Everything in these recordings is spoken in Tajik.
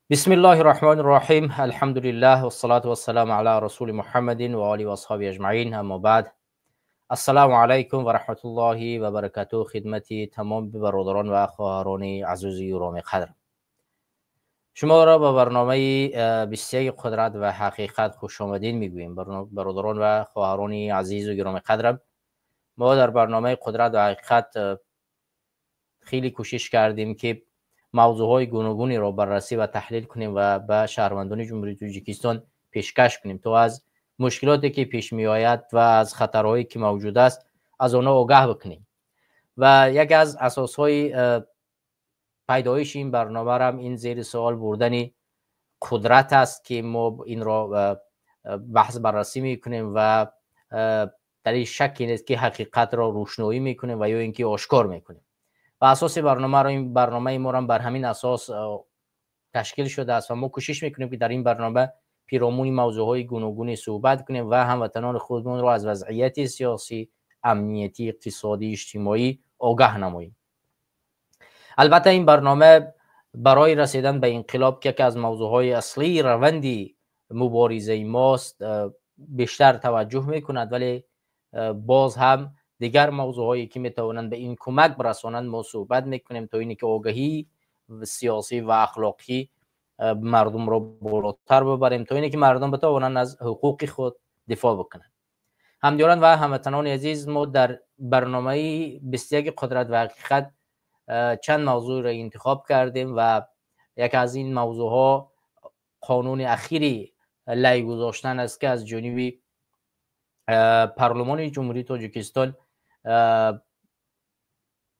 بسم الله الرحمن الرحیم. الحمد لله والصلاة والسلام علی رسول محمد و آله و اصحابه اجمعین. اما بعد، السلام علیکم و رحمت الله و برکاته. خدمت تمام برادران و خواهران عزیز گرامی قدر، شما را به برنامه 21 قدرت و حقیقت خوش آمدین میگوییم. برادران و خواهران عزیز و گرامی قدرم، ما در برنامه قدرت و حقیقت خیلی کوشش کردیم که موضوعهای گوناگونی را بررسی و تحلیل کنیم و به شهروندان جمهوری تاجیکستان پیشکش کنیم تا از مشکلاتی که پیش می آید و از خطرهایی که موجود است از آنها آگاه بکنیم. و یکی از اساسهای پیدایش این برنامه هم این زیر سوال بردن قدرت است که ما این را بحث بررسی میکنیم و در این شکی نیست که حقیقت را روشنایی میکنیم و یا اینکه آشکار میکنیم. و اساس برنامه را، این برنامه ما را بر همین اساس تشکیل شده است و ما کوشش میکنیم که در این برنامه پیرامون موضوعهای گوناگونی صحبت کنیم و هموطنان خودمون را از وضعیت سیاسی، امنیتی، اقتصادی، اجتماعی آگاه نماییم. البته این برنامه برای رسیدن به انقلاب که یکی از موضوعهای اصلی روندی مبارزه ماست بیشتر توجه میکند، ولی باز هم دیگر موضوعهایی که میتوانند به این کمک برسانند ما صحبت میکنیم تا اینکه آگاهی سیاسی و اخلاقی مردم را بالاتر ببریم تا اینکه مردم بتوانند از حقوق خود دفاع بکنند. همدیاران و هموطنان عزیز، ما در برنامه 21 قدرت و حقیقت چند موضوع را انتخاب کردیم و یکی از این موضوعها قانون اخیری لای گذاشتن است که از جانب پارلمان جمهوری تاجیکستان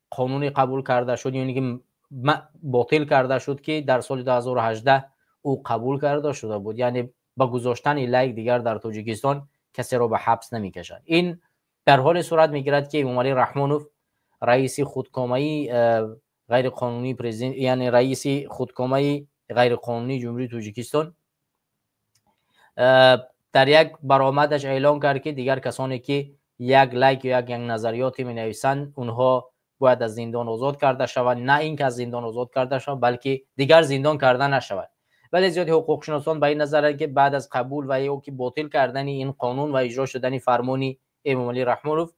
قانونی قبول کرده شد، یعنی که باطل کرده شد که در سال 2018 او قبول کرده شده بود. یعنی با گذاشتن لایک دیگر در تاجیکستان کسی را به حبس نمیکشند. این در حال صورت میگیرد که امامعلی رحمانوف، رئیس خودکامه‌ای غیر قانونی پرزیدنت، یعنی رئیس خودکامه‌ای غیر قانونی جمهوری تاجیکستان، در یک برآمدش اعلام کرد که دیگر کسانی که یک لایک یا یک نظریاتی می نویسند اونها باید از زندان آزاد کرده شوند، نه اینکه از زندان آزاد کرده شوند بلکه دیگر زندان کرده نشود. ولی زیاد حقوق شناسان به این نظرند که بعد از قبول و یا که باطل کردن این قانون و اجرا شدن فرمانی امامعلی رحمانوف،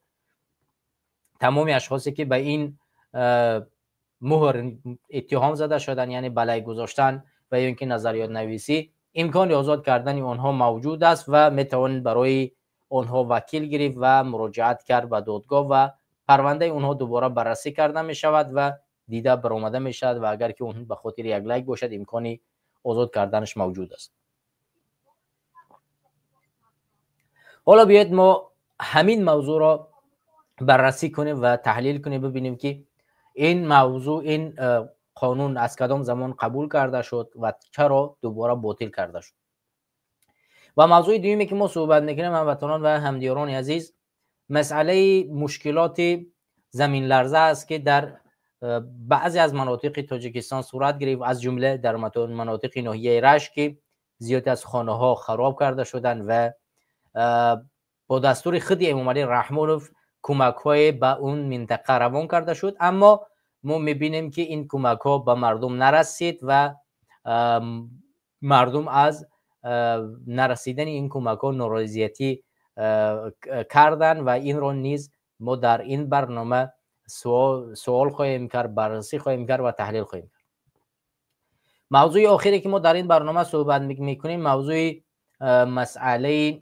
تمام اشخاصی که به این مهر اتهام زده شدن، یعنی بلای گذاشتن و یا اینکه نظریات نویسی، امکان آزاد کردن آنها موجود است و میتوان برای آنها وکیل گرفت و مراجعت کرد به دادگاه و پرونده آنها دوباره بررسی کرده می شود و دیده برآمده می شود و اگر که اون به خاطر یک لایک باشد امکان آزاد کردنش موجود است. حالا بیاید ما همین موضوع را بررسی کنیم و تحلیل کنیم، ببینیم که این موضوع، این قانون از کدام زمان قبول کرده شد و چرا دوباره باطل کرده شد. و موضوع دومی که ما صحبت میکنیم هموطنان و همدیاران عزیز، مسئله مشکلات زمین لرزه است که در بعضی از مناطق تاجیکستان صورت گرفت، از جمله در مناطق ناحیه رشت که زیاد از خانه ها خراب کرده شدند و با دستور خود امامعلی رحمانوف کمک های به اون منطقه روان کرده شد، اما ما میبینیم که این کمک ها به مردم نرسید و مردم از نرسیدن این کمک ها نارضایتی کردن و این را نیز ما در این برنامه سوال خواهیم کرد، بررسی خواهیم کرد و تحلیل خواهیم کرد. موضوع آخری که ما در این برنامه صحبت میکنیم موضوع مسئله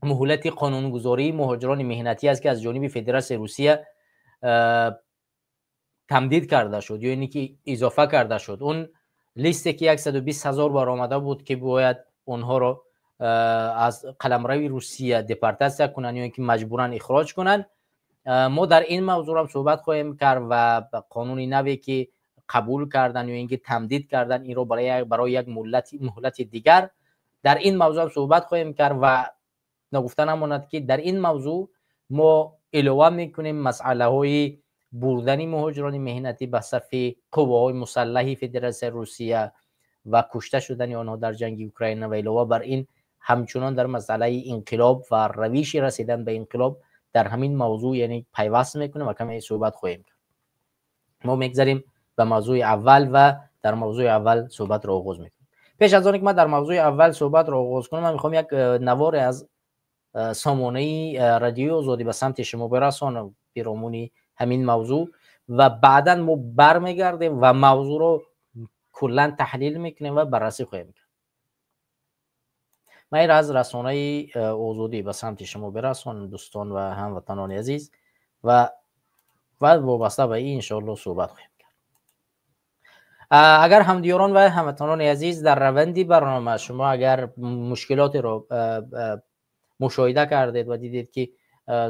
مهلت قانونگذاری مهاجران مهنتی است که از جانب فدراسیون روسیه تمدید کرده شد، یا اینکه یعنی اضافه کرده شد. اون لیستی که 120 هزار بار آمده بود که باید اونها را از قلمرو روسیه دپارتاسیا کنند یا اینکه مجبورا اخراج کنند، ما در این موضوع هم صحبت خواهیم کرد و قانون نوی که قبول کردن یا اینکه تمدید کردن این رو برای یک مهلت دیگر، در این موضوع هم صحبت خواهیم کرد. و نگفته نماند که در این موضوع ما علاوه میکنیم مسئله های بردن مهاجران مهنتی به صف قواهای مسلح فدراسیون روسیه و کشته شدن آنها در جنگ اوکراین و علاوه بر این همچنان در مسئله انقلاب و روش رسیدن به انقلاب در همین موضوع یعنی پیوست میکنیم و کمی صحبت خواهیم کرد. ما میگذریم به موضوع اول و در موضوع اول صحبت را آغاز میکنیم. پیش از آن که من در موضوع اول صحبت را آغاز کنم، من میخوام یک نوار از سامانه رادیو آزادی به سمت شما برسانم پیرامون همین موضوع و بعدا ما برمیگردیم و موضوع رو کلا تحلیل میکنیم و بررسی خواهیم کرد. من از رسانه آزادی به سمت شما برسانم دوستان و هموطنان عزیز و وابسته به این انشاءالله صحبت خواهیم کرد. اگر همدیاران و هموطنان عزیز در روندی برنامه شما اگر مشکلات رو مشاهده کردید و دیدید که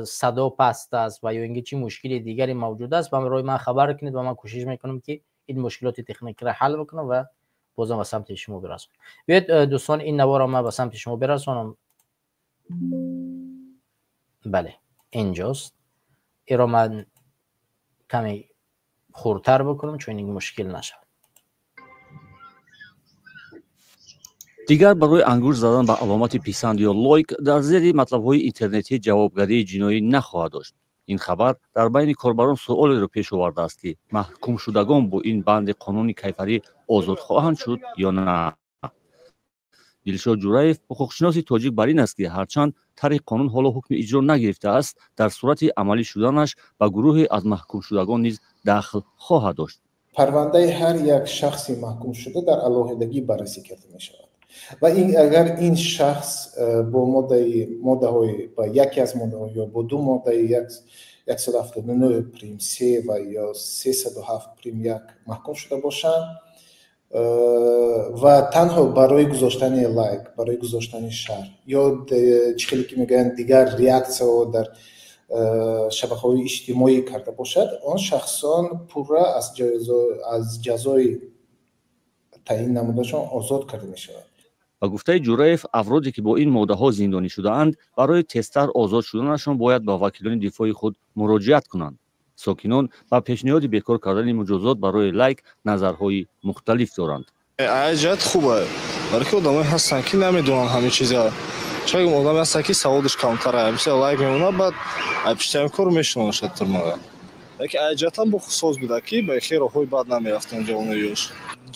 صدا پست است و یا اینکه چی مشکل دیگری موجود است، برای من خبر کنید و من کوشش میکنم که این مشکلات تکنیکی را حل بکنم و بازم به سمت شما برسونم. بیاید دوستان این نوار را من به سمت شما برسونم. بله اینجاست. این را من کمی خردتر بکنم چون این مشکل نشود. Дигар барои ангушт задан ба аломати писанд ё лайк дар зери матлабҳои интернетӣ ҷавобгарии ҷиноӣ нахоҳад дошт. Ин хабар дар байни корбарон суолеро пеш овардааст, ки маҳкумшудагон бо ин банди қонуни кайфарӣ озод хоҳанд шуд ё на. Дилшод Ҷураев, ҳуқуқшиноси тоҷик, бар ин аст, ки ҳарчанд тарҳи қонун ҳоло ҳукми иҷро нагирифтааст, дар сурати амалӣ шуданаш ба гурӯҳе аз маҳкумшудагон низ дахл хоҳад дошт. Парвандаи ҳар як шахси маҳкумшуда дар алоҳидагӣ баррасӣ карда мешавад ва ин агар ин шахс бо моддаҳои ба яке аз моддаҳо ё бо ду моддаи 179 прим 3 ва ё 307 прим 1 маҳкум шуда бошанд ва танҳо барои гузоштани лайк, барои гузоштани шарҳ ё чӣ хеле ки мегӯянд дигар реаксияҳо дар шабакаҳои иҷтимоӣ карда бошад, он шахсон пурра аз ҷазои таъин намудашон озод карда мешавад. Ба гуфтаи Ҷураев, афроде ки бо ин моддаҳо зиндонӣ шудаанд, барои тезтар озод шуданашон бояд ба вакилони дифои худ муроҷиат кунанд. Сокинон ба пешниҳоди бекор кардани муҷозот барои лайк назарҳои мухталиф доранд. Ҷиҳат хуба, барои ки одамое ҳастанд, ки намедонанд ҳамин чиза. Чаро одаме ҳастанд, ки саводаш камтара, мисол лайк мемонад, баъд пиштаи кор мешинонашад турмага. Лекин ҷиҳатам бо соз буда, ки ба хел роҳҳои бад намерафтанд ҷавонои ёш.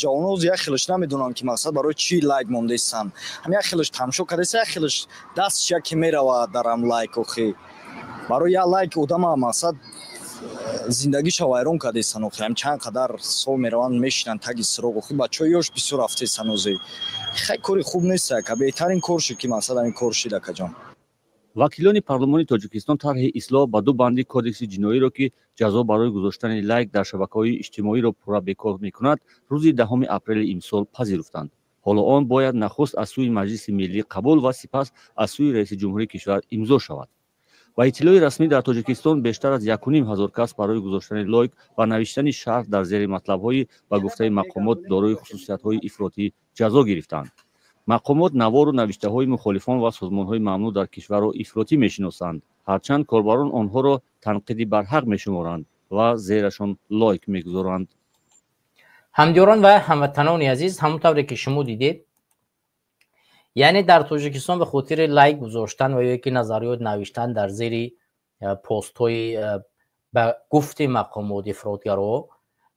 Ҷавоно як хелаш намедонанд, ки мақсад барои чӣ лайк мондаистанд. Ҳам як хелаш тамошо кардаист, як хелаш дастш яке меравад дар ҳам лайк. Охи барои як лайк одама мақсад зиндагиша вайрон кардаистанд. Охи ҳам чанд қадар сол мераванд, мешинанд таги сироғ. Охи бачаҳои ёш бисёр рафтаистанд ози. Хай кори хуб нест, ака, беҳтарин кор шуд, ки мақсад ҳамин кор шид, акаҷон. Вакилони парлумони Тоҷикистон тарҳи ислоҳ ба ду банди кодекси ҷиноиро, ки ҷазо барои гузоштани лайк дар шабакаҳои иҷтимоиро пурра бекор мекунад, рӯзи 10 апрели имсол пазируфтанд. Ҳоло он бояд нахуст аз сӯи Маҷлиси миллӣ қабул ва сипас аз сӯи раиси ҷумҳурии кишвар имзо шавад. Ба иттилои расмӣ, дар Тоҷикистон бештар аз 1500 кас барои гузоштани лайк ва навиштани шарҳ дар зери матлабҳои ба гуфтаи мақомот дорои хусусиятҳои ифротӣ ҷазо гирифтанд. Мақомот навору навиштаҳои мухолифон ва созмонҳои мамнӯъ дар кишварро ифротӣ мешиносанд, ҳарчанд корбарон онҳоро танқиди барҳақ мешуморанд ва зерашон лайк мегузоранд. Ҳамдиёрон ва ҳамватанони азиз, ҳамон тавре ки шумо дидед, яъне дар Тоҷикистон ба хотири лайк гузоштан ва ё ки назариёт навиштан дар зери постҳои ба гуфти мақомот ифротгаро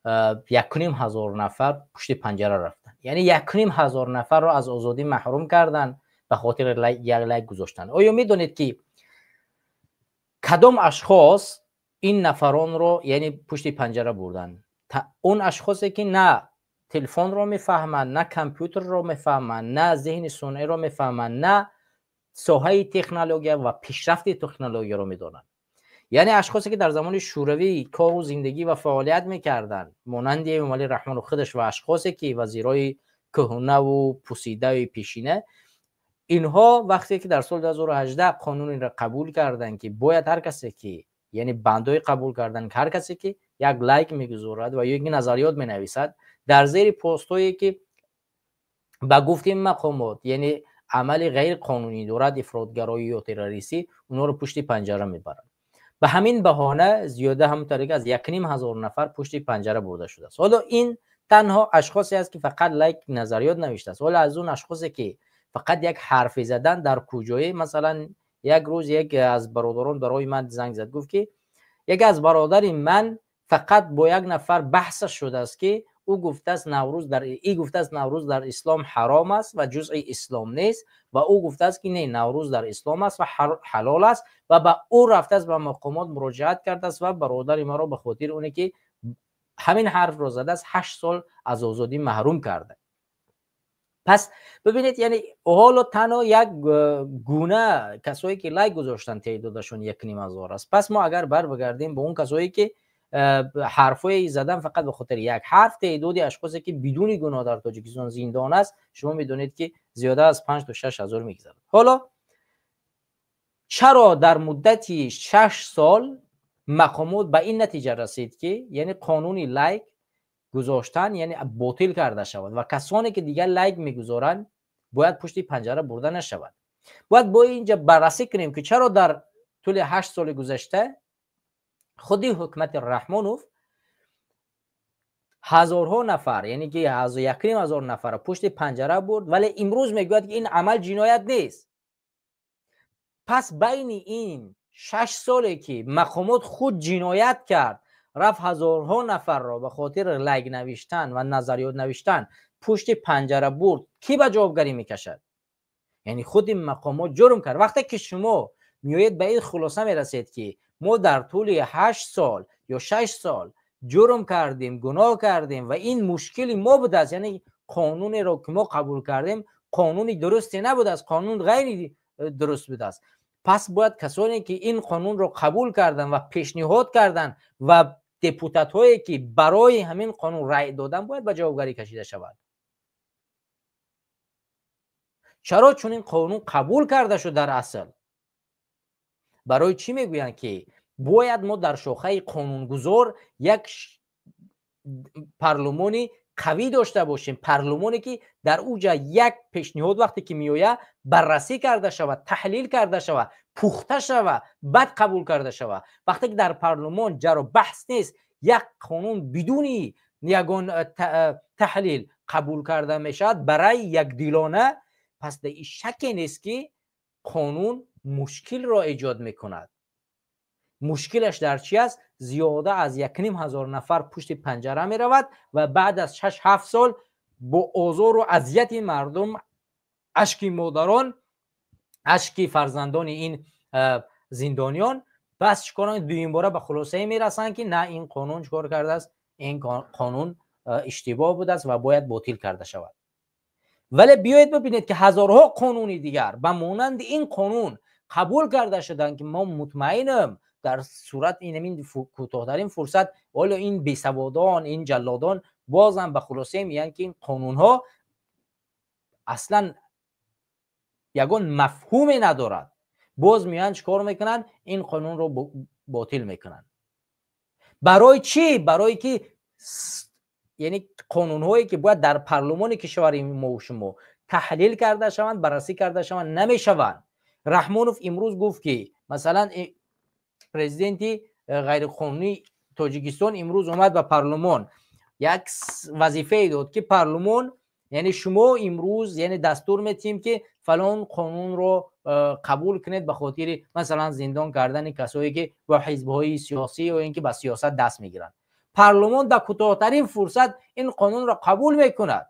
1500 нафар пушти панҷара рафтанд. Яъне 1500 нафарро аз озодӣ маҳрум карданд ба хотири як лайк гузоштан. Оё медонед, ки кадом ашхос ин нафаронро яъне пушти панҷара бурданд? Он ашхосе ки на телефонро мефаҳманд, на компютерро мефаҳманд, на зеҳни сунъиро мефаҳманд, на соҳаи технология ва пешрафти технологияро медонанд. Яъне ашхосе ки дар замони шӯравӣ кору зиндагӣ ва фаъолият мекарданд, монанди Эмомалӣ Раҳмону худаш ва ашхосе ки вазирои кӯҳнаву пусидаи пешина, инҳо вақте ки дар соли 2018 қонунеро қабул карданд, ки бояд ҳар касе ки, яъне бандҳое қабул карданд, ки ҳар касе ки як лайк мегузорад ва ё назариёт менависад дар зери постҳое ки ба гуфти мақомот яъне амали ғайрқонунӣ дорад, ифротгароӣ ё террористӣ, онҳоро пушти панҷара мебаранд. Ба ҳамин баҳона зиёда ҳамон тариқа аз 1500 нафар пушти панҷара бурда шудааст. Ҳоло ин танҳо ашхосе аст, ки фақат лайк назариёт навиштааст. Ҳоло аз он ашхосе ки фақат як ҳарфе задан дар куҷое, масалан як рӯз як аз бародарон барои ман занг зад, гуфт ки яке аз бародари ман фақат бо як нафар баҳсаш шудааст, ки Ӯ гуфтааст Наврӯз дар и гуфтааст Наврӯз дар ислом ҳаром аст ва ҷузъи ислом нест, ва ӯ гуфтааст ки не, Наврӯз дар ислом аст ва ҳалол аст, ва ба ӯ рафтааст, ба мақомот муроҷиат кардааст ва бародари маро ба хотири оне ки ҳамин ҳарфро задааст 8 сол аз озодӣ маҳрум карда. Пас бибинед, яъне ҳоло танҳо як гуна касое ки лайк гузоштанд теъдодашон 1,5 ҳазор аст. Пас мо агар барбагардем ба он касое ки ҳарфҳое задан фақат ба хотири як ҳарф, теъдоди ашхосе ки бидуни гуноҳ дар Тоҷикистон зиндон аст, шумо медонед ки зиёда аз 5 то 6 ҳазор мегузарад. Ҳоло чаро дар муддати 6 сол мақомот ба ин натиҷа расид ки яъне қонуни лайк гузоштан яъне ботил карда шавад ва касоне ки дигар лайк мегузоранд бояд пушти панҷара бурда нашавад? Бояд бо инҷа баррасӣ кунем ки чаро дар тӯли 8 соли гузашта худи ҳукумати Раҳмонов ҳазорҳо нафар, яъне ки 1,5 ҳазор нафарро пушти панҷара бурд, вале имрӯз мегӯяд ки ин амал ҷиноят нест. Пас байни ин 6 соле ки мақомот худ ҷиноят кард, рафт ҳазорҳо нафарро ба хотири лайк навиштан ва назариёт навиштан пушти панҷара бурд, кӣ ба ҷавобгарӣ мекашад? Яъне худи мақомот ҷурм кард. Вақте ки шумо меоед ба ин хулоса мерасед ки мо дар тӯли 8 сол ё 6 сол ҷурм кардем, гуноҳ кардем ва ин мушкили мо будааст, яъне қонунеро ки мо қабул кардем қонуни дурусте набудааст, қонун ғайри дуруст будааст, пас бояд касоне ки ин қонунро қабул карданд ва пешниҳод карданд ва депутатҳое ки барои ҳамин қонун рай доданд бояд ба ҷавобгарӣ кашида шавад. Чаро чунин қонун қабул карда шуд дар асл? Барои чӣ мегӯянд ки бояд мо дар шохаи қонунгузор як парлумони қавӣ дошта бошем, парлумоне ки дар ӯ ҷа як пешниҳод вақте ки меояд баррасӣ карда шавад, таҳлил карда шавад, пухта шавад, баъд қабул карда шавад. Вақте ки дар парлумон ҷаро баҳс нест, як қонун бидуни ягон таҳлил қабул карда мешавад барои якдилона, пас дар ин шаке нест ки қонун мушкилро эҷод мекунад. Мушкилаш дар чи аст? Зиёда аз 1,5 ҳазор нафар пушти панҷара меравад ва баъд аз 6-7 сол бо озору азияти мардум, ашки модарон, ашки фарзандони ин зиндониён, бас чикор дуюмбора ба хулосае мерасанд ки на, ин қонун чикор кардааст, ин қонун иштибоҳ будааст ва бояд ботил карда шавад. Вале биёед бибинед ки ҳазорҳо қонуни дигар ба монанди ин қонун қабул карда шуданд ки мо мутмаинам дар сурат инамин кӯтоҳтарин фурсат ҳоло ин бесаводон, ин ҷаллодон бозам ба хулосае меянд ки ин қонунҳо аслан ягон мафҳуме надорад. Боз меоянд чикор мекунанд? Ин қонунро ботил мекунанд. Барои чӣ? Барое ки яъне қонунҳое ки бояд дар парлумони кишвари мову шумо таҳлил карда шаванд, баррасӣ карда шаванд, намешаванд. Раҳмонов имрӯз гуфт ки масалан президенти ғайриқонунии Тоҷикистон имрӯз омад ба парлумон, як вазифае дод ки парлумон, яъне шумо имрӯз яъне дастур метиҳем ки фалон қонунро қабул кунед ба хотири масалан зиндон кардани касое ки бо ҳизбҳои сиёсӣ ё ин ки ба сиёсат даст мегиранд. Парлумон дар кӯтоҳтарин фурсат ин қонунро қабул мекунад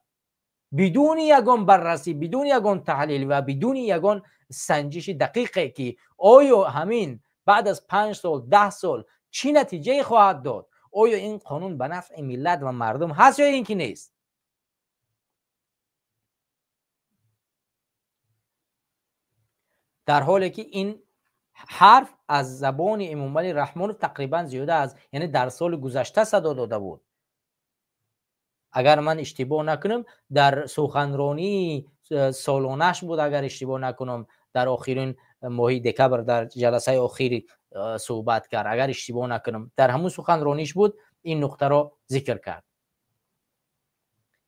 бидуни ягон баррасӣ, бидуни ягон таҳлил ва бидуни ягон санҷиши дақиқе ки оё ҳамин баъд аз 5 сол, 10 сол чӣ натиҷае хоҳад дод, оё ин қонун ба нафъи миллат ва мардум ҳаст ё ин ки нест. Дар ҳоле ки ин ҳарф аз забони Эмомалӣ Раҳмонов тақрибан зиёда аз яъне дар соли гузашта садо дода буд. Агар ман иштибоҳ накунам, дар суханронии солонаш буд, агар иштибоҳ накунам, дар охирин моҳи декабр дар ҷаласаи охири суҳбат кард, агар иштибоҳ накунам, дар ҳамун суханрониш буд ин нуқтаро зикр кард.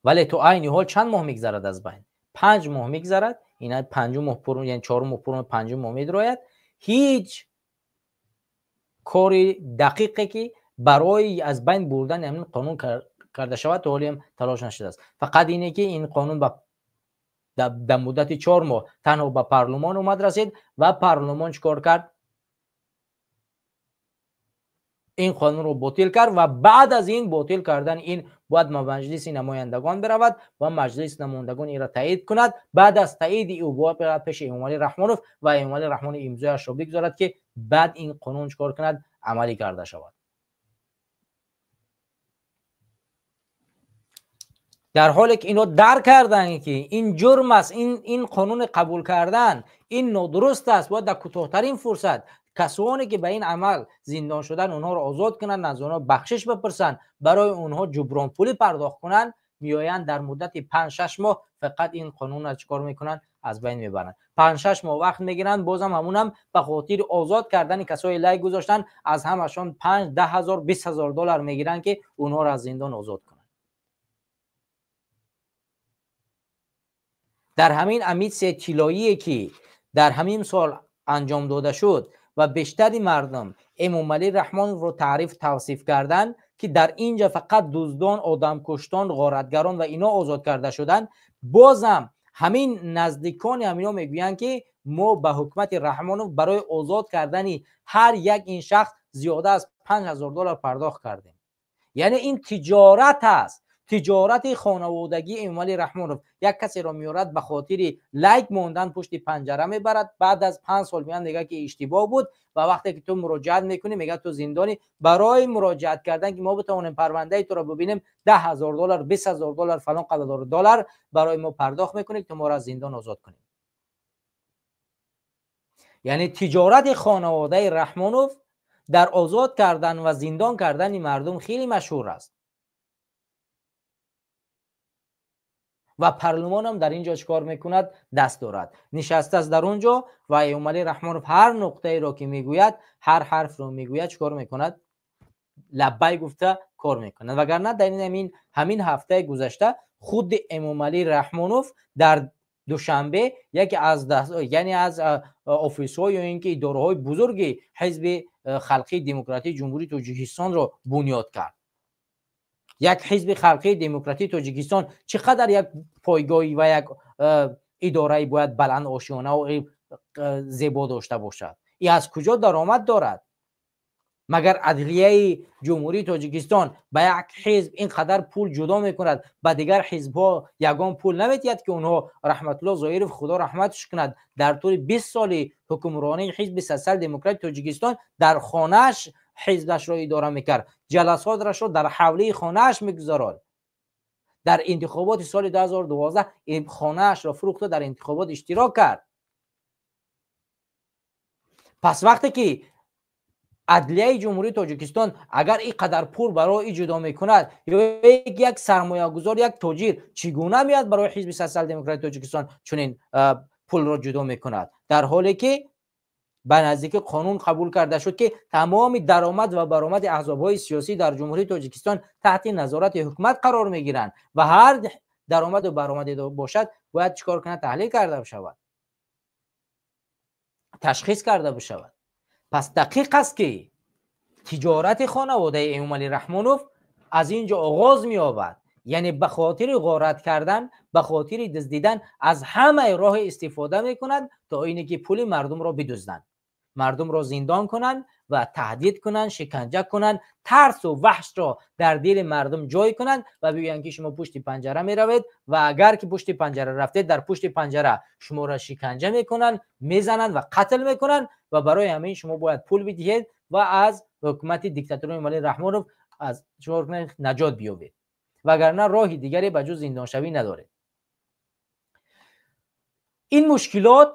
Вале то айни ҳол чанд моҳ мегзарад аз байн? 5 моҳ мегзарад, ина панҷум моҳ пур, яъне чорум моҳ пур, панҷум моҳ медрояд. Ҳеҷ кори дақиқе ки барои аз байн бурдани ҳамин қонун карда шавад то ҳолиам талош нашудааст. Фақат ине ки ин қонун дар муддати 4 моҳ танҳо ба парлумон омад расид ва парлумон чӣ кор кард? Ин қонунро ботил кард ва баъд аз ин ботил кардан ин Бояд ба Маҷлиси намояндагон биравад ва Маҷлиси намояндагон инро таъид кунад. Баъд аз таъиди ӯ бояд бирад пеши Эмомалӣ Раҳмонов ва Эмомалӣ Раҳмонов имзояшро бигзорад, ки баъд ин қонун чикор кунад, амалӣ карда шавад. Дар ҳоле ки инҳо дарк карданд, ки ин ҷурм аст, ин қонун қабул кардан ин нодуруст аст, бояд дар кӯтоҳтарин фурсат касоне ки ба ин амал зиндон шуданд онҳоро озод кунанд, аз онҳо бахшиш бипурсанд, барои онҳо ҷубронпулӣ пардохт кунанд. Меоянд дар муддати 5-6 моҳ фақат ин қонунро чикор мекунанд, аз байн мебаранд. 5-6 моҳ вақт мегиранд, бозам ҳамунам ба хотири озод кардани касои лайк гузоштан аз ҳамашон 5, 10 ҳазор, 20 ҳазор доллар мегиранд, ки онҳоро аз зиндон озод кунанд. Дар ҳамин амнистияи тиллоие ки дар ҳамин сол анҷом дода шуд ва бештари мардум Эмомалӣ Раҳмоновро таъриф тавсиф карданд, ки дар инҷа фақат дуздон, одамкуштон, ғоратгарон ва ино озод карда шуданд, бозам ҳамин наздикони ҳамино мегӯянд, ки мо ба ҳукумати Раҳмонов барои озод кардани ҳар як ин шахс зиёда аз 5000 доллар пардохт кардем. Яъне ин тиҷорат аст, тиҷорати хонаводагии Эмомалӣ Раҳмонов. Як касеро меорад ба хотири лайк мондан пушти панҷара мебарад, баъд аз 5 сол меояд мегӯяд, ки иштибоҳ буд, ва вақте ки ту муроҷиат мекунӣ мегӯяд ту зиндонӣ. Барои муроҷиат кардан ки мо битавонем парвандаи туро бибинем 10 ҳазор доллар, 20 ҳазор доллар, фалон қадар доллар барои мо пардохт мекунӣ, ки ту моро аз зиндон озод кунӣ. Яъне тиҷорати хонаводаи Раҳмонов дар озод кардан ва зиндон кардани мардум хеле машҳур аст. Ва парлумонам дар инҷо чикор мекунад? Даст дорад, нишастааст дар он ҷо ва Эмомалӣ Раҳмонов ҳар нуқтаеро ки мегӯяд, ҳар ҳарфро мегӯяд, чикор мекунад? Лаббай гуфта кор мекунад. Вагарна дар ҳамин ҳафтаи гузашта худи Эмомалӣ Раҳмонов дар Душанбе яке аз яъне аз офисҳо ё ин ки идораҳои бузурги Ҳизби Халқии Демократии Ҷумҳурии Тоҷикистонро бунёд кард. Як Ҳизби Халқии Демократии Тоҷикистон чӣ қадар як пойгоҳи ва як идораи бояд баланд ошёна ва зебо дошта бошад? И аз куҷо даромад дорад? Магар адлияи Ҷумҳурии Тоҷикистон ба як ҳизб ин қадар пул ҷудо мекунад, ба дигар ҳизбҳо ягон пул намедиҳад, ки онҳо Раҳматулло Зоиров, Худо раҳматш кунад, дар тӯли 20 соли ҳукмронии Ҳизби Сотсиал-Демократии Тоҷикистон дар хонааш ҳизбашро идора мекард, ҷаласоташро дар ҳавлии хонааш мегузаронд. Дар интихоботи соли 2012 хонаашро фурӯхта дар интихобот иштирок кард. Пас вақте ки адлияи Ҷумҳурии Тоҷикистон агар ин қадар пул барои ҷудо мекунад, ё як сармоягузор, як тоҷир чӣ гуна меяд барои Ҳизби Сотсиал-Демократии Тоҷикистон чунин пулро ҷудо мекунад, дар ҳоле ки ба наздикӣ қонун қабул карда шуд, ки тамоми даромад ва баромади аҳзобҳои сиёсӣ дар Ҷумҳурии Тоҷикистон таҳти назорати ҳукумат қарор мегиранд ва ҳар даромаду баромаде бошад бояд чикор кунад? Таҳлил карда бишавад, ташхис карда бишавад. Пас дақиқ аст, ки тиҷорати хонаводаи Эмомалӣ Раҳмонов аз ин ҷо оғоз меёбад. Яъне ба хотири ғорат кардан, ба хотири дуздидан аз ҳамаи роҳ истифода мекунад то ине ки пули мардумро бидузданд, мардумро зиндон кунанд ва таҳдид кунанд, шиканҷа кунанд, тарсу ваҳшро дар дили мардум ҷой кунанд ва бигӯянд, ки шумо пушти панҷара меравед ва агар ки пушти панҷара рафтед, дар пушти панҷара шуморо шиканҷа мекунанд, мезананд ва қатл мекунанд ва барои ҳамин шумо бояд пул бидиҳед ва аз ҳукумати диктатори Эмомалӣ Раҳмонов аз шумо наҷот биёбед, вагарна роҳи дигаре ба ҷуз зиндоншавӣ надоред. Ин мушкилот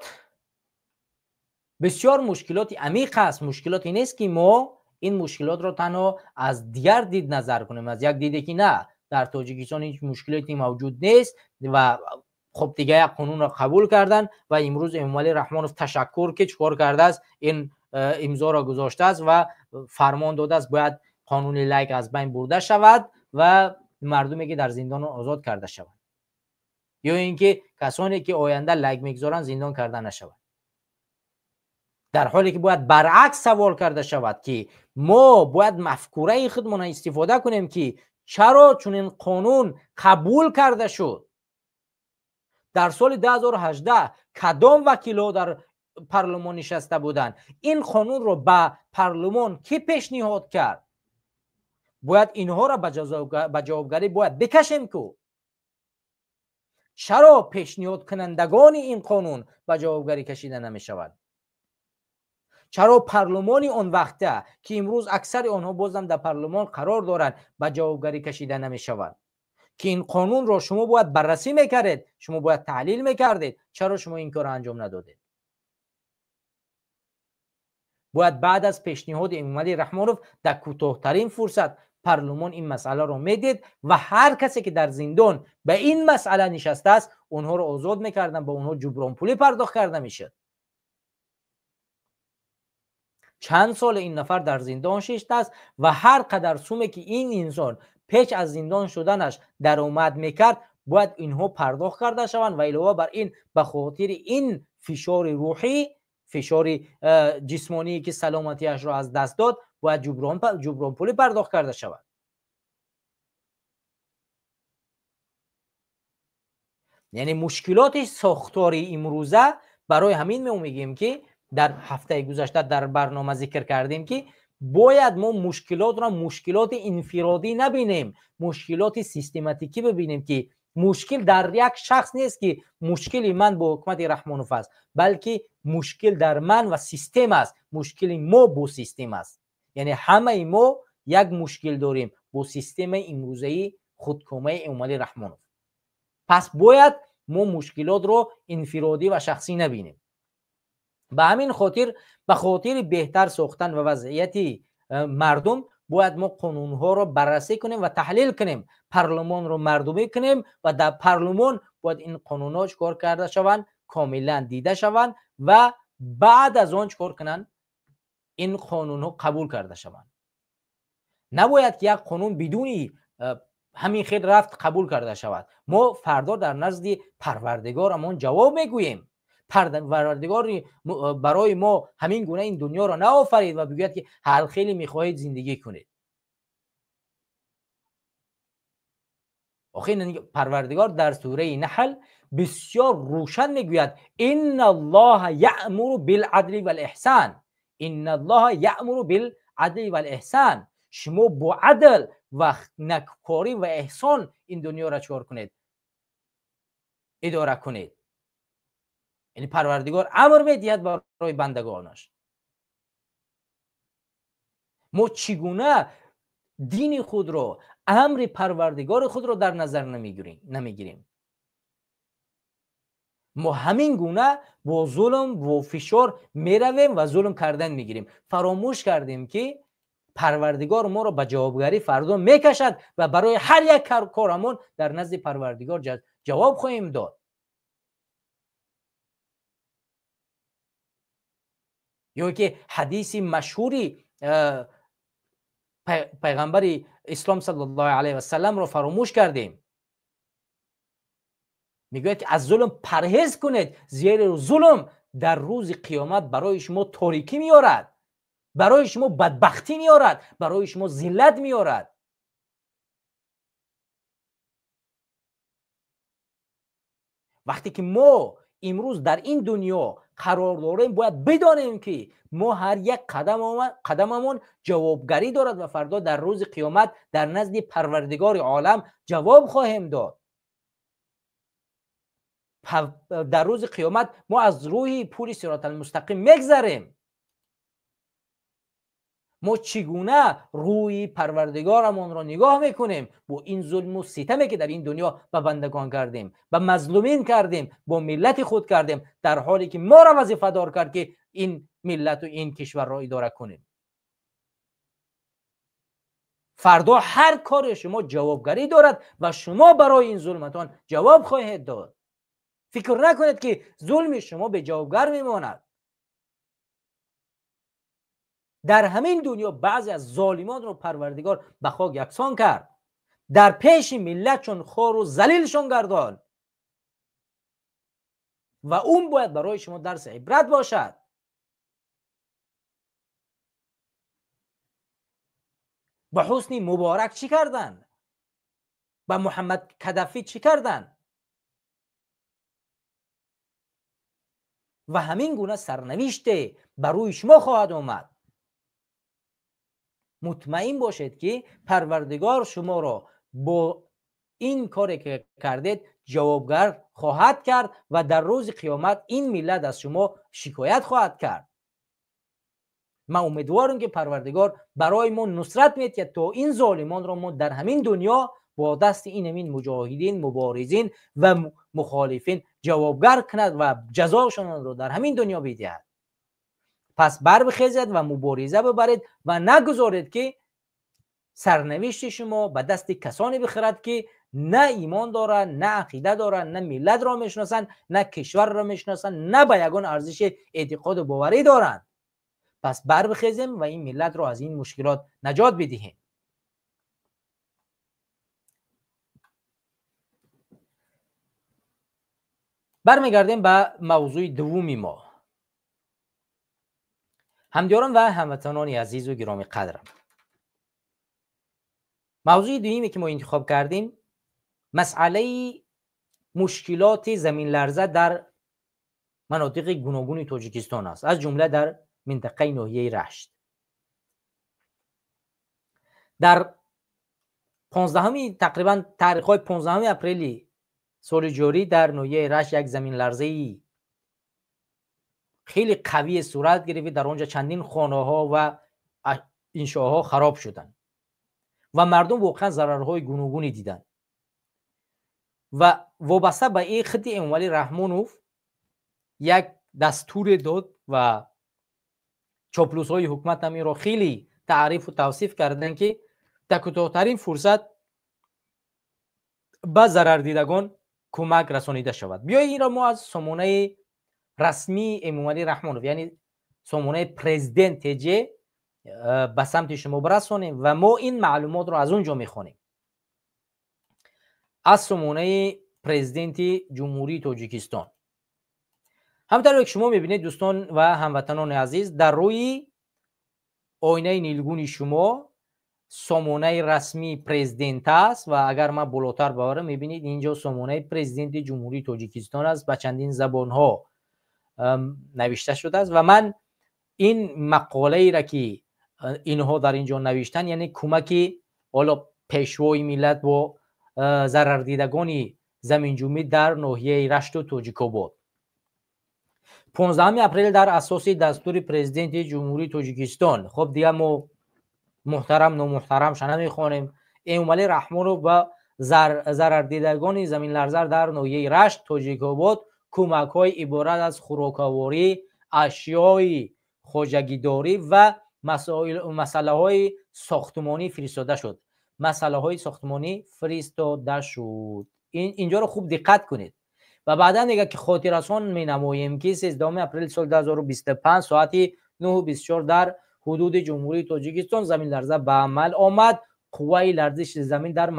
бисёр мушкилоти амиқ аст. Мушкилоте нест, ки мо ин мушкилотро танҳо аз дигар дид назар кунем, аз як диде ки на, дар Тоҷикистон ҳеҷ мушкилоте мавҷуд нест ва хоб дига як қонунро қабул кардан ва имрӯз Эмомалӣ Раҳмонов ташаккур, ки чикор кардааст, ин имзоро гузоштааст ва фармон додааст, бояд қонуни лайк аз байн бурда шавад ва мардуме ки дар зиндон озод карда шаванд, ё ин ки касоне ки оянда лайк мегузоранд зиндон карда нашаванд. Дар ҳоле ки бояд баръакс савол карда шавад, ки мо бояд мафкураи худмона истифода кунем, ки чаро чунин қонун қабул карда шуд. Дар соли 2018 кадом вакилҳо дар парлумон нишаста буданд? Ин қонунро ба парлумон кӣ пешниҳод кард? Бояд инҳоро ба ҷавобгарӣ бояд бикашем ку. Чаро пешниҳодкунандагони ин қонун ба ҷавобгарӣ кашида намешавад? Чаро парлумони он вақта, ки имрӯз аксари онҳо бозам дар парлумон қарор доранд, ба ҷавобгарӣ кашида намешавад? Ки ин қонунро шумо бояд баррасӣ мекардед, шумо бояд таҳлил мекардед, чаро шумо ин корро анҷом надодед? Бояд баъд аз пешниҳоди Эмомалӣ Раҳмонов дар кӯтоҳтарин фурсат парлумон ин масъаларо медид ва ҳар касе ки дар зиндон ба ин масъала нишастааст, онҳоро озод мекарданд, ба онҳо ҷубронпулӣ пардохт карда мешуд. Чанд сол ин нафар дар зиндон шиштааст ва ҳар қадар суме ки ин инсон пеш аз зиндон шуданаш даромад мекард, бояд инҳо пардохт карда шаванд ва илова бар ин ба хотири ин фишори рӯҳӣ, фишори ҷисмоние ки саломатиашро аз даст дод, бояд ҷубронпулӣ пардохт карда шавад. Яъне мушкилоти сохтории имрӯза барои ҳамин мо мегӯем ки дар ҳафтаи гузашта дар барнома зикр кардем ки бояд мо мушкилотро мушкилоти инфиродӣ набинем, мушкилоти систематикӣ бибинем, ки мушкил дар як шахс нест ки мушкили ман бо ҳукумати Раҳмонов аст, балки мушкил дар ман ва систем аст, мушкили мо бо систем аст. Яъне ҳамаи мо як мушкил дорем бо системаи имрӯзаи худкомаи Эмомалӣ Раҳмонов. Пас бояд мо мушкилотро инфиродӣ ва шахсӣ набинем. Ба ҳамин хотир, ба хотири беҳтар сохтан ва вазъияти мардум бояд мо қонунҳоро баррасӣ кунем ва таҳлил кунем, парлумонро мардумӣ кунем ва дар парлумон бояд ин қонунҳо чикор карда шаванд, комилан дида шаванд ва баъд аз он чикор кунанд, ин қонунҳо қабул карда шаванд. Набояд ки як қонун бидуни ҳамин хел рафт қабул карда шавад. Мо фардо дар назди Парвардигорамон ҷавоб мегӯем. Парвардигор барои мо ҳамин гуна ин дунёро наофарид ва бигӯяд ки ҳар хеле мехоҳед зиндагӣ кунед. Охир Парвардигор дар сураи Наҳл бисёр рӯшан мегӯяд: инналлоҳа яъмуру билъадли валэҳсан, инналлоҳа яъмуру билъадли валэҳсан. Шумо бо адл ва неккорӣ ва эҳсон ин дунёро чикор кунед, идора кунед. Яъне Парвардигор амр медиҳад барои бандагонаш. Мо чӣ гуна дини худро, амри Парвардигори худро дар назар намегирем? Мо ҳамин гуна бо зулм, бо фишор меравем ва зулм кардан мегирем. Фаромӯш кардем ки Парвардигор моро ба ҷавобгарӣ фардо мекашад ва барои ҳар як корамон дар назди Парвардигор ҷавоб хоҳем дод. Ё ки ҳадиси машҳури пайғамбари ислом саллаллоҳу алайҳи васалламро фаромӯш кардем. Мегӯяд ки аз зулм парҳез кунед, зеро зулм дар рӯзи қиёмат барои шумо торикӣ меорад, барои шумо бадбахтӣ меорад, барои шумо зиллат меорад. Вақте ки мо имрӯз дар ин дунё қарор дорем, бояд бидонем ки мо ҳар як қадамамон ҷавобгарӣ дорад ва фардо дар рӯзи қиёмат дар назди Парвардигори олам ҷавоб хоҳем дод. Дар рӯзи қиёмат мо аз рӯҳи пули сироталмустақим мегзарем. Мо чӣ гуна рӯи Парвардигорамонро нигоҳ мекунем бо ин зулму ситаме ки дар ин дунё ба бандагон кардем, ба мазлумин кардем, бо миллати худ кардем, дар ҳоле ки моро вазифадор кард ки ин миллату ин кишварро идора кунем. Фардо ҳар кори шумо ҷавобгарӣ дорад ва шумо барои ин зулматон ҷавоб хоҳед дод. Фикр накунед ки зулми шумо беҷавобгар мемонад. Дар ҳамин дунё баъзе аз золимонро Парвардигор ба хок яксон кард, дар пеши миллатшон хору залилшон гардонд ва он бояд барои шумо дарси ибрат бошад. Ба Ҳусни Муборак чӣ карданд? Ба Муҳаммад Кадафӣ чӣ карданд? Ва ҳамин гуна сарнавиште ба рӯи шумо хоҳад омад. Мутмаин бошед, ки Парвардигор шуморо бо ин коре ки кардед ҷавобгар хоҳад кард ва дар рӯзи қиёмат ин миллат аз шумо шикоят хоҳад кард. Ман умедворам, ки Парвардигор барои мо нусрат медиҳад, то ин золимонро мо дар ҳамин дунё бо дасти ин ҳамин муҷоҳидин, муборизин ва мухолифин ҷавобгар кунад ва ҷазошонро дар ҳамин дунё бидиҳад. Пас барбихезед ва мубориза бибаред ва нагузоред, ки сарнавишти шумо ба дасти касоне бихӯрад, ки на имон доранд, на ақида доранд, на миллатро мешиносанд, на кишварро мешиносанд, на ба ягон арзиши эътиқоду боварӣ доранд. Пас барбихезем ва ин миллатро аз ин мушкилот наҷот бидиҳем. Бармегардем ба мавзӯи дуввуми мо. Ҳамдиёрон ва ҳамватанони азизу гиромӣ қадрам, мавзӯи дуюме, ки мо интихоб кардем, масъалаи мушкилоти заминларза дар манотиқи гуногуни Тоҷикистон аст, аз ҷумла дар минтақаи ноҳияи Рашт. Дар 15, тақрибан таърихҳои 15 апрели соли ҷорӣ дар ноҳияи Рашт як заминларзаи хеле қавие сурат гирифт. Дар он ҷо чандин хонаҳо ва иншоотҳо хароб шуданд ва мардум воқеан зарарҳои гуногунӣ диданд. Ва вобаста ба ин худи Эмомалӣ Раҳмонов як дастуре дод ва чоплусҳои ҳукумат ҳам инро хеле таърифу тавсиф карданд, ки дар кӯтоҳтарин фурсат ба зарардидагон кӯмак расонида шавад. Биёед, инро мо аз сомонаи расмии Эмомалӣ Раҳмонов, яъне сомонаи Президент ТЖ, ба самти шумо бирасонем ва мо ин маълумотро аз он ҷо мехонем, аз сомонаи Президенти Ҷумҳурии Тоҷикистон. Ҳамтавре ки шумо мебинед, дӯстон ва ҳамватанони азиз, дар рӯи оинаи нилгуни шумо сомонаи расмии Президент аст. Ва агар ман болотар бабарам, мебинед, инҷо сомонаи Президенти Ҷумҳурии Тоҷикистон аст, ба чандин забонҳо навишта шудааст. Ва ман ин мақолаеро, ки инҳо дар ин ҷо навиштанд, яъне кӯмаки ҳоло Пешвои миллат бо зарардидагони заминҷунбӣ дар ноҳияи Рашту Тоҷикобод. 15 апрел дар асоси дастури Президенти Ҷумҳурии Тоҷикистон, хоб, дигар мо муҳтарам номуҳтарамша намехонем, Эмомалӣ Раҳмонов ба зарардидагони заминларза дар ноҳияи Рашт, Тоҷикобод кӯмакҳои иборат аз хӯрокаворӣ, ашёи хоҷагидорӣ ва масъалаҳои сохтмонӣ фиристода шуд. Масъалаҳои сохтмонӣ фиристода шуд. Инҷоро хуб диққат кунед. Ва баъдан мегӯяд, ки хотиррасон менамоем, ки 13 апрели соли 2025 соати 9:24 дар ҳудуди Ҷумҳурии Тоҷикистон заминларза ба амал омад. Қувваи ларзиши замин дар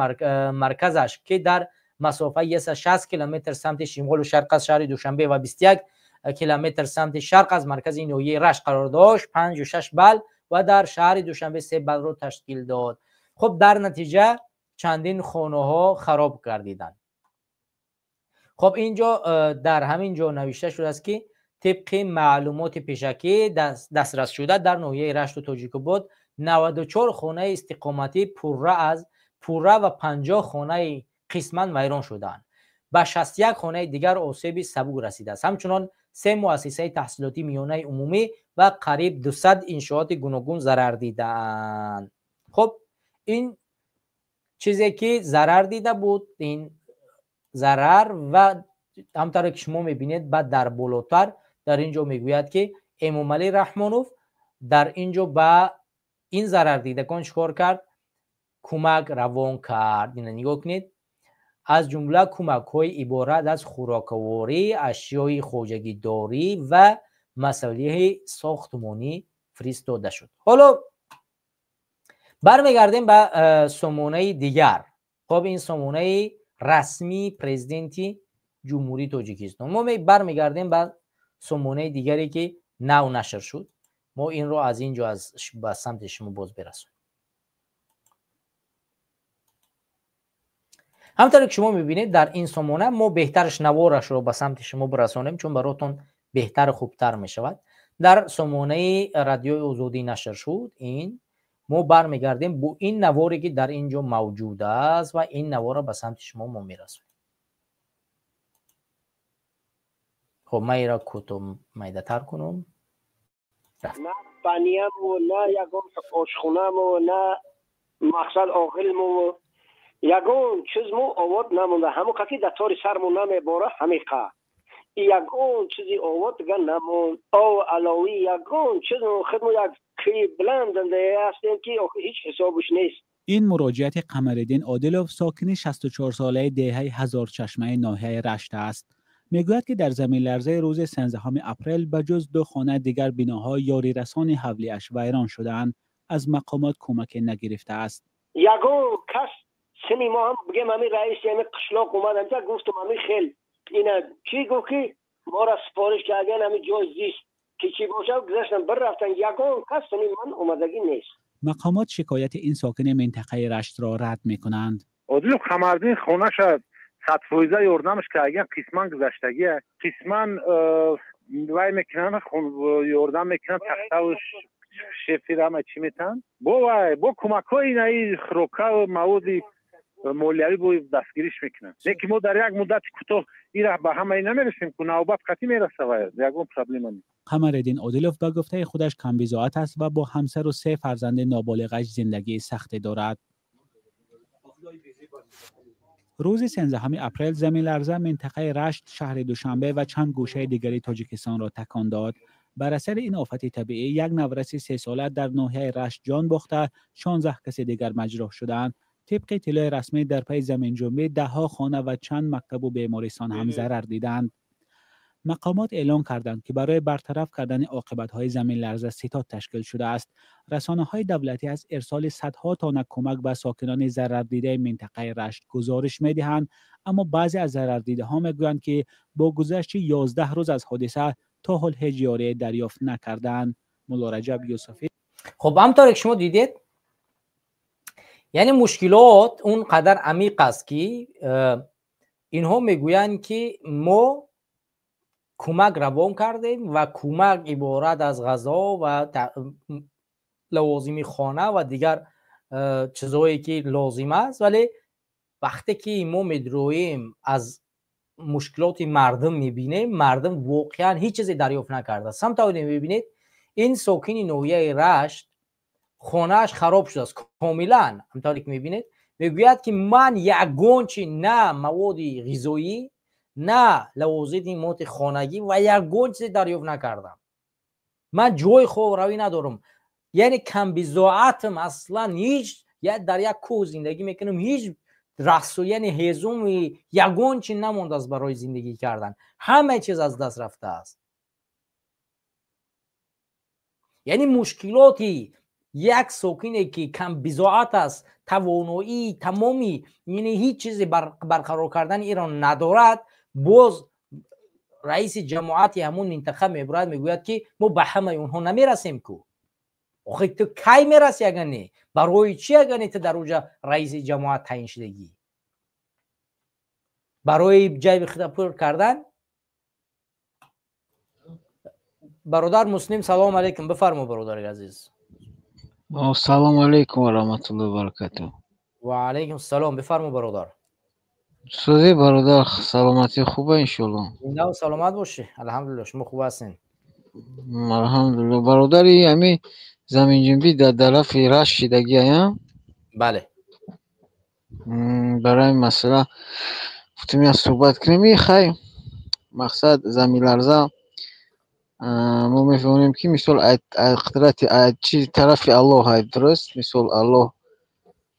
марказаш, ки дар масофаи 160 километр самти шимолу шарқ аз шаҳри Душанбе ва 21 километр самти шарқ аз маркази ноҳияи Рашт қарор дошт, 5,6 балл ва дар шаҳри Душанбе 3 баллро ташкил дод. Хуб, дар натиҷа чандин хонаҳо хароб гардиданд. Хоб, инҷо дар ҳамин ҷо навишта шудааст, ки тибқи маълумоти пешакӣ дастрасшуда дар ноҳияи Рашту Тоҷикобод 94 хонаи истиқоматӣ пурра аз пурра ва 50 хонаи қисман вайрон шудаанд. Ба 61 хонаи дигар осеби сабук расидааст. Ҳамчунон се муассисаи таҳсилоти миёнаи умумӣ ва қариб 200 иншооти гуногун зарар дидаанд. Хуб, ин чизе ки зарар дида буд, ин зарар. Ва ҳамтавре ки шумо мебинед, баъд дар болотар дар ин ҷо мегӯяд, ки Эмомалӣ Раҳмонов дар ин ҷо ба ин зарардидагон чӣ кор кард? Кӯмак равон кард. Ина нигоҳ кунед: аз ҷумла кӯмакҳои иборат аз хӯрокаворӣ, ашёи хоҷагидорӣ ва масолеҳи сохтмонӣ фиристода шуд. Ҳоло бармегардем ба сомонаи дигар. Хоб, ин сомонаи расмии Президенти Ҷумҳурии Тоҷикистон. Мо бармегардем ба сомонаи дигаре, ки нав нашр шуд. Мо инро аз ин ҷо ба самти шумо боз берасонем. Ҳамтавре ки шумо мебинед, дар ин сомона мо беҳтараш наворашро ба самти шумо бирасонем, чун баротон беҳтару хубтар мешавад. Дар сомонаи Радиои Озодӣ нашр шуд ин. Мо бармегардем бо ин наворе, ки дар ин ҷо мавҷуд аст, ва ин наворро ба самти шумо мо мерасонем. Хоб, ман инро кӯтоҳ майдатар кунам. На банияму, на ягон ошхонаму, на мақсад оғилму, ягон чизму овод намонда. Ҳамон ки дар тори сарму намебора, ҳамиқа ягон чизи овод дига намонд. Ов аловӣ, ягон чиз. Худмо як кӯи баланд зиндаги ҳастем, ки ҳеҷ ҳисобаш нест. Ин муроҷиати Қамариддин Одилов, сокини 64-солаи деҳаи Ҳазорчашмаи ноҳияи Рашт аст. Мегӯяд, ки дар заминларзаи рӯзи 13 апрел ба ҷуз ду хона, дигар биноҳои ёрирасони ҳавлиаш вайрон шудаанд. Аз мақомот кӯмаке нагирифтааст. Ягон кас сини мо ҳам бигем, ҳамин раиси ҳамин қишлоқ омад ҳамҷа, гуфтум ҳамин хел ина чӣ, гуфт, ки моро супориш кардан ҳамин ҷой зист ки чӣ бошад. Гузаштан, бир рафтан, ягон кас сини ман омадагӣ нест. Мақомот шикояти ин сокини минтақаи Раштро рад мекунанд. Одилов Қамардин хонаша 100 фоиза ёрдамаш кардан, қисман гузаштагия, қисман вай мекунанд, ёрдам мекунанд, тахтаву шифер, ҳама чӣ метаҳанд. Бо вай, бо кӯмакҳои инаи хӯрокаву маводи молиявӣ бо дастгириш мекунанд. Лекин мо дар як муддати кӯтоҳ ира ба ҳамаи намерасем, ку навбат қатъӣ мераса, вай ягон проблема нест. Қамариддин Одилов ба гуфтаи худаш камбизоат аст ва бо ҳамсару се фарзанди ноболиғаш зиндагии сахте дорад. Рӯзи 13 апрел заминларза минтақаи Рашт, шаҳри Душанбе ва чанд гӯшаи дигари Тоҷикистонро такон дод. Бар асари ин офати табиӣ як навраси сесола дар ноҳияи Рашт ҷон бохта, 16 каси дигар маҷрӯҳ шуданд. Тибқи иттилои расмӣ, дар пайи заминҷунбӣ даҳҳо хона ва чанд мактабу бемористон ҳам зарар диданд. Мақомот эълон карданд, ки барои бартараф кардани оқибатҳои заминларза ситод ташкил шудааст. Расонаҳои давлатӣ аз ирсоли садҳо тонна кӯмак ба сокинони зарардидаи минтақаи Рашт гузориш медиҳанд, аммо баъзе аз зарардидаҳо мегӯянд, ки бо гузашти 11 рӯз аз ҳодиса то ҳол ҳеҷ ёрие дарёфт накардаанд. Муллораҷаб Юсуфӣ. Хуб, ҳамторе ки шумо дидед, яъне мушкилот он қадар амиқ аст, ки инҳо мегӯянд, ки мо кӯмак равон кардем ва кӯмак иборат аз ғазо ва лавозими хона ва дигар чизҳое ки лозим аст. Вале вақте ки мо медроем, аз мушкилоти мардум мебинем, мардум воқеан ҳеҷ чизе дарёфт накардааст. Ҳамтавре мебинед, ин сокини ноҳияи Рашт хонааш хароб шудааст комилан. Ҳамтавре ки мебинед, мегӯяд, ки ман ягон чи, на маводи ғизоӣ, на лавозимоти хонагӣ ва ягон чизе дарёфт накардам. Ман ҷои хобравӣ надорам, яъне камбизоатам, аслан ҳеҷ, дар як кӯҳ зиндагӣ мекунам, ҳеҷ расу, яъне ҳезуми, ягон чи намондааст барои зиндагӣ кардан, ҳама чиз аз даст рафтааст. Яъне мушкилоти як сокине, ки камбизоат аст, тавоноии тамоми, яъне ҳеҷ чизе барқарор кардани инро надорад. Боз раиси ҷамоати ҳамун минтақа мебурад, мегӯяд, ки мо ба ҳамаи онҳо намерасем ку. Охи ту кай мераси, агар не? Барои чӣ, агар не, ту дар уҷа раиси ҷамоат таъин шудагӣ? Барои ҷайби худа пур кардан? Бародар Муслим, салому алайкум, бифармо, бародари азиз. Салому алайкум ва раҳматуллоҳи ва баракатуҳ. Ва алайкум салом, бифармо, бародар. Сӯзи, бародар, саломатӣ хуба, иншоалло? Зинда саломат бошӣ, алҳамдулилло. Шумо хуб ҳастен? Алҳамдулилло, бародари. Ҳами заминҷунбӣ дар тарафи Рашт шидагия? Бале. Барои ин масъала гуфтем, як суҳбат кунем. И хай, мақсад, заминларза мо мефаҳмем, ки мисол қудрати чи тарафи Аллоҳ ай, дуруст? Мисол, Аллоҳ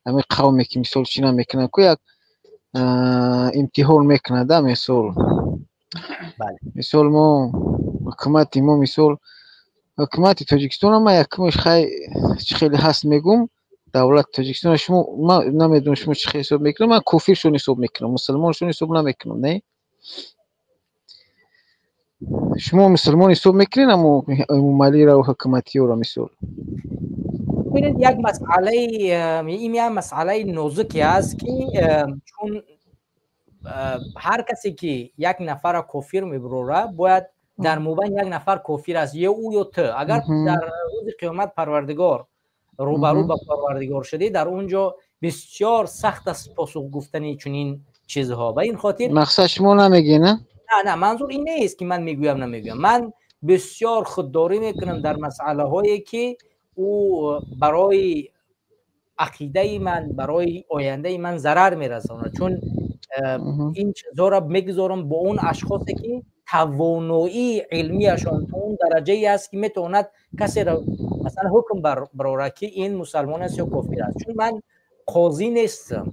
ҳамин қавме, ки мисол чӣ намекунад ку, як имтиҳон мекунада. Мисол, мо ҳукумати мо, мисол, ҳукумати Тоҷикистон, ма якумш, хай, чӣ хеле ҳаст, мегум, давлати Тоҷикистон, шумо, ман намедонам, шумо чӣ хел ҳисоб мекунам, ман кофиршон ҳисоб мекунам, мусулмоншон ҳисоб намекунам. Не, шумо мусулмон ҳисоб мекунед амо Эмомалиро ва ҳукуматиёро, мисол? Бибинед, як масъалаи, ин як масъалаи нозуке аст, ки чун ҳар касе ки як нафарро кофир мебурора, бояд дар мобайн як нафар кофир аст, ё ӯ, ё ту. Агар дар рӯзи қиёмат Парвардигор рӯбарӯ ба Парвардигор шудӣ, дар он ҷо бисёр сахт аст посух гуфтани чунин чизҳо. Ба ин хотир мақсад шумо намегӣ, на? На, манзур ин нест, ки ман мегӯям, намегӯям. Ман бисёр худдорӣ мекунам дар масъалаҳое, ки ӯ барои ақидаи ман, барои ояндаи ман зарар мерасонад, чун ин чизҳоро мегузорам бо он ашхосе, ки тавоноии илмияшон то он дараҷае аст, ки метавонад касеро, масалан, ҳукм барорад, ки ин мусалмон аст ё кофир аст. Чун ман қозӣ нестам,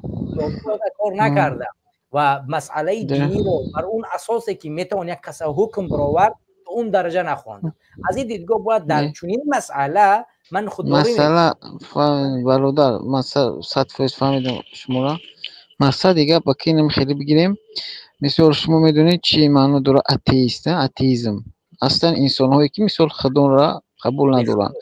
кор накардам ва масъалаи диниро бар он асосе, ки метавон як каса ҳукм баровард, то он дараҷа нахондам. Аз ин дидгоҳ бояд дар чунин масъала ман худдорӣ. Масъала, бародар, ман 100% фаҳмидам шуморо. Мақсади гап ба кинам хеле бигирем. Мисол, шумо медонед, чӣ маъно дорад атеист, атеизм? Аслан инсонҳое, ки мисол худоро қабул надоранд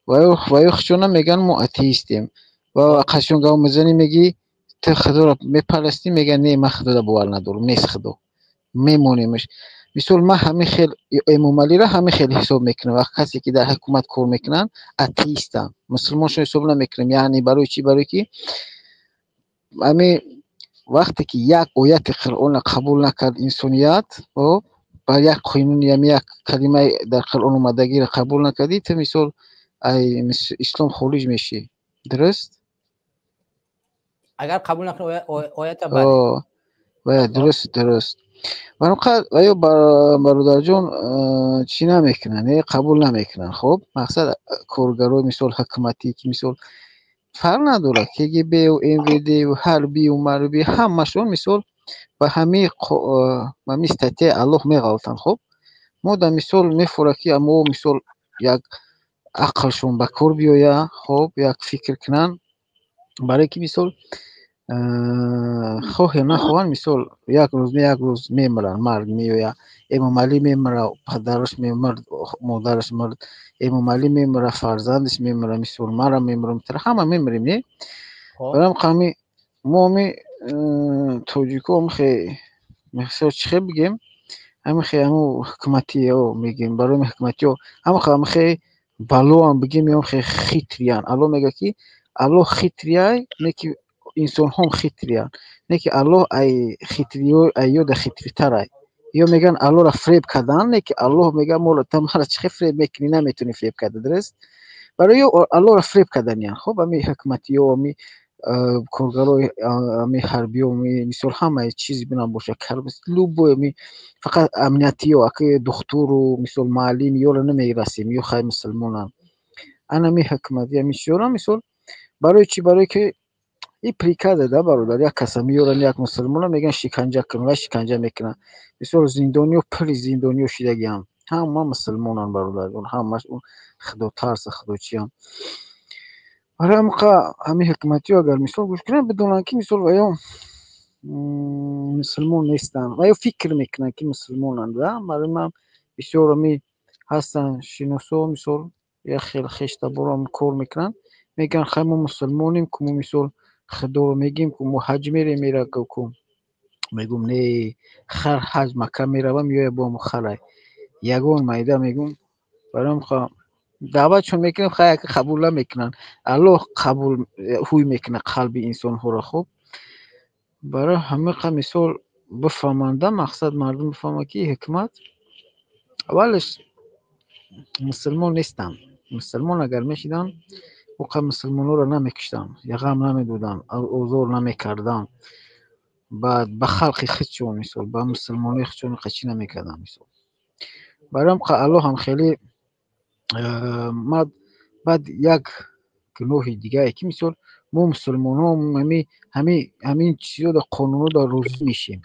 ва ё худшона мегӯянд, мо атеистем. Ва қашон гап мезанӣ, мегӣ, ту худоро мепарастӣ? Мегӯянд, не, ман худоро бовар надорам, нест худо, мемонемш. Мисол, ман ҳамин хел Эмомалиро ҳамин хел ҳисоб мекунам. Вақт касе, ки дар ҳукумат кор мекунанд, атеистанд, мусулмоншон ҳисоб намекунам. Яъне барои чӣ? Барои ки ҳамин вақте ки як ояти Қуръонро қабул накард инсоният, бар як қонуни, ами як калимаи дар Қуръон омадагиро қабул накардӣ, ту мисол ай ислом хориҷ мешӣ, дуруст? Агар қабул накунӣ оята, бале. Дуруст. Ва ё, бародарҷон, чӣ намекунанд, қабул намекунанд. Хоб, мақсад, коргарои мисол ҳукуматӣ, ки мисол фарқ надорад, КГБ-у МВД-у ҳарбию марбӣ, ҳамашон мисол ба ҳамин статьяи Аллоҳ меғалтанд. Хоб, мо дар мисол мефорад, ки мо мисол як ақлшон ба кор биёяд, хоб, як фикр кунанд, барое ки мисол хоҳе нахоҳанд, мисол, як рӯз не, як рӯз мемиранд, марг меояд. Эмомалӣ мемира, падараш мемирд, модараш мирд. Эмомалӣ мемира, фарзандаш мемира, мисол, манам мемирам, ҳама мемирем, не? Барам қами мо ами тоҷико ҳамихе, мисол, чӣ хел бигем, ҳамихе ҳаму ҳукуматиё мегем, барои ҳукуматиё ҳамихе балоам бигем ё ҳамихе хитрый ян. Аллоҳ мегӯяд, ки Аллоҳ хитрый ай, не ки инсонҳом хитрый янд, не ки Аллоҳ ай хитрый ё ай ёда хитрый тарай. Ё мегӯянд, Аллоҳро фиреб карданд, не ки Аллоҳ мегӯяд, моро ту маро чӣ хел фиреб мекунӣ? Наметавонӣ фиреб карда, дуруст? Барои ё Аллоҳро фиреб карданиянд. Хоб, ами ҳукуматиё, ами коргарои ами ҳарбиё, мисол, ҳамаи чизи бинам боша, любой, ами фақат амниятиё, аки духтуру мисол муаллим ёро намерасем, ё хай мусулмонанд. Анами ҳукумати ами чизёро, мисол, барои чӣ? Барое ки и приказ е да, бародар. Як каса меёранд, як мусулмона, мегӯянд, шиканҷа кун, ва шиканҷа мекунанд. Мисол, зиндониё пури зиндониё шидагианд, ҳама мусулмонанд, бародарҷон, ҳамаш худотарса, худочианд. Барои ҳамқа ҳамин ҳукуматиё агар мисол гӯш кунанд, бидонанд, ки мисол ва ё мусулмон нестанд, ва ё фикр мекунанд, ки мусулмонанд. Барои ман бисёр ами ҳастанд шиносо, мисол, як хел хештаборам кор мекунанд, мегӯянд, хай, мо мусулмонем ку, мо мисол худоро мегӯем ку, мо ҳаҷ мерем, мера ку. Мегӯм, не, хар ҳаҷ Макка мерава, меояд, бо мо харай ягон майда. Мегӯм, барои ҳамқа даъватшон мекунем, хай, қабул намекунанд. Аллоҳ қабул ҳуй мекунад қалби инсонҳоро. Хуб, барои ҳамиқа мисол бифаҳманда, мақсад, мардум бифаҳмад, ки ҳукумат аввалаш мусулмон нестанд. Мусулмон агар мешиданд, оқа мусулмонҳоро намекуштанд, яғам намедоданд, озор намекарданд, баъд ба халқи худшон, мисол, ба мусулмонои худшон қачӣ намекарданд. Мисол, барои ҳамқа Аллоҳ ҳам хеле баъд як гуноҳи дигае, ки мисол мо мусулмонҳо ҳамин чизҳо, қонунҳо розӣ мешем,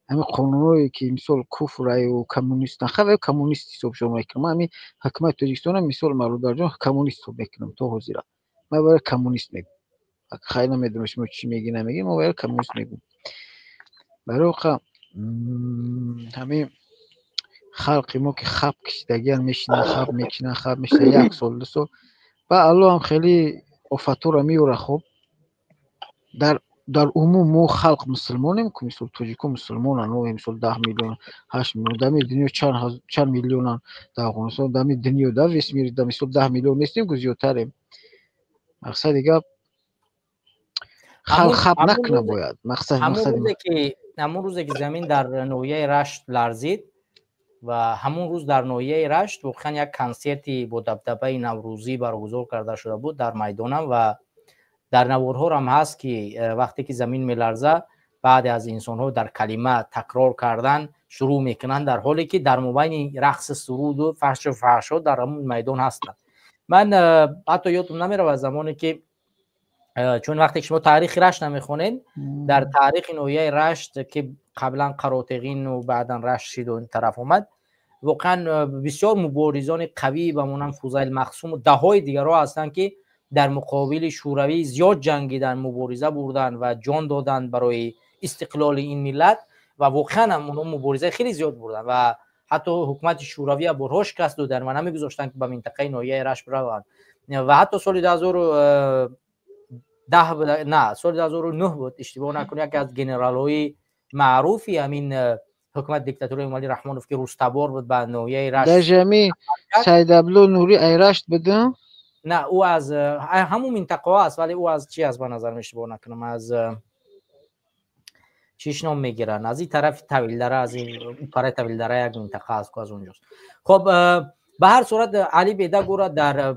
ҳамин қонунҳое, ки мисол куфраю коммунистан, хай, коммунист ҳисобшон мекунам. Ман ҳамин ҳукумати Тоҷикистона, мисол, бародарҷон, коммунист ҳисоб мекунам то ҳозира. Ман барои коммунист мегӯм, хай, намедонам, шумо чӣ мегӣ, намегӣ, мо барои коммунист мегӯм. Барои оқа ҳамин халқи мо, ки хаб кишидагиан, мешинанд, хаб мекушинанд, хаб мешинанд, як сол, 2 сол, ба Аллоҳ ҳам хеле офатҳоро меёрад. Хуб, дар Дар умум мо халқ мусулмонем ку, мисол тоҷико мусулмонанд, мо мисол 10 миллион, 8 миллион, дар дунё чанд миллионанд, дар Афғонистон, дар дунё, дар весь мир, дар мисол 10 миллион нестем ку, зиёдтарем. Мақсади гап, халқ хаб накуна бояд. Мақсад ҳамон рӯзе ки замин дар ноҳияи Рашт ларзид ва ҳамон рӯз дар ноҳияи Рашт воқеан як консерти бо дабдабаи наврӯзӣ баргузор карда шуда буд дар майдонам ва дар наворҳорам ҳаст ки вақте ки замин меларза, баъде аз инсонҳо дар калима такрор кардан шурӯъ мекунанд, дар ҳоле ки дар мобайни рақси суруду фаҳшу фаҳшо дар ҳамон майдон ҳастанд. Ман ҳатто ёдам намеравад замоне ки, чун вақте ки шумо таърихи Рашт намехонед, дар таърихи ноҳияи Рашт ки қаблан Қаротеғину баъдан Рашт шиду ин тараф омад, воқеан бисёр муборизони қавӣ ба монанд Фузайл Мақсуму даҳҳои дигарҳо ҳастанд ки дар муқобили Шӯравӣ зиёд ҷангидан, мубориза бурданд ва ҷон доданд барои истиқлоли ин миллат ва воқеан ҳам онҳо муборизаи хеле зиёд бурданд ва ҳатто ҳукумати Шӯравӣ борҳо шикаст доданд ва намегузоштанд ки ба минтақаи ноҳияи Рашт бираванд. Ва ҳатто соли 2010, на, соли 2009 буд, иштибоҳ накунем, яке аз генералҳои маъруфи ҳамин ҳукумати диктатураи Эмомалӣ Раҳмонов ки рустабор буд, ба ноҳияи Рашт даже ҳамин Саидабло Нурӣ ай Рашт будам. На, ӯ аз ҳамун минтақаҳо аст, вале ӯ аз чи аст, ба назарам иштибоҳ накунам, аз чиш ном мегиранд, аз ин тарафи Тавилдара, аз ин параи Тавилдара як минтақа аст ку, аз онҷост. Хоб, ба ҳар сурат Али Бедаг ӯро дар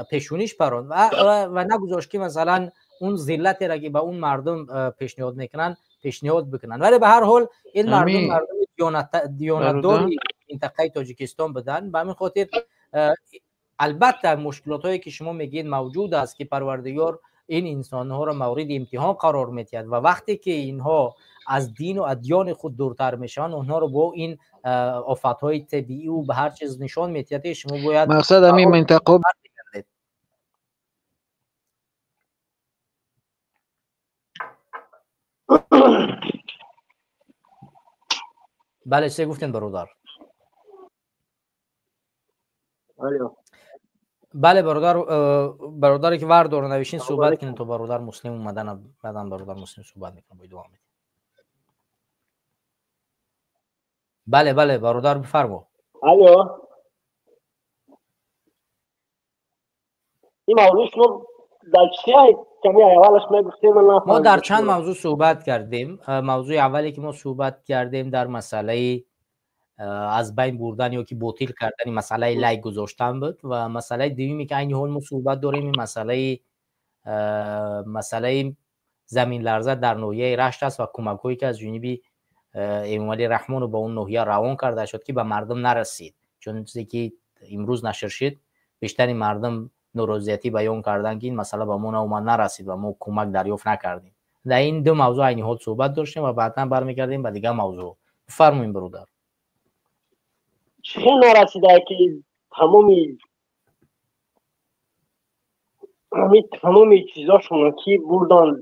пешониш паронд ва нагузошт ки масалан он зиллатеро ки ба он мардум пешниҳод мекунанд пешниҳод бикунанд. Вале ба ҳар ҳол ин мардум мардуми диёнатдори минтақаи Тоҷикистон буданд. Ба ҳамин хотир албатта мушкилотҳое ки шумо мегӯед мавҷуд аст, ки Парвардигор ин инсонҳоро мавриди имтиҳон қарор медиҳад ва вақте ки инҳо аз дину адёни худ дуртар мешаванд, онҳоро бо ин офатҳои табиӣ ба ҳар чиз нишон медиҳад ки шумо бояд мақсад ҳамин минтақа. Бале, чизе гуфтем, бародар? Бале, бародар, бародаре ки вар дора навишин, суҳбат кунед то бародар Муслим омадан, баъдан бародар Муслим суҳбат мекунад, бо идома медиҳем. Бале, бале, бародар, бифармо. Алло, ин мавзӯъ шумо дар чи ками аввалаш мегуфтем? Мо дар чанд мавзӯъ суҳбат кардем. Мавзӯи аввале ки мо суҳбат кардем дар масъалаи аз байн бурдан ё ки ботил кардани масъалаи лайк гузоштан буд ва масъалаи дуюме ки айни ҳол мо суҳбат дорем, ин масъалаи заминларза дар ноҳияи Рашт аст ва кӯмакҳое ки аз ҷониби Эмомалӣ Раҳмонов ба он ноҳия равон карда шуд ки ба мардум нарасид, чун чизе ки имрӯз нашр шуд, бештари мардум норозиятӣ баён карданд ки ин масъала ба мо наомад, нарасид ва мо кӯмак дарёфт накардем. Дар ин ду мавзӯъ айни ҳол суҳбат доштем ва баъдан бармегардем ба дигар мавзӯъ. Бифармоед, бародар. Чӣ нарасидае ки тамоми чизошонро ки бурдан,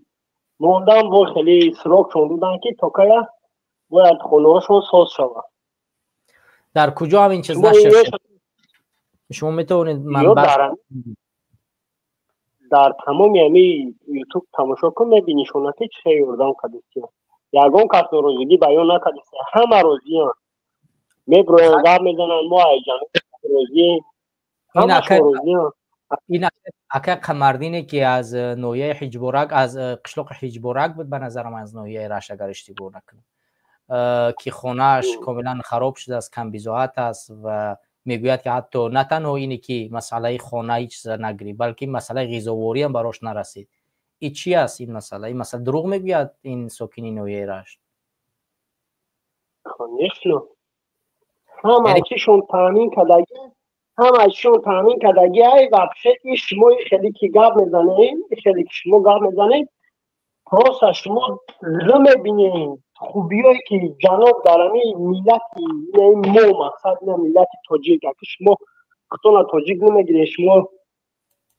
мондан, бо хеле срокшон додан ки то кая бояд хонаҳошон соз шавад. Дар куҷо ҳам ин чиз нашр шуд? Шумо метавонед манбаъ? Дар тамоми ҳами Ютуб тамошо кун, мебинишона ки чӣ ёрдам кардистия. Ягон кас норозигӣ баён накардистия, ҳама розианд, меброянд, гап мезананд: мо айҷан розием, ҳамашон розианд. Ин ака Қамардине ки аз ноҳияи Ҳиҷборак, аз қишлоқи Ҳиҷборак буд, ба назарам аз ноҳияи Рашт, агар иштибоҳ накунам, ки хонааш комилан хароб шудааст, камбизоат аст ва мегӯяд ки ҳатто на танҳо ине ки масъалаи хона ҳеҷ чиза нагирифт, балки масъалаи ғизовориам барош нарасид. И чи аст ин масъала? Ин масъала дурӯғ мегӯяд ин сокини ноҳияи Рашт? Конечно, ҳама чишон таъмин кардаги, ҳама чишон таъмин кардаги. Ай вообще и шумо хеле ки гап мезанед, хеле ки шумо гап мезанед, просто шумо зу мебинед хубиҳое ки ҷаноб дар ҳамин миллати мо, мақсад ина миллати тоҷик, аки шумо худтона тоҷик намегиред, шумо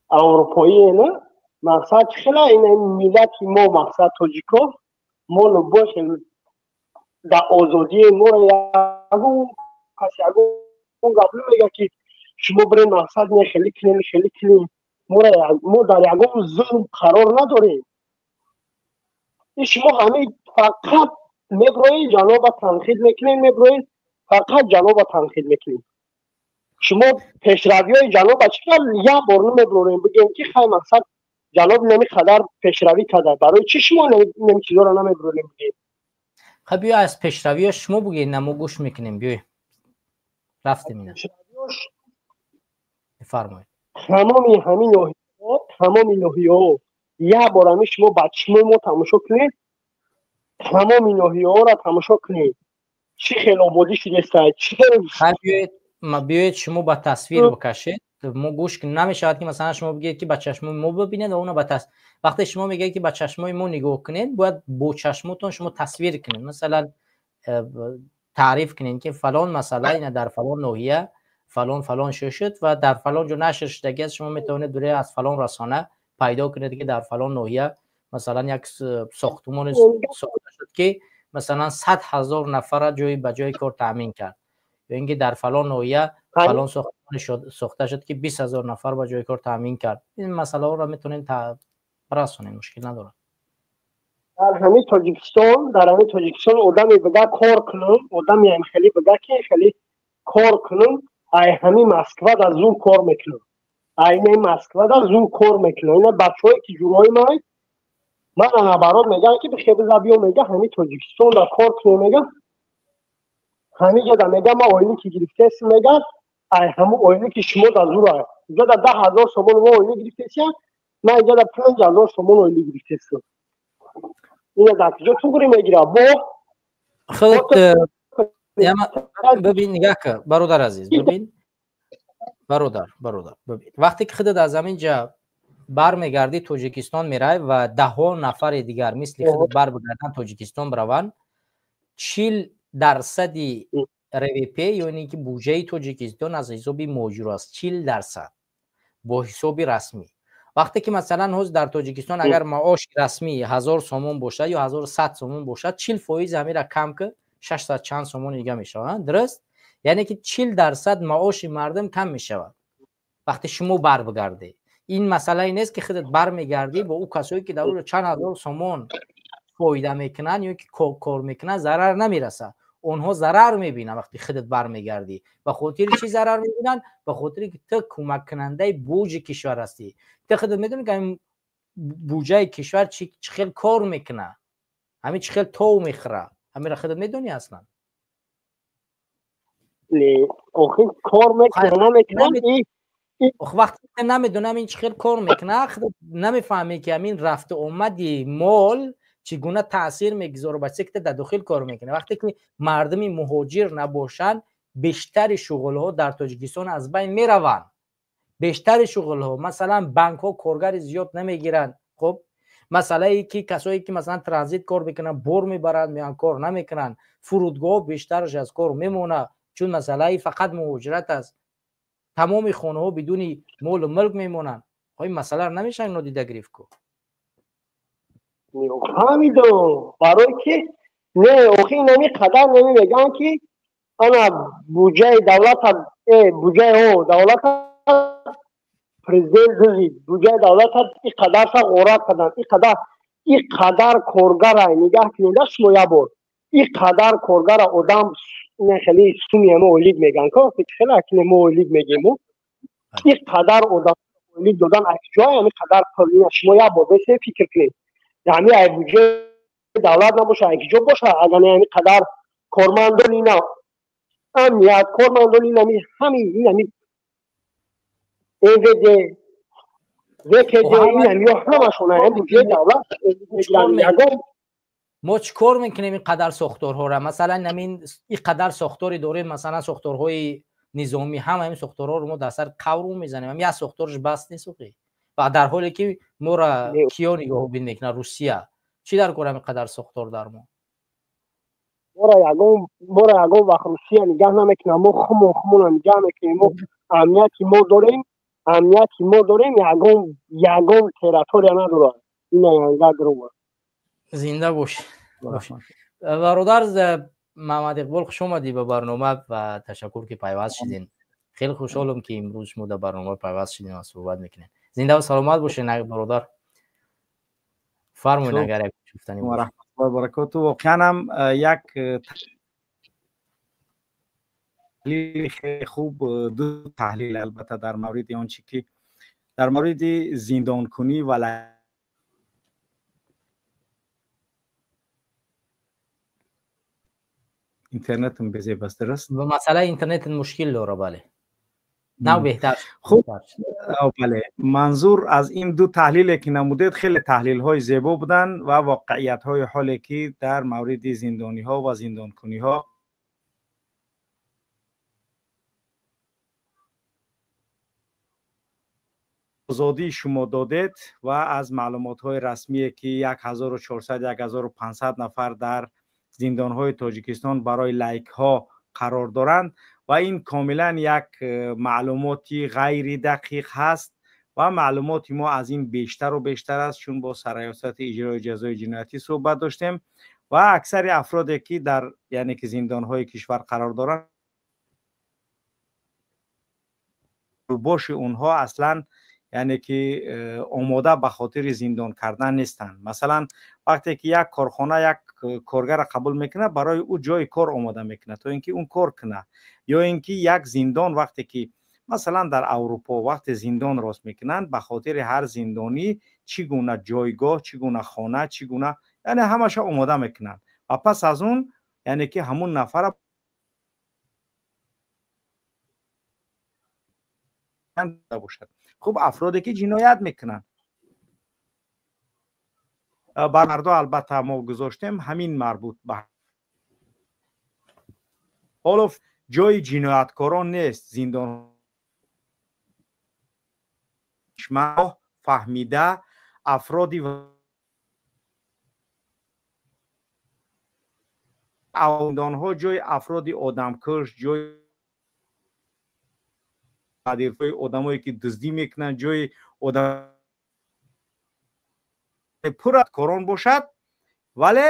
аврупоие, на, мақсад хела ина миллати мо, мақсад тоҷико, мо бошем дар озодии моро, ягон кас ягон гап намега ки шумо бирен, мақсад не, хеле кунем, хеле кунем. Мо дар ягон зулм қарор надорем. Ин шумо ҳамин фақат меброед, ҷаноба танқид мекунед, меброед, фақат ҷаноба танқид мекунед. Шумо пешравиҳои ҷаноба чӣ қадр як бор намеброрем, бигем ки хай, мақсад, ҷаноб нами қадар пешравӣ карда. Барои чӣ шумо нами чизоро намеброрем, бигем? Хай, биё, аз пешравиҳо шумо бугед, на мо гӯш мекунем. Биёй, рафтем ина. Бифармоед. Тамоми ҳамин ноҳияҳо, тамоми ноҳияҳо, як бор ҳамин шумо ба чишмои мо тамошо кунед, тамоми ноҳияҳоро тамошо кунед, чӣ хел ободӣ шудеста, чӣ хел. Биёед, шумо ба тасвир бикашед, мо гӯш намешавад, ки масалан шумо бигӯед, ки ба чашмои мо бибинед ва уна ба тас. Вақте шумо мегӯед, ки ба чашмои мо нигоҳ кунед, бояд бо чашмотон шумо тасвир кунед, масалан, таъриф кунед, ки фалон масъала ина дар фалон ноҳия фалон фалон шуд ва дар фалон ҷо нашр шудагӣ аст. Шумо метавонед дуре аз фалон расона пайдо кунед, ки дар фалон ноҳия масалан як сохтумоне сохта шуд, ки масалан 100 000 нафара ҷои ба ҷои кор таъмин кард, ё ин ки дар фалон ноҳия фалон сохтумоне сохта шуд, ки 20 000 нафар ба ҷои кор таъмин кард. Ин масъалаҳоро метавонем расонем, мушкил надорад. Дар ҳамин Тоҷикистон, дар ҳамин Тоҷикистон одаме буда кор кунам, одаме хеле буда, ки хеле кор кунам, ай ҳамин Москва да зур кор мекунам, айнаи Москва да зур кор мекунам. Ина бачаҳое ки ҷурои ман ман наоборот мегӯям, ки бихе, биза, биё, мега, ҳамин Тоҷикистон да кор кунем, мега, ҳамин ҷода, мега, ма оилӣ ки гирифтеси, мега, ай ҳамун оилӣ ки шумо да зура иҷода 10 000 сомон мо оилӣ гирифтесия, ман иҷода 5000 сомон оилӣ гирифтесам. Ина дар куҷо туғри мегира бо? Худ бибин, нигаҳ кар, бародар азиз, бибин, бародар, бародар, бибин, вақте ки худат аз ҳамин ҷа бармегардӣ, Тоҷикистон мерай ва даҳҳо нафари дигар мисли худат бар бигарданд, Тоҷикистон бираванд, 40 дарсади РВП ё ин ки буҷаи Тоҷикистон аз ҳисоби муҳоҷиро аст, 40 дарсад бо ҳисоби расмӣ. Вақте ки масалан ҳозир дар Тоҷикистон агар маоши расмӣ 1000 сомон бошад ё 1100 сомон бошад, 40 фоиз ҳамира кам ки, 600 чанд сомони дига мешавад, дуруст? Яъне ки 40 дарсад маоши мардум кам мешавад, вақте шумо бар бигардед. Ин масъалае нест, ки худат бармегардӣ, бо ӯ касое ки дар ӯ чанд ҳазор сомон фоида мекунанд ё ки кор мекунанд, зарар намерасад. Онҳо зарар мебинанд, вақте худат бармегардӣ. Ба хотири чӣ зарар мебинанд? Ба хотире ки ту кӯмаккунандаи буҷи кишвар ҳастӣ. Ту худат медонӣ, ки буҷаи кишвар чӣ хел кор мекунад, ҳамин чӣ хел тов мехӯрад, ҳаминро худат медонӣ аслан. Охир кор мекунад, намекунад. Вақте намедонам ин чӣ хел кор мекунад, намефаҳмӣ, ки ҳамин рафту омади мол чӣ гуна таъсир мегузорад ба чизе, ки дар дохил кор мекунад. Вақте ки мардуми муҳоҷир набошанд, бештари шуғлҳо дар Тоҷикистон аз байн мераванд, бештари шуғлҳо. Масалан, банкҳо коргари зиёд намегиранд. Хуб, масъалае ки касое ки масалан транзит кор мекунанд, бор мебаранд, меян, кор намекунанд. Фурудгоҳ бештараш аз кор мемонад, чун масъалаи фақат муҳоҷират аст. Тамоми хонаҳо бидуни молу мулк мемонанд. Ин масъаларо намешавад нодида гирифт ку. Фаҳмидам, барои ки не, охи, инами қадар неми мегӯянд, ки ана буҷаи давлата, буҷаи о давлата президент дузид, буҷаи давлата и қадарша ғорат карданд, и қадар, и қадар коргара нигаҳ кунеда шумо як бор, и қадар коргара одам хеле суми ама ойлик мегӯянд ко, хеле акине мо ойлик мегӯему, и қадар одам ойлик додан аз ҷой ами қадар пул? Шумо як бор бесе фикр кунед, ҳами ай буҷаи давлат набоша, ай киҷо боша? Агар ами қадар кормандон, ина амният, кормандон, инами ҳами инами МВД, ВКД, инами ҳамашон ай буҷаи давлат ягон. Мо чӣ кор мекунем ин қадар сохторҳоро? Масалан, ҳамин ин қадар сохторе дорем, масалан, сохторҳои низомӣ, ҳама ҳамин сохторҳоро мо дар сари қавру мезанем. Ҳам як сохтораш бас нест охи? Ва дар ҳоле ки моро киё нигоҳубин мекунад? Русия. Чӣ дар кор ҳамин қадар сохтор дар мо? Моро ягон вақт Русия нигаҳ намекунад. Мо хумон хумона нигаҳ мекунем. Мо амнияти мо дорем, амнияти мо дорем, ягон территория надорад. Ина янга грова. Зинда бош, бародар Маҳмад Иқбол. Хуш омадӣ ба барнома ва ташаккур, ки пайваст шудин. Хеле хушҳолам, ки имрӯз шумо дар барнома пайваст шудин ва суҳбат мекунем. Зинда ва саломат бошед, бародар. Фармоед агар як гуфтанӣ ва раҳматуллоҳи ва баракоту. Воқеан ҳам як таҳлили хеле хуб, ду таҳлил албатта дар мавриди он чи ки дар мавриди зиндонкунӣ ва интернетم безеб аст, дуруст? Масъалаи интернет мушкил дора, бале. На беҳтар. Хуб, бале. Манзур аз ин ду таҳлиле ки намудед хеле таҳлилҳои зебо буданд ва воқеиятҳои ҳоле ки дар мавриди зиндониҳо ва зиндонкуниҳо озодӣ шумо додед ва аз маълумотҳои расмие ки 1400 1500 нафар дар зиндонҳои Тоҷикистон барои лайкҳо қарор доранд ва ин комилан як маълумоти ғайридақиқ ҳаст ва маълумоти мо аз ин бештару бештар аст, чун бо сарраёсати иҷрои ҷазои ҷиноятӣ суҳбат доштем ва аксари афроде ки дар яъне ки зиндонҳои кишвар қарор доранд, боши онҳо аслан яъне ки омода ба хотири зиндон кардан нестанд. Масалан, вақте ки як корхона як коргарро қабул мекунад, барои ӯ ҷои кор омода мекунад, то ин ки ӯ кор кунад. Ё ин ки як зиндон вақте ки масалан дар Аврупо вақте зиндон рост мекунанд, ба хотири ҳар зиндонӣ чӣ гуна ҷойгоҳ, чӣ гуна хона, чӣ гуна, яъне ҳамаша омода мекунанд ва пас аз он яъне ки ҳамун нафара бошад. Хуб, афроде ки ҷиноят мекунанд бар мардо албатта мо гузоштем ҳамин марбут ба ҳоло ҷои ҷинояткорон нест. Зиндон фаҳмида афроди зиндонҳо ҷои афроди одамкуш, ҷои қадирҳои одамое ки дуздӣ мекунанд, ҷои одам пур аз корон бошад, вале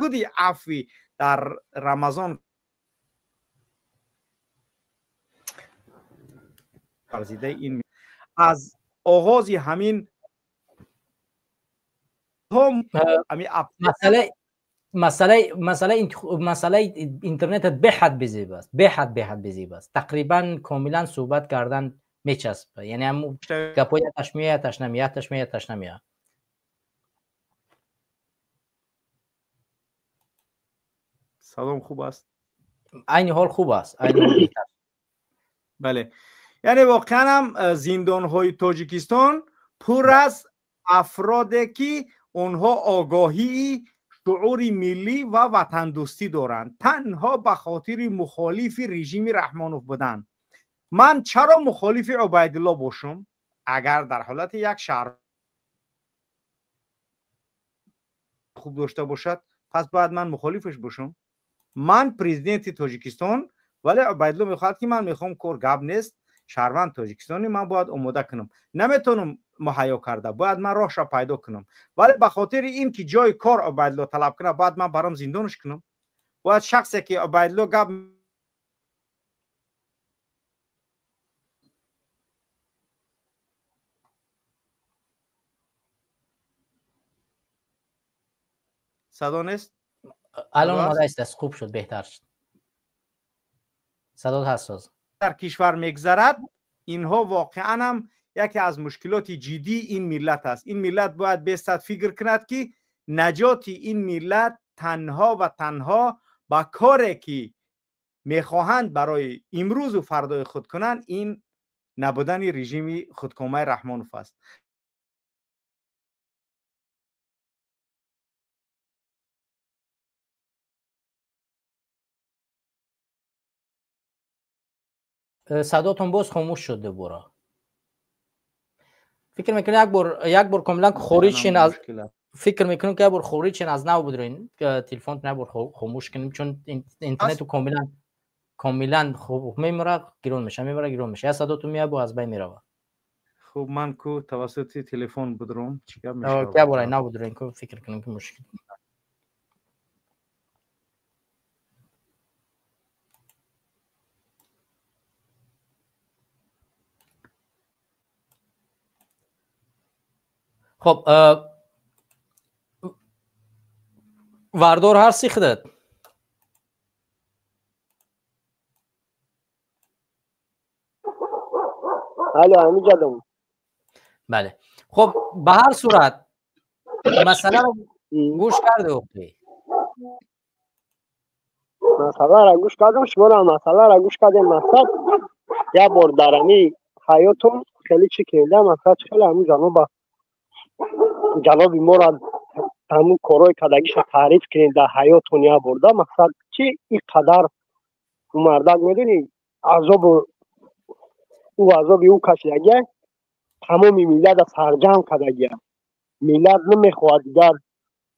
буди афви дар Рамазон варзидаи ин аз оғози ҳамин масъалаи интернет беҳад безеб аст, беҳад безеб аст. Тақрибан комилан суҳбат кардан мечаспад, яъне ҳамун гапҳои яташ меояд, яташ намеояд, яташ меояд, яташ намеояд. Салом, хуб аст? Айни ҳол хуб аст, айни ҳол беҳтар. Бале, яъне воқеан ҳам зиндонҳои Тоҷикистон пур аз афроде ки онҳо огоҳии шуури миллӣ ва ватандӯстӣ доранд, танҳо ба хотири мухолифи режими Раҳмонов буданд. Ман чаро мухолифи Убайдулло бошам, агар дар ҳолати як шаҳр хуб дошта бошад, пас бояд ман мухолифаш бошам? Ман президенти Тоҷикистон, вале Убайдулло мехоҳад ки ман мехоҳам кор, гап нест, шаҳрванд тоҷикистони ман бояд омода кунам, наметавонам муҳайё карда, бояд ман роҳша пайдо кунам, вале ба хотири ин ки ҷои кор Убайдулло талаб кунад, бояд ман баром зиндонаш кунам? Бояд шахсе ки Убайдулло гап садо нест? Алон омода аст, хуб шуд, беҳтар шуд. Садо ҳаст соз. Дар кишвар мегзарад, инҳо воқеан ҳам яке аз мушкилоти ҷиддии ин миллат аст. Ин миллат бояд бестад фикр кунад ки наҷоти ин миллат танҳо ва танҳо ба коре ки мехоҳанд барои имрӯзу фардои худ кунанд, ин набудани режими худкомаи Раҳмонов аст. Садотон боз хомӯш шуд дубора. Фикр мекунам як бор комилан хориҷ шин аз фикр мекунам ки як бор хориҷ шин аз нав будроин телефонтон як бор хомӯш кунем, чун интернету комилан хуб мемирад, гирон мешавад, мемирад, гирон мешавад. Як садотон меояд, аз байн меравад. Хуб, ман ку тавассути телефон будром, чӣ гап мешавад? Як бор нав будроин ку фикр кунам ки мушкил. خب وردار هستی خودت؟ الو همینجا. بله خب به هر صورت مثلا گوش کرده اوکی مسئله را گوش کردم، شما را مسئله را گوش کردیم. مقصد یه بار در همی حیاتم خیلی چی کرده، مقصد خیلی همون جناب ما را همون کارهای کدگیش را تعریف کنید در حیاتون یه برده. مقصد چی اینقدر مردک میدونی عذاب او عذاب او کشیدگی تمام ملت سرجم کدگی، ملت نمیخواد دیگر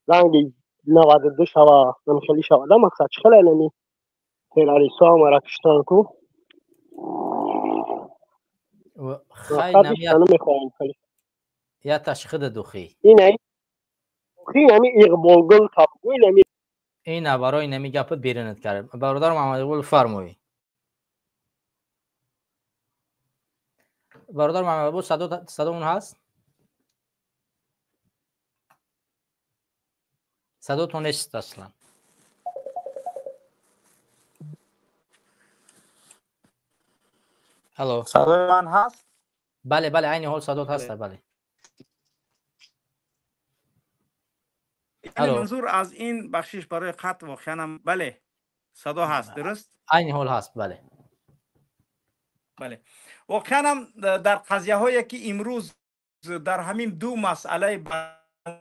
رنگ 92 شوه من خیلی شوه. ده مقصد چه خیلی نمی تروریست ها مرا کشتن کو خیلی نمیخوایم خیلی یا تشخیص دوخی اینه خی همی اقبال گل تابگوی نمی اینه برای نمی گپت بیرونت کرد. برادر محمد اقبال فرمایی. برادر محمد اقبال صدا اون هست؟ صداتون نیست اصلا. الو صدای من هست؟ بله بله عین حال صدات هست. بله یعنی منظور از این بخشش برای خط واقعا بله صدا هست درست؟ عین حال هست بله. بله واقعا هم در قضیه هایی که امروز در همین دو مسئله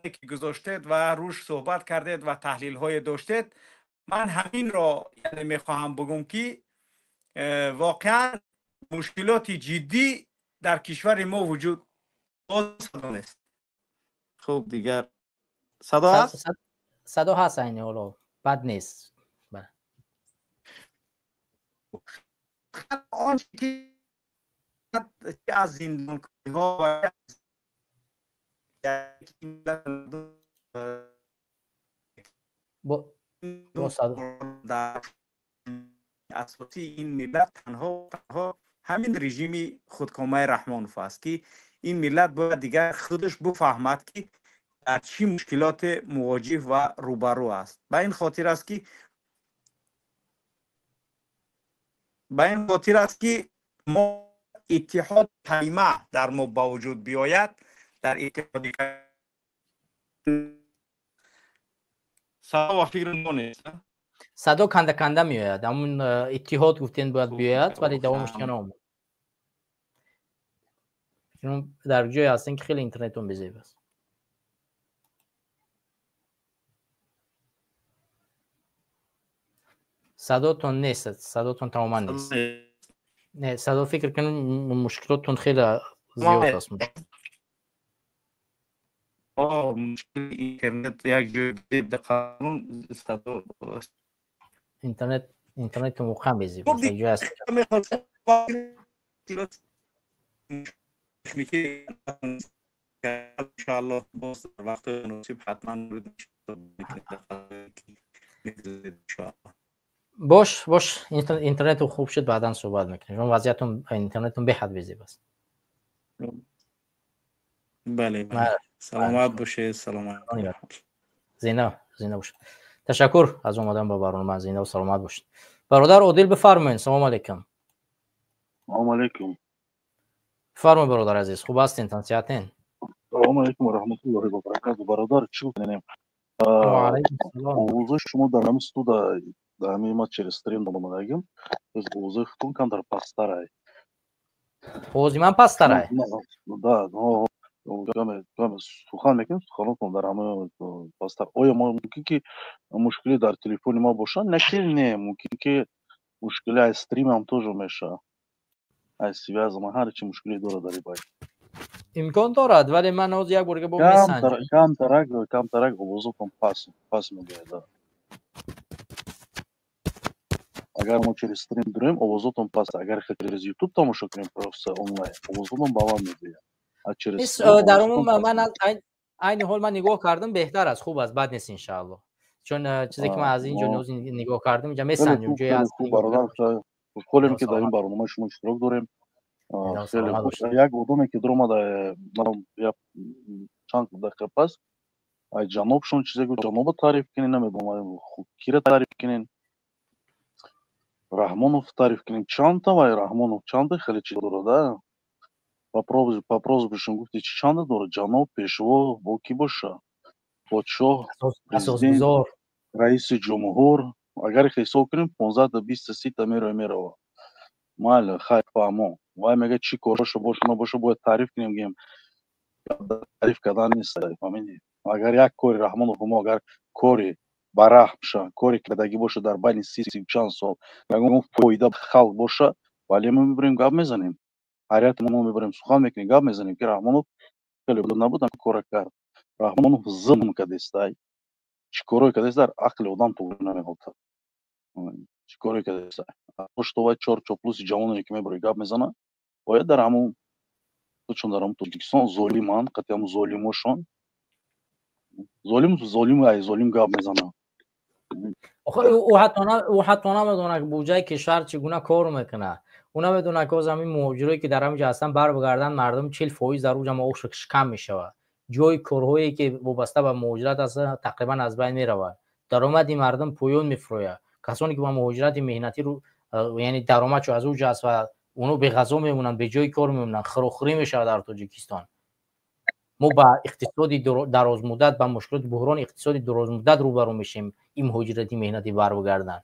که گذاشتید و روش صحبت کردید و تحلیل های داشتید، من همین را یعنی میخواهم بگم که واقعا مشکلات جدی در کشور ما وجود نیست. خب دیگر صدا هست؟ صدا هست اینه حالا بد نیست. بله آنچه که از زندانکاری ها و با صدا در اساسی این ملت تنها همین رژیم خودکامه رحمانوف است که این ملت باید دیگر خودش بفهمد که در چی مشکلات مواجه و روبرو است. به این خاطر است که ما اتحاد کلمه در ما با وجود بیاید، در اتحاد صدا فکر صدا کنده کنده میآید. همون اتحاد گفتین باید بیاید ولی دوامش که نامد. در جای هستین که خیلی اینترنتون بزیب است. صداتون نیست، صداتون تماما نیست. نه صدا فکر کنم مشکلاتون خیلی زیاد است. مشکل اینترنت یک جای دقیقاً صدا اینترنت موقع بیزی بود. یک جای است. انشاءالله باز در وقت مناسب حتما باش باش اینترنت خوب شد بعدا صحبت میکنیم. چون وضعیتون اینترنتون به حد بیزی است. بله بله سلامت باشه. سلامت زینه زینه باشه. تشکر از اومدن با برنامه. زینه و سلامت باشید. برادر عادل بفرمایید. سلام علیکم. سلام علیکم. فرمایید برادر عزیز، خوب هستین؟ تنصیحتین؟ سلام علیکم و رحمت الله و برکاته. برادر چی کنیم؟ овози шумо дар ҳамин студа дар ҳамин ма через стрим омадагим. Овози худтон камтар пасттарай. Овози ман пасттарай? Да, сухан мекунем, суханотон дар ҳамин пасттар. Оё мумкин ки мушкилӣ дар телефони ма бошад? Не ки не, мумкин ки мушкили аз стримам тоже мешавад. Аз связь ма ҳар чи мушкилӣ дорад дар ин байт. Имкон дорад, вале ман ҳозир як борга бо месанҷам. Камтарак овозотон пас мегӯяд. Агар мо через стрим дурем, овозотон пас. Агар через YouTube тамошо кунем, просто онлайн, овозотон баланд мегӯяд. Дар умум ман айни ҳол ман нигоҳ кардам, беҳтар аст, хуб аст, бад нест иншааллоҳ. Чун чизе ки ман аз ин ҷо нигоҳ кардам, инҷа месанҷам. Ҷое аз бародар, хушҳолем ки дар ин барномаи шумо иштирок дорем. Хеле хуш. Як одаме ки дуромада, Чанд дақиқа пас ай ҷанобшон чизе гуфт, ҷаноба таъриф кунед, намедонам кира таъриф кунед, Раҳмонов таъриф кунед. Чандта вай Раҳмонов чанда хеле чи дорад, а? По просьбашон гуфти чи чанда дорад? Ҷаноб, пешво, бо ки боша? Подшоҳ, президент, раиси ҷумҳур. Агар ҳисоб кунем, 15 та, 20 та, 30 та мерава. Майли, хайр, фаҳмо. Вай мега чӣ корашо боша, набоша, бояд таъриф кунем, гем. Таъриф кардан нест, фаҳмидӣ? Агар як кори Раҳмонов мо, агар кори бараҳм ша, кори кардагӣ боша дар байни 30 чанд сол, ягон фоида халқ боша, вале мо мебарем, гап мезанем. Ҳар мо мебарем, сухан мекунем, гап мезанем, ки Раҳмонов хеле набуд, кора кард. Раҳмонов зулм кардестай. Чӣ корое кардест, дар ақли одам туғри намеғалтад. Чӣ корое кардестай? Пошто вай чор чоплуси ҷавоне ки мебаре гап мезана, бояд дар ҳамун чун дар ҳамун Тоҷикистон золиманд, қатъи ҳамун золимошон. Золим золим ай золим гап мезана. Охе ӯ ҳатто намедонад, ки буҷаи кишвар чӣ гуна кор мекунад. Ӯ намедонад, ки ҳамин муҳоҷироe ки дар ҳаминҷо ҳастанд барбигарданд, мардум 40% дар уҷа маош кам мешавад. Ҷои корҳое ки вобаста ба муҳоҷират аст, тақрибан аз байн меравад. Даромади мардум поён мефурояд. Касоне ки ба муҳоҷирати меҳнатӣ, яъне даромадшо аз уҷа аст, ва оно беғазо мемонанд, беҷои кор мемонанд, хӯрохӯрӣ мешавад дар Тоҷикистон. Мо ба иқтисоди дарозмуддат, ба мушкилоти буҳрони иқтисоди дарозмуддат рӯбарӯ мешем, ин муҳоҷирати меҳнатӣ барбигарданд.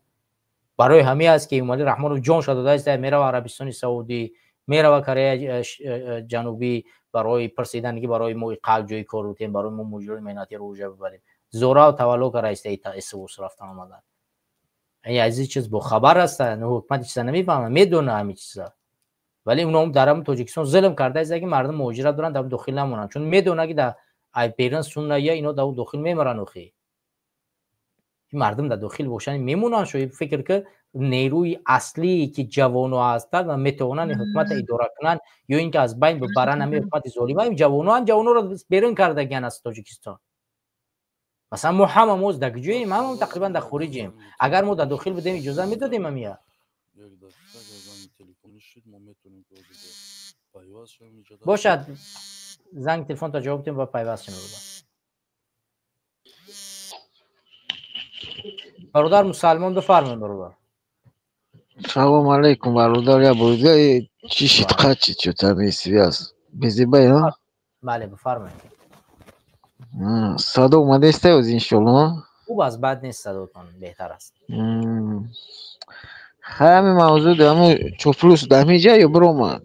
Барои ҳамин аст, ки Эмомалӣ Раҳмонов ҷонша додааст, мерава Арабистони Саудӣ, мерава Кореяи Ҷанубӣ барои пурсидан, ки барои мо қалб ҷои кор бутем, барои мо муҳоҷирони меҳнатиро уҷа бибарем. Зорав тавалло карда исвус рафтан омадан. Аз ин чиз бохабар аст, ҳукумати чиза намефаҳмад, медона ҳамин чиза. Вале уно дар ҳамин Тоҷикистон зулм кардааст, ки мардум муҳоҷират доранд, дар дохил намонанд, чун медона, ки дар ай берун сунная ино дар дохил мемаранд. Охи ин мардум дар дохил бошанд, мемонанд. Шо фикр ки нерӯи аслие ки ҷавоно ҳастанд ва метавонанд ин ҳукуматро идора кунанд ё ин ки аз байн бибаранд ҳамин ҳукумати золима, ин ҷавоноам ҷавоноро берун кардагиан аз Тоҷикистон. Масалан, мо ҳама мо дар куҷоем? Ҳамамо тақрибан дар хориҷем. Агар мо дар дохил будем, иҷоза медодем ҳамия? Бошад, занг телефонто ҷавоб дем ва пайваст шем. Бародар мусалмон, бифармоед, бародар. Салом алейкум, бародар. Я бурда чӣ шид, қачи чё там связь безебай, а? Бале, бифармоед. Садо омадаиста оз, иншолло? Хуб аст, бад нест, садотон беҳтар аст. Хай, ҳамин мавзӯъ ҳаму чоплус дар ҳамин ҷа ё биромад?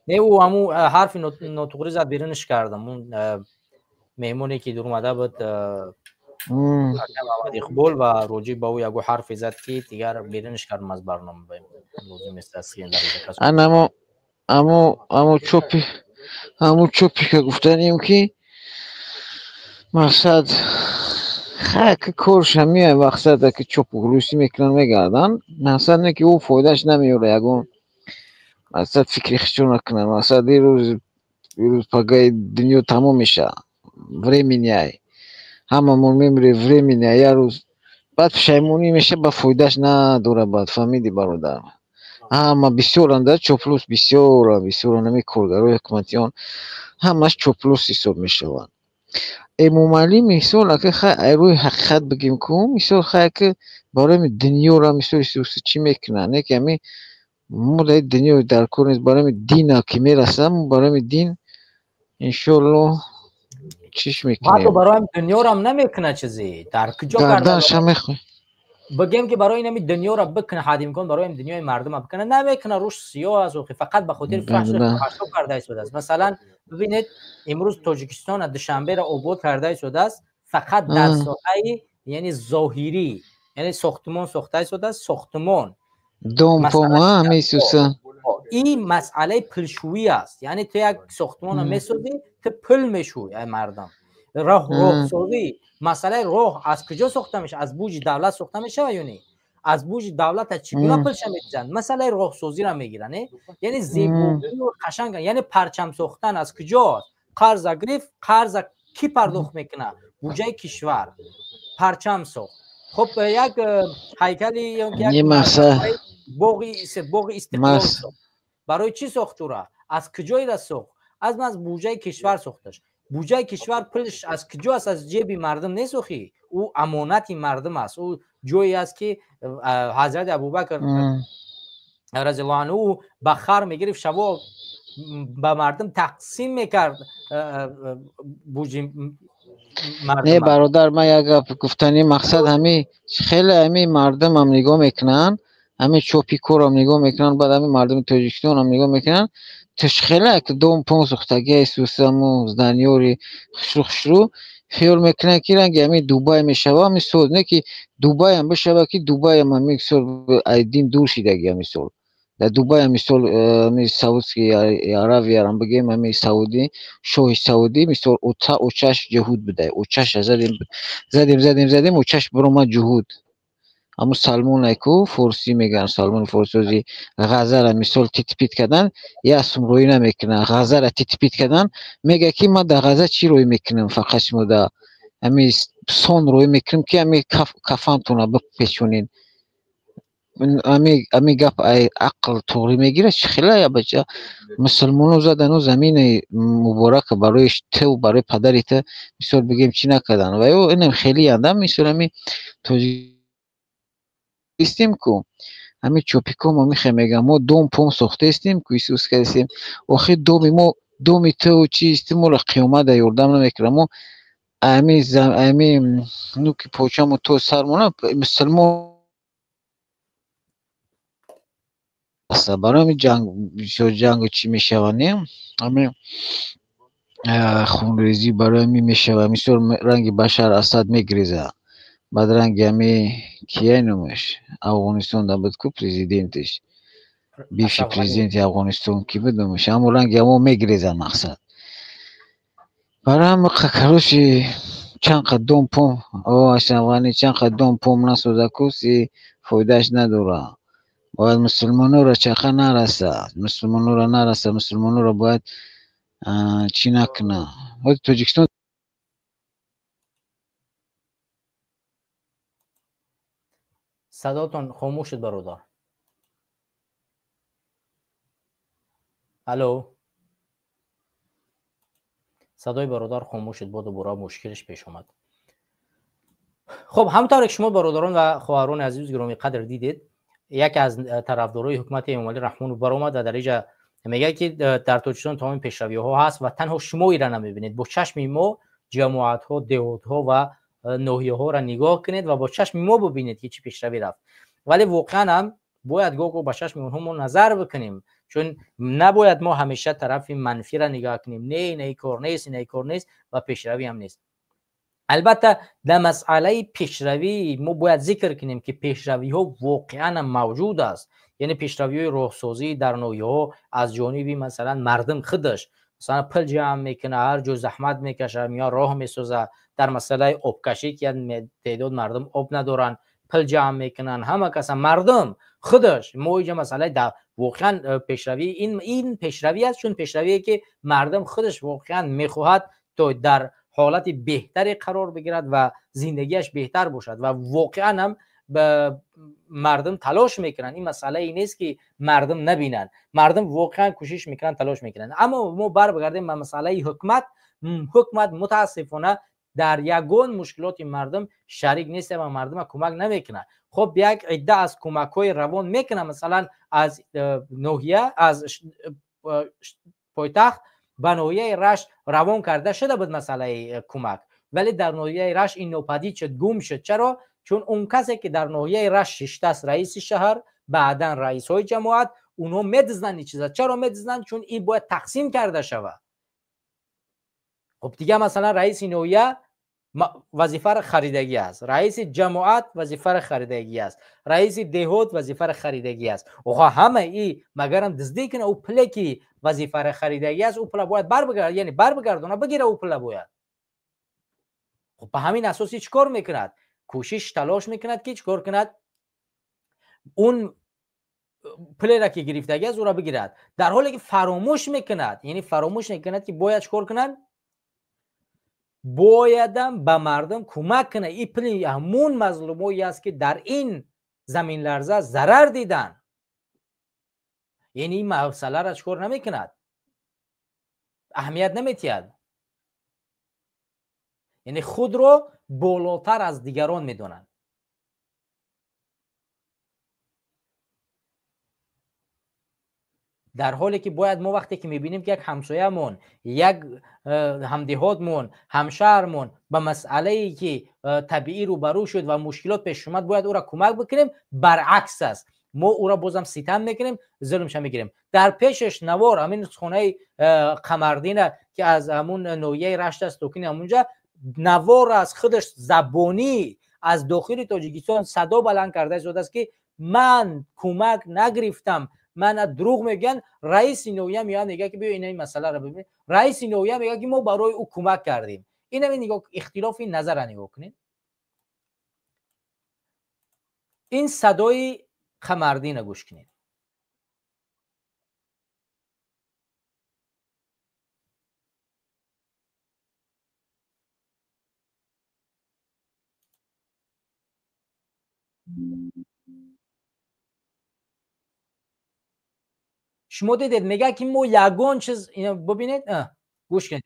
Не, ӯ ҳаму ҳарфи нотуғрӣ зад, берунаш кардам. Он меҳмоне ки дуромада буд, Муҳаммад Иқбол, ва роҷиб ба ӯ ягу ҳарфе зад, ки дигар берунаш кардам аз барнома, лозим нест аст. Анамо амо чопи, ҳаму чопи ка гуфтанем, ки мақсад хай ки корш ҳамия, мақсад ки чопу рӯсӣ мекунанд, мегарданд, мақсад не ки ӯ фоидааш намеёра, ягон мақсад фикри хичо накунад. Мақсад ирӯз пагаи дунё тамом меша, времени ай ҳамамон мемире, времени ай, як рӯз баъд пушаймонӣ меша, ба фоидааш надора баъд, фаҳмидӣ, бародар? Ҳама бисёранд, чоплус бисёранд, бисёранд ҳамин коргарои ҳукуматиён, ҳамаш чоплус ҳисоб мешаванд. Эмомалӣ мисол, ака, хай ай рӯи ҳақиқат бигем ку, мисол, хай ки барои дунёра мисол исуси чӣ мекунад, не ки ҳамин мо дар дунё дар кор нест, барои дина ки мерасам, барои дин иншоалло чиш мекунем. Ҳатто барои дунёрам намекунад чизе дар куҷо гарданша мехоҳ бигем, ки барои инами дунёро бикуна, ҳад имкон барои ин дунёи мардума бикуна, намекуна. Рӯш сиёҳ аст, охи фақат ба хотири фаҳшо карда истодааст. Масалан, бибинед, имрӯз Тоҷикистона, Душанберо обод карда истодааст фақат дар соҳаи, яъне зоҳирӣ, яъне сохтмон сохта истодааст, сохтмон. Дом пома ҳамисуса. Ин масъалаи пулшӯӣ аст, яъне ту як сохтмонро месозӣ, ту пул мешӯй ай мардум. Роҳсозӣ, масъалаи роҳ аз куҷо сохта мешавад? Аз буҷи давлат сохта мешавад ё не? Аз буҷи давлата чӣ гуна пулша медиҳанд? Масъалаи роҳсозиро мегиранд, яъне зебогию қашанг, яъне парчам сохтан аз куҷост? Қарза гирифт, қарза кӣ пардохт мекунад? Буҷаи кишвар. Парчам сохт. Хуб, як ҳайкали боғи Истиқлол сохт. Барои чӣ сохт ура? Аз куҷоира сохт? Аз буҷаи кишвар сохташ. Буҷаи кишвар пулш аз куҷо аст? Аз ҷеби мардум нест охи. Ӯ амонати мардум аст. Ӯ ҷое аст ки ҳазрати Абубакр разиаллоҳу анҳу ба хар мегирифт, шаво ба мардум тақсим мекард буҷи. Не, бародар, ман як гап гуфтанӣ, мақсад ҳами хеле ҳами мардумам нигоҳ мекунанд, ҳами чопи корам нигоҳ мекунанд, баъд ҳами мардуми Тоҷикистонам нигоҳ мекунанд. Тушхела ки дом пон сӯхтагиаи сусаму зданиёри хушрӯ хушрӯ хиёл мекунанд, ки ранги ҳами Дубай мешава, ҳами сол не ки Дубайам бишава, ки Дубайам ҳами сол ай дин дур шидаги. Ҳами сол дар Дубай мисол ҳами Саудский Аравиярам бигем, ҳами Саудӣ, шоҳи Саудӣ мисол ота очаш ҷуҳуд буда, очаша задем, задем, задем, задем, очаш биромад ҷуҳуд. Ҳамун Салмоне ку форсӣ мегӯянд, Салмони форсози Ғазара мисол титпит кардан, як сум рӯӣ намекунад. Ғазара титпит кардан, мега ки ман дар Ғаза чӣ рӯӣ мекунам, фақат шумо да ҳами сон рӯӣ мекунем, ки ҳами кафантона бипечонед. Ами гап ай ақл туғрӣ мегирад? Чӣ хела я бача мусулмоно задану замини муборака барои ту, барои падари ту мисол бигем, чӣ накардан? Ва ё инам хеле ядам, мисол ами тоҷикистем ку ҳами чопикомо михе мегам, мо дом пом сохтаистем ку, исус кардистем. Охир доми мо, доми ту чист, моро қиёмат да ёрдам намекунад. Мо ами нуки почамо то сармона мусулмон аст. Барои ҳамин ҷанг, бисёр ҷангу чӣ мешавад, не, ҳамин хунрезӣ барои ҳамин мешавад. Мисол ранги Башар Асад мегиреза, баъд ранги ҳами кияй номаш Афғонистон да буд ку, президентиш, бивший президенти Афғонистон ки буд номаш, ҳамон ранги ҳамо мегирезад. Мақсад барои ҳама, короче, чанд қад дом пом, Ашраф Ғанӣ чанд қад дом пом насоза ку, си фоидааш надорад. Бояд мусулмонора чақа нараса, мусулмонора нараса, мусулмонора бояд чӣ накуна. Тоҷикистон. Садотон хомӯш шуд, бародар. Алло, садои бародар хомӯш шуд, бо дубора мушкилиш пеш омад. Хуб, ҳамтавре ки шумо, бародарон ва хоҳарони азиз гиромӣ қадр, дидед, яке аз тарафдорои ҳукумати Эмомалӣ Раҳмонов баромад ва дар инҷа мегӯяд, ки дар Тоҷикистон тамоми пешравиҳо ҳаст ва танҳо шумо ира намебинед. Бо чашми мо ҷамоатҳо, деҳотҳо ва ноҳияҳоро нигоҳ кунед ва бо чашми мо бибинед, ки чӣ пешравӣ рафт. Вале воқеан ҳам бояд гоҳ ба чашми онҳо мо назар бикунем, чун набояд мо ҳамеша тарафи манфиро нигоҳ кунем. Не, ина кор нест, ина кор нест ва пешравӣ ҳам нест. Албатта, дар масъалаи пешравӣ мо бояд зикр кунем, ки пешравиҳо воқеан мавҷуд аст, яъне пешравиҳои роҳсозӣ дар ноҳияҳо аз ҷониби масалан мардум худаш, масалан, пул ҷамъ мекунад, ҳар ҷо заҳмат мекашад, меояд, роҳ месозад. Дар масъалаи обкашӣ, ки як теъдод мардум об надоранд, пул ҷамъ мекунанд ҳама каса, мардум худаш. Мо инҷа масъалаи воқеан пешравӣ, ин пешравӣ аст, чун пешравие ки мардум худаш воқеан мехоҳад то дар ҳолати беҳтаре қарор бигирад ва зиндагиаш беҳтар бошад ва воқеан ҳам мардум талош мекунанд. Ин масъалае нест, ки мардум набинанд, мардум воқеан кӯшиш мекунанд, талош мекунанд. Аммо мо барбигардем ба масъалаи ҳукумат. Ҳукумат мутаассифона дар ягон мушкилоти мардум шарик нест ва мардума кӯмак намекунад. Хуб, як идда аз кӯмакҳои равон мекунад, масалан, аз ноҳия, аз пойтахт ба ноҳияи Рашт равон карда шуда буд масъалаи кӯмак, вале дар ноҳияи Рашт ин нопадид шуд, гум шуд. Чаро? Чун он касе ки дар ноҳияи Рашт шиштааст, раиси шаҳр, баъдан раисҳои ҷамоат, онҳо медизнанд ин чиза. Чаро медизнанд? Чун ин бояд тақсим карда шавад. Хуб, дига масалан раиси ноҳия вазифаро харидагӣ аст, раиси ҷамоат вазифаро харидагӣ аст, раиси деҳот вазифаро харидагӣ аст. Оха, ҳама и магарам дуздӣ кунад? Ӯ пуле ки вазифаро харидагӣ аст, ӯ пула бояд барбигард, яъне барбигардона, бигира ӯ пула бояд. Хуб, ба ҳамин асоси чӣ кор мекунад? Кӯшиш, талош мекунад, ки чӣ кор кунад? Он пулеро ки гирифтагӣ аст, ӯро бигирад, дар ҳоле ки фаромӯш мекунад, яъне фаромӯш мекунад, ки бояд чӣ кор кунад? Боядам ба мардум кӯмак кунад. Ин пули ҳамун мазлумое аст, ки дар ин заминларза зарар диданд. Яъне ин масъаларо чӣ кор намекунад? Аҳамият наметиҳад. Яъне худро болотар аз дигарон медонанд. Дар ҳоле ки бояд мо вақте ки мебинем ки як ҳамсоямон, як ҳамдеҳотмон, ҳамшаҳрмон ба масъалае ки табиӣ рӯбарӯ шуд ва мушкилот пеш омад, бояд ӯро кӯмак бикунем. Баръакс аст, мо ӯро бозам ситам мекунем, зулмша мегирем. Дар пешаш навор ҳамин хонаи Қамардина ки аз ҳамун ноҳияи Рашт аст, токини ҳамунҷа навор аз худаш забонӣ аз дохили Тоҷикистон садо баланд карда истодааст ки ман кӯмак нагирифтам, ман дурӯғ мегӯянд. Раиси ноҳия меояд, мегӯяд ки биё ин масъаларо бибин. Раиси ноҳия мегӯяд ки мо барои ӯ кӯмак кардем. Инами нигоҳ, ихтилофи назарро нигоҳ кунед. Ин садои Қамардина гӯш кунед. Шумо дидед, мегӯяд ки мо ягон чиз, бубинед, гӯш кунед.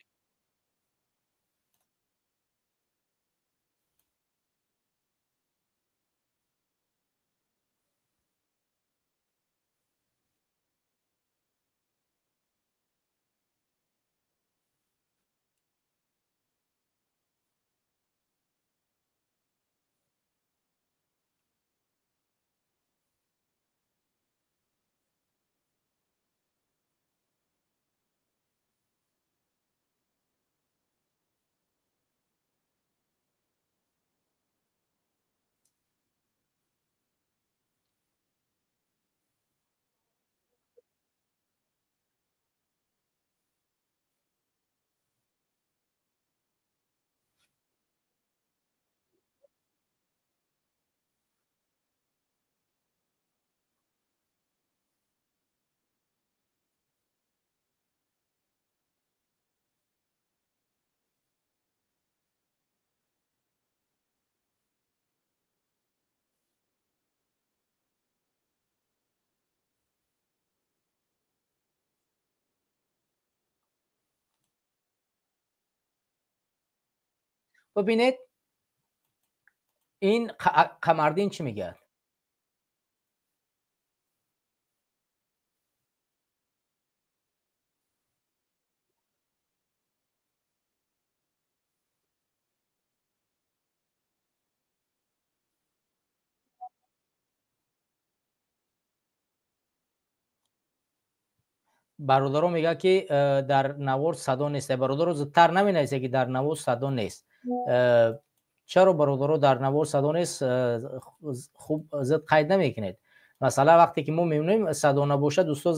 ببینید این قمردین چی میگه؟ برادرو میگه که در نوار صدا نیست. برادرو زودتر نمینویسه که در نوار صدا نیست. چرا برادرو در نوار صدا نیست؟ خوب زد قید نمیکنید. مثلا وقتی که ما میبینیم صدا نباشه دوستا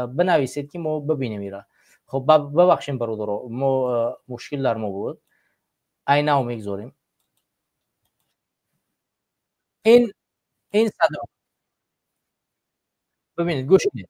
بنویسید که ما ببینیم ایرا. خب ببخشیم برادرو، ما مشکل در ما بود. اینو میگذاریم. این صدا ببینید، گوش کنید.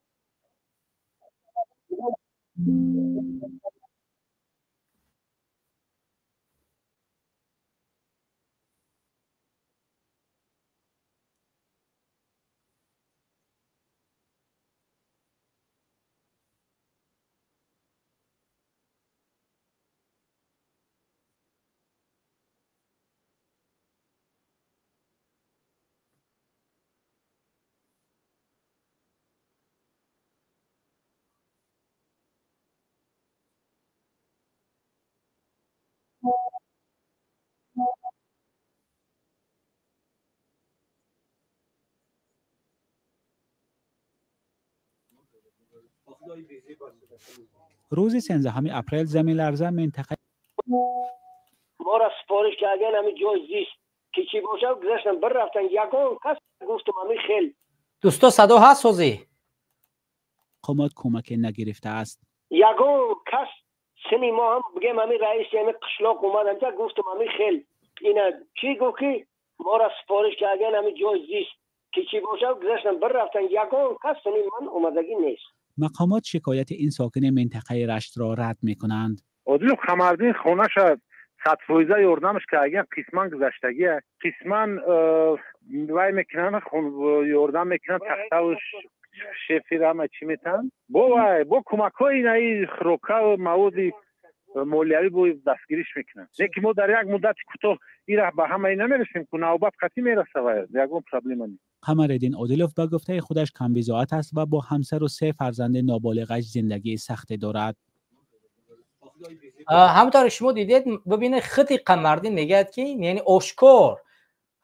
روز 13 اپریل زمین لرزه منطقه ما را سپارش کردن همین جای زیست که چی باشه گذاشتن بر رفتن یگان کس گفتم همین خیل دوستا صدا هست سوزی قامات کمک نگرفته است. یگان کس سنی ما هم بگم همین رئیس همین قشلاق اومدن تا گفتم همین خیل اینا چی گفت که ما را سپارش کردن همین جای زیست که چی باشه گذاشتن بر رفتن یگان کس سنی من اومدگی نیست. مقامات شکایت این ساکن منطقه رشت را رد میکنند. عادل قمردین خانه شد 100% یاردمش که قسمان گذشتگیه قسمان وای میکنن یاردم میکنن تختاوش شفیر همه چی میتن با وای با کمک های اینایی خروکه و موادی Молиявӣ бо дастгириш мекунанд. Лекин мо дар як муддати кӯтоҳ ира ба ҳамаи намерасем, ку навбат қатъӣ мерасава, ягон проблема нест. Қамариддин Одилов ба гуфтаи худаш камбизоат аст ва бо ҳамсару се фарзанди ноболиғаш зиндагии сахте дорад. Ҳамонтавре шумо дидед, бибинед, худи Қамардин мегӯяд, ки яъне ошкор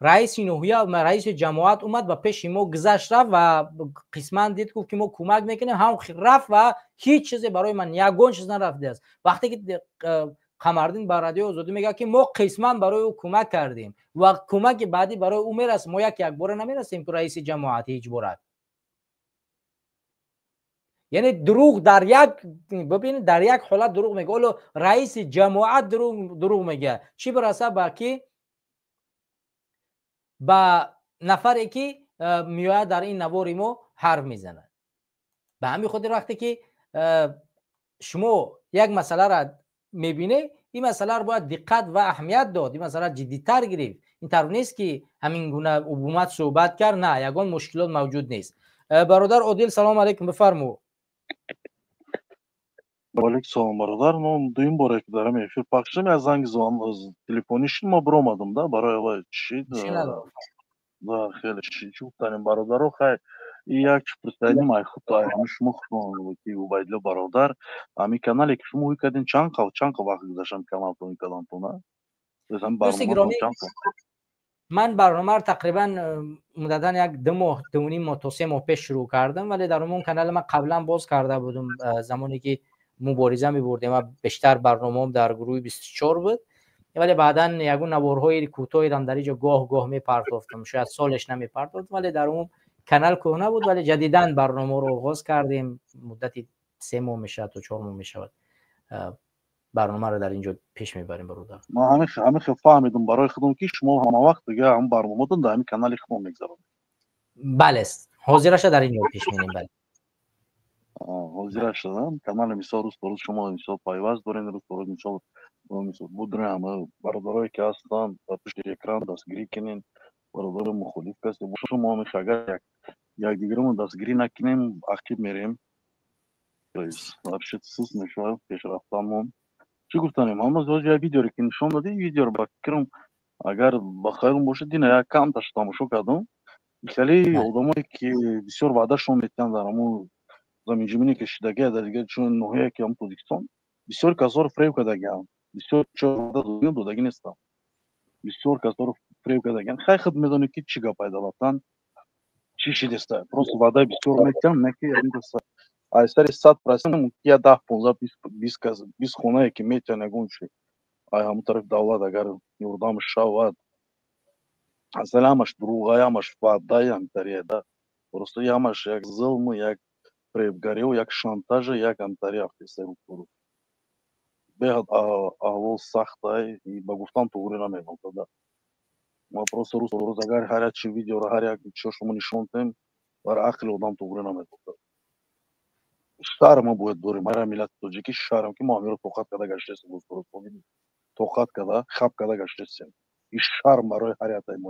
раиси ноҳия, раиси ҷамоат омад ба пеши мо, гузашт, рафт ва қисман дид, гуфт, ки мо кӯмак мекунем, ҳам рафт ва ҳеҷ чизе барои ман, ягон чиз нарафтааст. Вақте ки Қамардин ба Радиои Озодӣ мегӯяд, ки мо қисман барои ӯ кӯмак кардем ва кӯмаки баъдӣ барои ӯ мерасем, мо як якбора намерасем, ки раиси ҷамоат ҳеҷ бора. Яъне дурӯғ дар як, бибинед, дар як ҳолат дурӯғ мегӯяд. Ҳоло раиси ҷамоат дурӯғ мегӯяд, чӣ бираса ба ки ба нафаре, ки меояд, дар ин навори мо ҳарф мезанад. Ба ҳамин хотир вақте ки шумо як масъаларо мебинед, ин масъаларо бояд диққат ва аҳамият дод, ин масъала ҷиддитар гирифт. Ин тавр нест, ки ҳамин гуна омад, суҳбат кард, на, ягон мушкилот мавҷуд нест. Бародар Одил, салому алайкум, бифармо. Ваалайкум салом, бародар. Мо дуюм боре, ки дар ҳамин эфир пахш шудем, як занги телефонӣ шуд, мо биромадам да барои вай чӣ да хеле чӣ гуфтанем, бародаро. Хай, як чи пурсиданим ай худ, ай ҳами шумо худтон, ки Убайдулло бародар, ҳамин канале, ки шумо ҳуй кардин, чанд вақт гузашт ҳамин каналтон, ҳуй кардантон? Ман барномаро тақрибан муддатан як 2 моҳ, 2.5 моҳ то 3 моҳ пеш шурӯъ кардам, вале дар умум канали ман қаблан боз карда будум, замоне ки мубориза мебурдем ва бештар барномаам дар гурӯҳи 24 буд, вале баъдан ягон наворҳои кӯтоҳирам дар инҷо гоҳ гоҳ мепартофтам, шояд солеш намепартофтам, вале дар умум канал кӯҳна буд, вале ҷадидан барномаро оғоз кардем. Муддати 3 моҳ мешавад то 4 моҳ мешавад, барномаро дар инҷо пеш мебарем, бародар. Ман ҳамин хел фаҳмидум барои худам, ки шумо ҳама вақт дига ҳамн барномаатон дар ҳамин канали худмон мегзаронед. Бале, ҳозираша дар инҷо пеш мерем, бале. Ҳозираша канали, мисол, рӯз то рӯз шумо, мисол, пайваст дорем, рӯз то рӯз, мисол, будурем. Ҳама бародарое, ки ҳастанд дар пушти экран, дастгирӣ кунен. Бародари мухолиф касе боша, мо ҳамин агар якдигарамон дастгирӣ накунем, ақиб мерем, вообще суст мешавад пешрафтанмон. Чӣ гуфтанем, ҳама як видеоре, ки нишон додӣ, видеоро, ба фикрам, агар ба хаёлам бошад, дина як камташ тамошо кардам. Хеле одамое, ки бисёр ваъдашон метиҳанд дар ҳамун заминҷумине, ки шидагия дар дигар чун ноҳия, ки ҳам Тоҷикистон, бисёр касоро фиреб кардагиам, бисёр додагӣ нестам, бисёр касоро фиреб кардагиам. Хай, худ медонӣ, ки чӣ гапай дар ватан чӣ шидеста. Просто ваъдаи бисёр метиҳанд, не ки аз сари 100% мумкин я 10, 15, 20 кас, 20 хонае, ки метиҳанд, ягон чи ай ҳамун тарафи давлат агар ёрдам шавад, асали ҳамаш дурӯғай, ҳамаш ваъдаи ҳамтария да. Просто ҳамаш як зулму, як фиребгариу, як шантажа, як ҳамтари афтеста. Беҳад аҳвол сахтай, ба гуфтан туғрӣ намегӯям. Ма просто рӯз рӯз агар ҳар як чи видеоро, ҳар як чио шумо нишон диҳем, бар ақли одам туғрӣ намегӯяд. Шарм мо бояд дорем, ҳар миллати тоҷикӣ шарм, ки мо ҳамиро тоқат карда гаштаистем, тоқат карда, хаб карда гаштаистем. Ин шарм барои ҳар яктаи мо,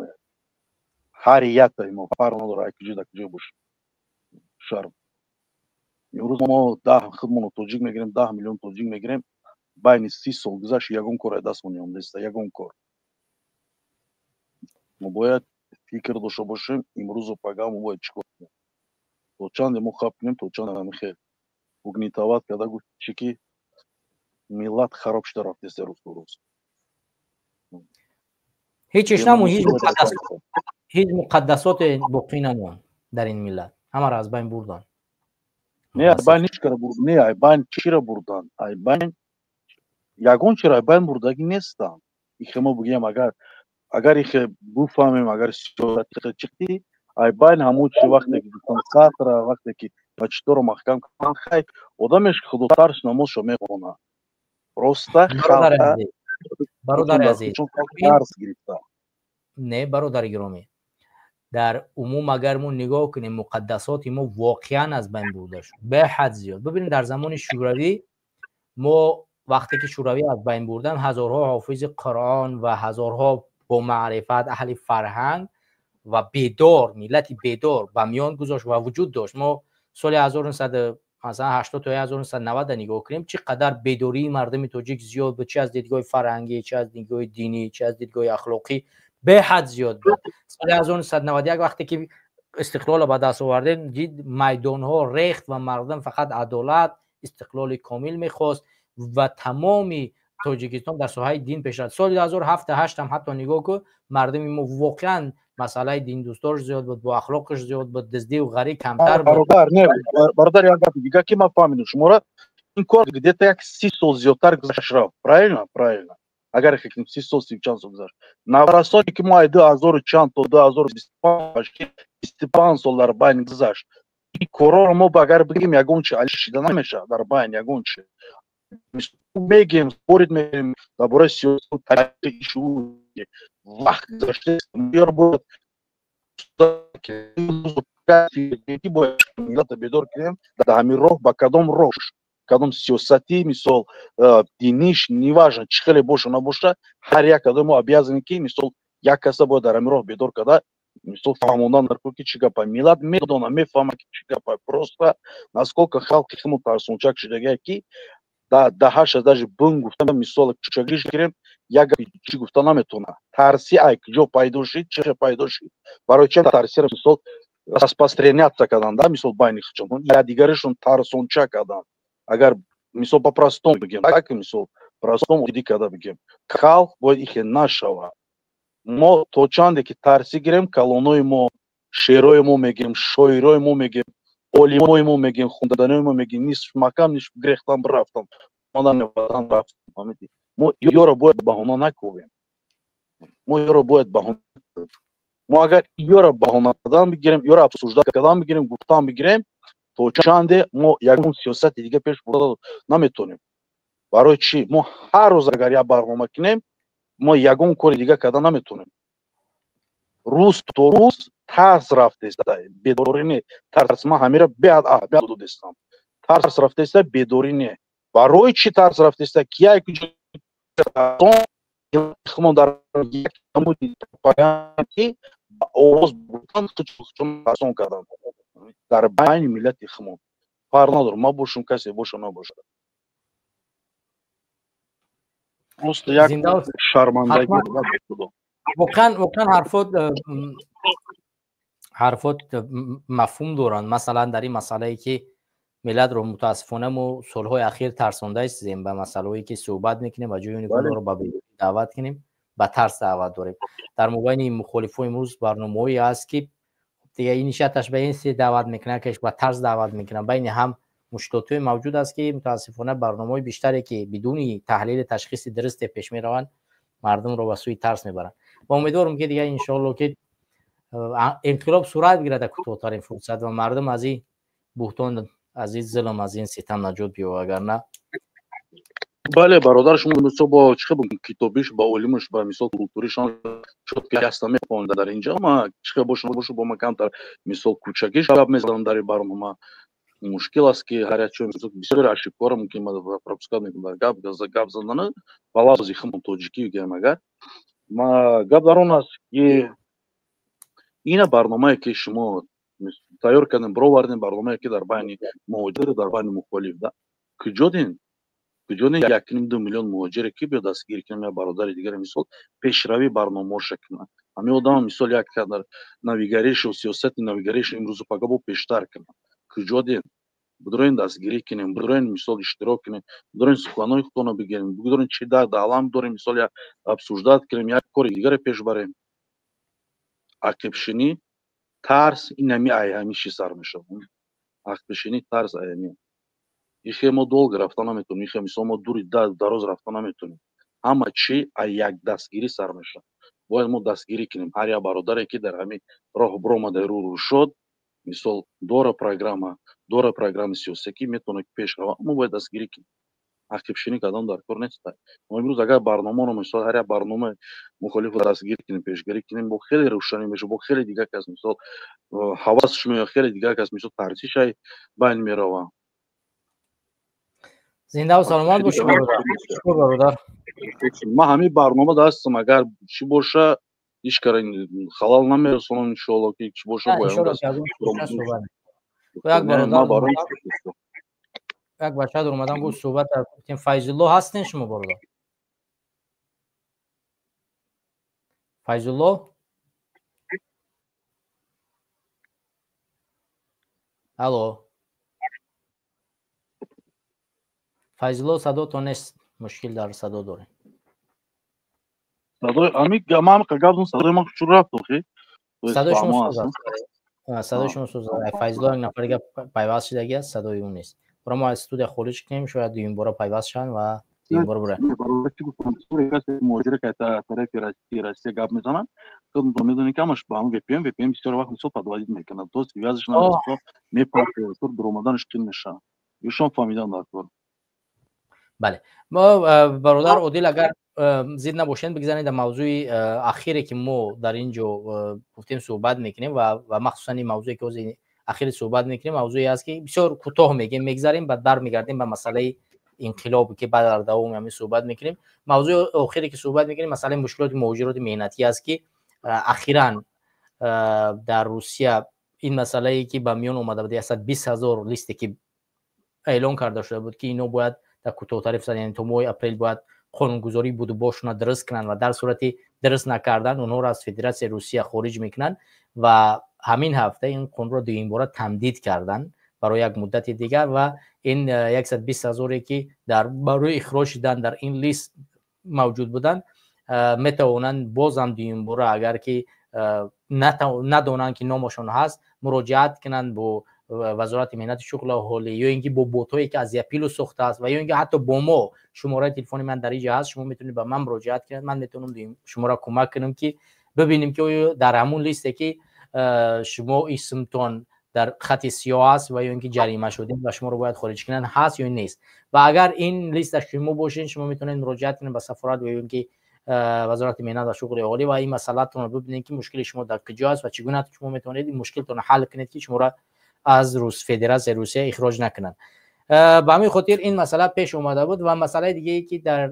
ҳар яктаи мо, фарқ надорад, ай куҷо, дар куҷо бошем, шарм. Имрӯз мо 10 худмонро тоҷик мегирем, 10 миллион тоҷик мегирем, байни 30 сол гузашт, ягон кор ай дастмон омадааста, ягон кор. Мо бояд фикр дошта бошем, имрӯзу пага мо бояд чӣ кор кунем, то чанде мо хаб кунем, то чанд ҳамихел угнетать карда, гуфт чи ки миллат хароб шуда рафтеста рӯз то рӯз. Ҳечиш намон, ҳеҷ муқаддасоте боқӣ намонд дар ин миллат, ҳамаро аз байн бурданд. Не, ай байн ҳеч кара бурд не, ай байн чира бурданд? Ай байн ягон чиро ай байн бурдагӣ нестанд. Ихе мо бигӯем, агар ихе буфаҳмем, агар сиёсати чиқти ай байн ҳамун чи, вақте ки гуфтам сатра, вақте ки мачиторо маҳкам карданд, хай, одамеш ки худотарс намозшо мехонад, просто Бародари азиз, қарз гирифта. Не, бародари гиромӣ, дар умум агар мо нигоҳ кунем, муқаддасоти мо воқеан аз байн бурда шуд беҳад зиёд. Бибинед, дар замони Шӯравӣ мо, вақте ки Шӯравӣ аз байн бурдан, ҳазорҳо ҳофизи Қуръон ва ҳазорҳо бо маърифат, аҳли фарҳанг ва бедор, миллати бедор ба миён гузошт ва вуҷуд дошт. Мо соли مثلا 80 تا 1990 نگاه کنیم، چقدر بیداری مردم تاجیک زیاد بود، چه از دیدگاه فرهنگی، چه از دیدگاه دینی، چه از دیدگاه اخلاقی، به حد زیاد بود. سال 1991 وقتی که استقلال به دست آوردیم، دید میدان ها ریخت و مردم فقط عدالت، استقلال کامل میخواست و تمامی تاجیکستان در ساحه دین پیش رفت. سال 2007 8 هم حتی نگاه کن، مردم ما واقعا مسئله دین دوستاش زیاد بود، با اخلاقش زیاد بود، دزدی و غری کمتر بود. برادر نه برادر، یک گپ دیگه که ما فهمیدم شما را، این کار где-то як 30 сол зиёдтар гузашт рафт. Правильно? Правильно. Агар фикр 30 сол, 30 чанд сол гузашт. Наврасоне ки мо 2000 чанд то 2025, 25 сол дар байн гузашт. Ин корро мо агар бигем, ягон чи али шида намешавад дар байн, ягон чи. Мегем, спорить мекунем дар бораи сиёсат, тарихи шуур, вақт гузашта, бояд миллата бедор кунем дар ҳамин роҳ. Ба кадом роҳ, кадом сиёсатӣ, мисол диниш, неважно, чӣ хеле боша набоша, ҳар як одам мо обязаны ки мисол як каса бояд дар ҳамин роҳ бедор карда, мисол фаҳмондан дар ки чӣ гапа. Миллат медона, мефаҳма ки чӣ гапа. Просто насколько халқи химо тарсончак шудагия, ки даҳаша даже бун гуфта, мисол кучагиш гирем, як гапи чӣ гуфта наметавона. Тарси ай куҷо пайдо шид, чӣ пайдо шид, барои чи тарсиро мисол распространяться кардан да, мисол байни худшон, якдигарашон тарсонча кардан. Агар мисол по-простому бигем, так, мисол простому иди карда бигем, халқ бояд ихе нашава. Мо то чанде ки тарсӣ гирем, калонои мо, шерои мо мегем, шоирои мо мегем, олимои мо мегем, хунданои мо мегем, нисф макам, нисф грехтам рафтам, ватан рафтам. Мо ёро бояд баҳона накунем, мо ёро бояд баҳона, мо агар ёро баҳона кардан бигирем, ёро обсуждать кардан бигирем, гуфтан бигирем, то чанде мо ягон сиёсати дига пеш бурда наметонем. Барои чӣ? Мо ҳар рӯз агар як барнома кунем, мо ягон кори дига карда наметонем. Рӯз то рӯз тарс рафтеста, бедорӣ не, тарс. Ман ҳамира беҳад аҳамият додестам. Тарс рафтеста, бедорӣ не. Барои чӣ тарс рафтеста? Ки як дар як намуди пропаганда, ки ба овоз бурдан, тарсон кардан дар байни миллати химон. Фарқ надорам, ман бошам, касе боша, набошад. Просто як шармандагӣ. Воқеан ҳарфот мафҳум доранд. Масалан, дар ин масъалае ки миллатро мутаассифона мо солҳои ахир тарсонда истем, ба масъалаҳое ки суҳбат мекунем ва ҷои онро ба даъват кунем, ба тарс даъват дорем. Дар мобайни мухолифо имрӯз барномаҳое ҳаст, ки дига ин нишаташ ба ин се даъват мекунад, ки ба тарс даъват мекунад. Байни ҳам мушкилотҳое мавҷуд аст, ки мутаассифона барномаҳои бештаре, ки бидуни таҳлили ташхиси дурусте пеш мераванд, мардумро ба сӯи тарс мебаранд. Ва умедворам, ки дига иншоалло ки инқилоб сурат гирад дар кӯтоҳтарин фурсат ва мардум аз ин буҳтон, аз ин зулм, аз ин ситам наҷот биёбад, агар на Бале, бародар, шумо мисол бо чӣ хел китобиш, ба олимаш, ба мисол культуришон чётко ясно мефаҳмонда. Дар инҷа ма чӣ хел боша набоша, бо ма камтар мисол кӯчакиш гап мезанам дар ин барнома. Мушкил аст, ки ҳар як чой бисёри ошибкаро мумкин ма пропускать мекунам дар гап задана ба лафзи химон тоҷикӣ бигӯям. Агар ма гап дар он аст, ки ина барномае, ки шумо тайёр кардем, бировардем, барномае, ки дар байни муҳоҷир, дар байни мухолиф да, куҷо дин, куҷо дин 1,5-2 миллион муҳоҷире, ки биё дастгирӣ кунем, як бародари дигаре мисол пешравӣ барномаоша кунад, ҳамин одама мисол як дар навигаришу сиёсати навигаришу имрӯзу пага бо пештар кунад. Куҷо дин? Бидорен дастгирӣ кунем, бидорен мисол иштирок кунем, бидорен суханои худтонро бигирем, бидорен чӣ дард алам дорем, мисол як обсуждать кунем, як кори дигаре пеш барем. Ақибшинӣ, тарс инами ай ҳамин чиз сар мешавад. Ақибшинӣ, тарс аями ихе мо долго рафта наметонем, ихе мисол мо дури дароз рафта наметонем. Ҳама чӣ ай як дастгирӣ сар мешавад. Бояд мо дастгирӣ кунем ҳар як бародаре, ки дар ҳамин роҳ биромада, рӯ шуд, мисол дора программа, дора программаи сиёсӣ, ки метавонад пеш рава, мо бояд дастгирӣ кунем. Ақибшинӣ кардан дар кор нест. Мо имрӯз агар барномаро, мисол ҳар як барномаи мухолифро дастгирӣ кунем, пешгирӣ кунем, бо хеле рӯшанӣ мешавад, бо хеле дигар кас мисол ҳавасш меояд, хеле дигар кас мисол тарсишай байн мерава. Зиндаву саломат бошӣ, бародар. Ман ҳамин барнома ҳастам, агар чӣ боша, ҳеҷ кара халал намерасонам, иншоалло, ки чӣ боша. Як бародар. Як бача дар омадан гуфт, суҳбат гуфтем. Файзулло, ҳастен шумо, бародар Файзулло? Алло, Файзулло, садотон нест, мушкил дар садо дорем. Садои ами ман гап, садои ман чур рафт охи. Садои шумо суз аст, садои шумо суз. Файзулло як нафари гап пайваст шудаги аст, садои ӯ нест. Бура мо аз студия хориҷ кунем, шояд дуюмбора пайваст шаванд ва дуюмбора бура. Муҳоҷире ки тарафи Россия гап мезананд, худатон медонед, ки ҳамаш ба ҳам VPN бисёр вақт мисол подводить мекунад, то связь ш намерасад, мепартояд, дуромаданаш қин мешавад. Ишон фаҳмидан дар кор. Бале, мо, бародар Одил, агар зид набошед, бигзарем дар мавзӯи ахире, ки мо дар ин ҷо гуфтем суҳбат мекунем, ва махсусан ин мавзӯе, ки ҳозир ахири суҳбат мекунем, мавзӯе аст, ки бисёр кӯтоҳ мегем, мегзарем, баъд бармегардем ба масъалаи инқилоб, ки баъд дар давоми ҳамин суҳбат мекунем. Мавзӯи охире, ки суҳбат мекунем, масъалаи мушкилоти муҳоҷироти меҳнатӣ аст, ки ахиран дар Русия ин масъалае, ки ба миён омада буд, 120 000 листе, ки эълон карда шуда буд, ки ино бояд дар кӯтоҳтари фурсат, яъне то моҳи апрел, бояд қонунгузории будубошона дуруст кунанд ва дар сурати дуруст накардан онҳоро аз Федератсияи Русия хориҷ мекунанд. Ва ҳамин ҳафта ин қонунро дуюмбора тамдид карданд барои як муддати дигар ва ин 120 ҳазоре, ки дар барои ихроҷ шудан дар ин лист мавҷуд буданд, метавонанд бозам дуюмбора, агар ки надонанд, ки номашон ҳаст, муроҷиат кунанд бо Вазорати меҳнати шуғли аҳолӣ ё ин ки бо ботҳое, ки Азия Плюс сохтааст, ва ё ин ки ҳатто бо мо. Шумораи телефони ман дар инҷа ҳаст, шумо метавонед ба ман муроҷиат кунед, ман метавонам шуморо кӯмак кунам, ки бибинем, ки оё дар ҳамун листе, ки шумо исмтон дар хати сиёҳ аст ва ё ин ки ҷарима шудем ва шуморо бояд хориҷ кунанд, ҳаст ё нест. Ва агар ин листа шумо бошед, шумо метавонед муроҷиат кунед ба сафорат ва ё ин ки Вазорати меҳнат ва шуғли аҳолӣ ва ин масъалатонро бибинед, ки мушкили шумо дар куҷо аст ва чӣ гуна шумо метавонед ин мушкилтонро ҳал кунед, ки шуморо аз Федератсияи Русия ихроҷ накунанд. Ба ҳамин хотир ин масъала пеш омада буд. Ва масъалаи дигае, ки дар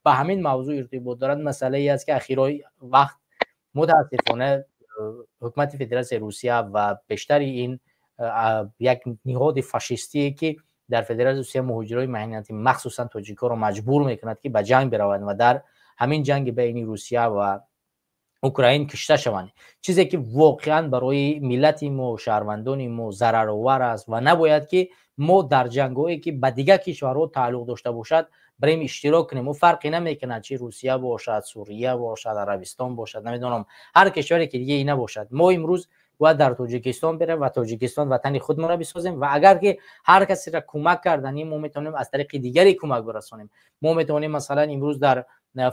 ба ҳамин мавзӯъ иртибот дорад, масъалае аст, ки ахирои вақт мутаассифона ҳукумати Федератсияи Русия ва бештари ин як ниҳоди фашистие, ки дар Федератсияи Русия муҳоҷирои меҳнатӣ, махсусан тоҷикҳоро маҷбур мекунад, ки ба ҷанг бираванд ва дар ҳамин ҷанги байни Русия ва Украин кишта шаванд, чизе ки воқеан барои миллати мо, шаҳрвандони мо зараровар аст. Ва набояд, ки мо дар ҷангҳое, ки ба дигар кишварҳо тааллуқ дошта бошад, барем иштирок кунем. Ӯ фарқе намекунад, чи Русия бошад, Сурия бошад, Арабистон бошад, намедонам, ҳар кишваре ки диге набошад. Мо имрӯз бояд дар Тоҷикистон берем ва Тоҷикистон, ватани худмонро бисозем. Ва агар ки ҳар касеро кӯмак карданӣ, мо метавонем аз тариқи дигаре кӯмак бирасонем. Мо метавонем, масалан, имрӯз дар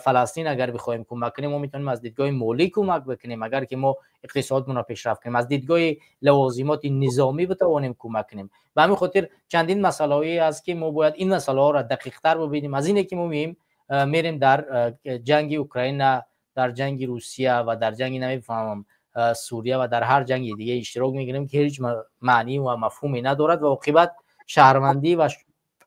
Фаластин агар бихоҳем кӯмак кунем, мо метавонем аз дидгоҳи молӣ кӯмак бикунем, агар ки мо иқтисодмонро пешрафт кунем, аз дидгоҳи лавозимоти низомӣ битавонем кӯмак кунем. Ба ҳамин хотир чандин масъалаҳое аст, ки мо бояд ин масъалаҳоро дақиқтар бибинем аз ине, ки мо меем мерем дар ҷанги Украина, дар ҷанги Русия ва дар ҷанги, намефаҳмам, Сурия ва дар ҳар ҷанги диге иштирок мекунем, ки ҳеҷ маънӣ ва мафҳуме надорад ва оқибат шаҳрвандӣ ва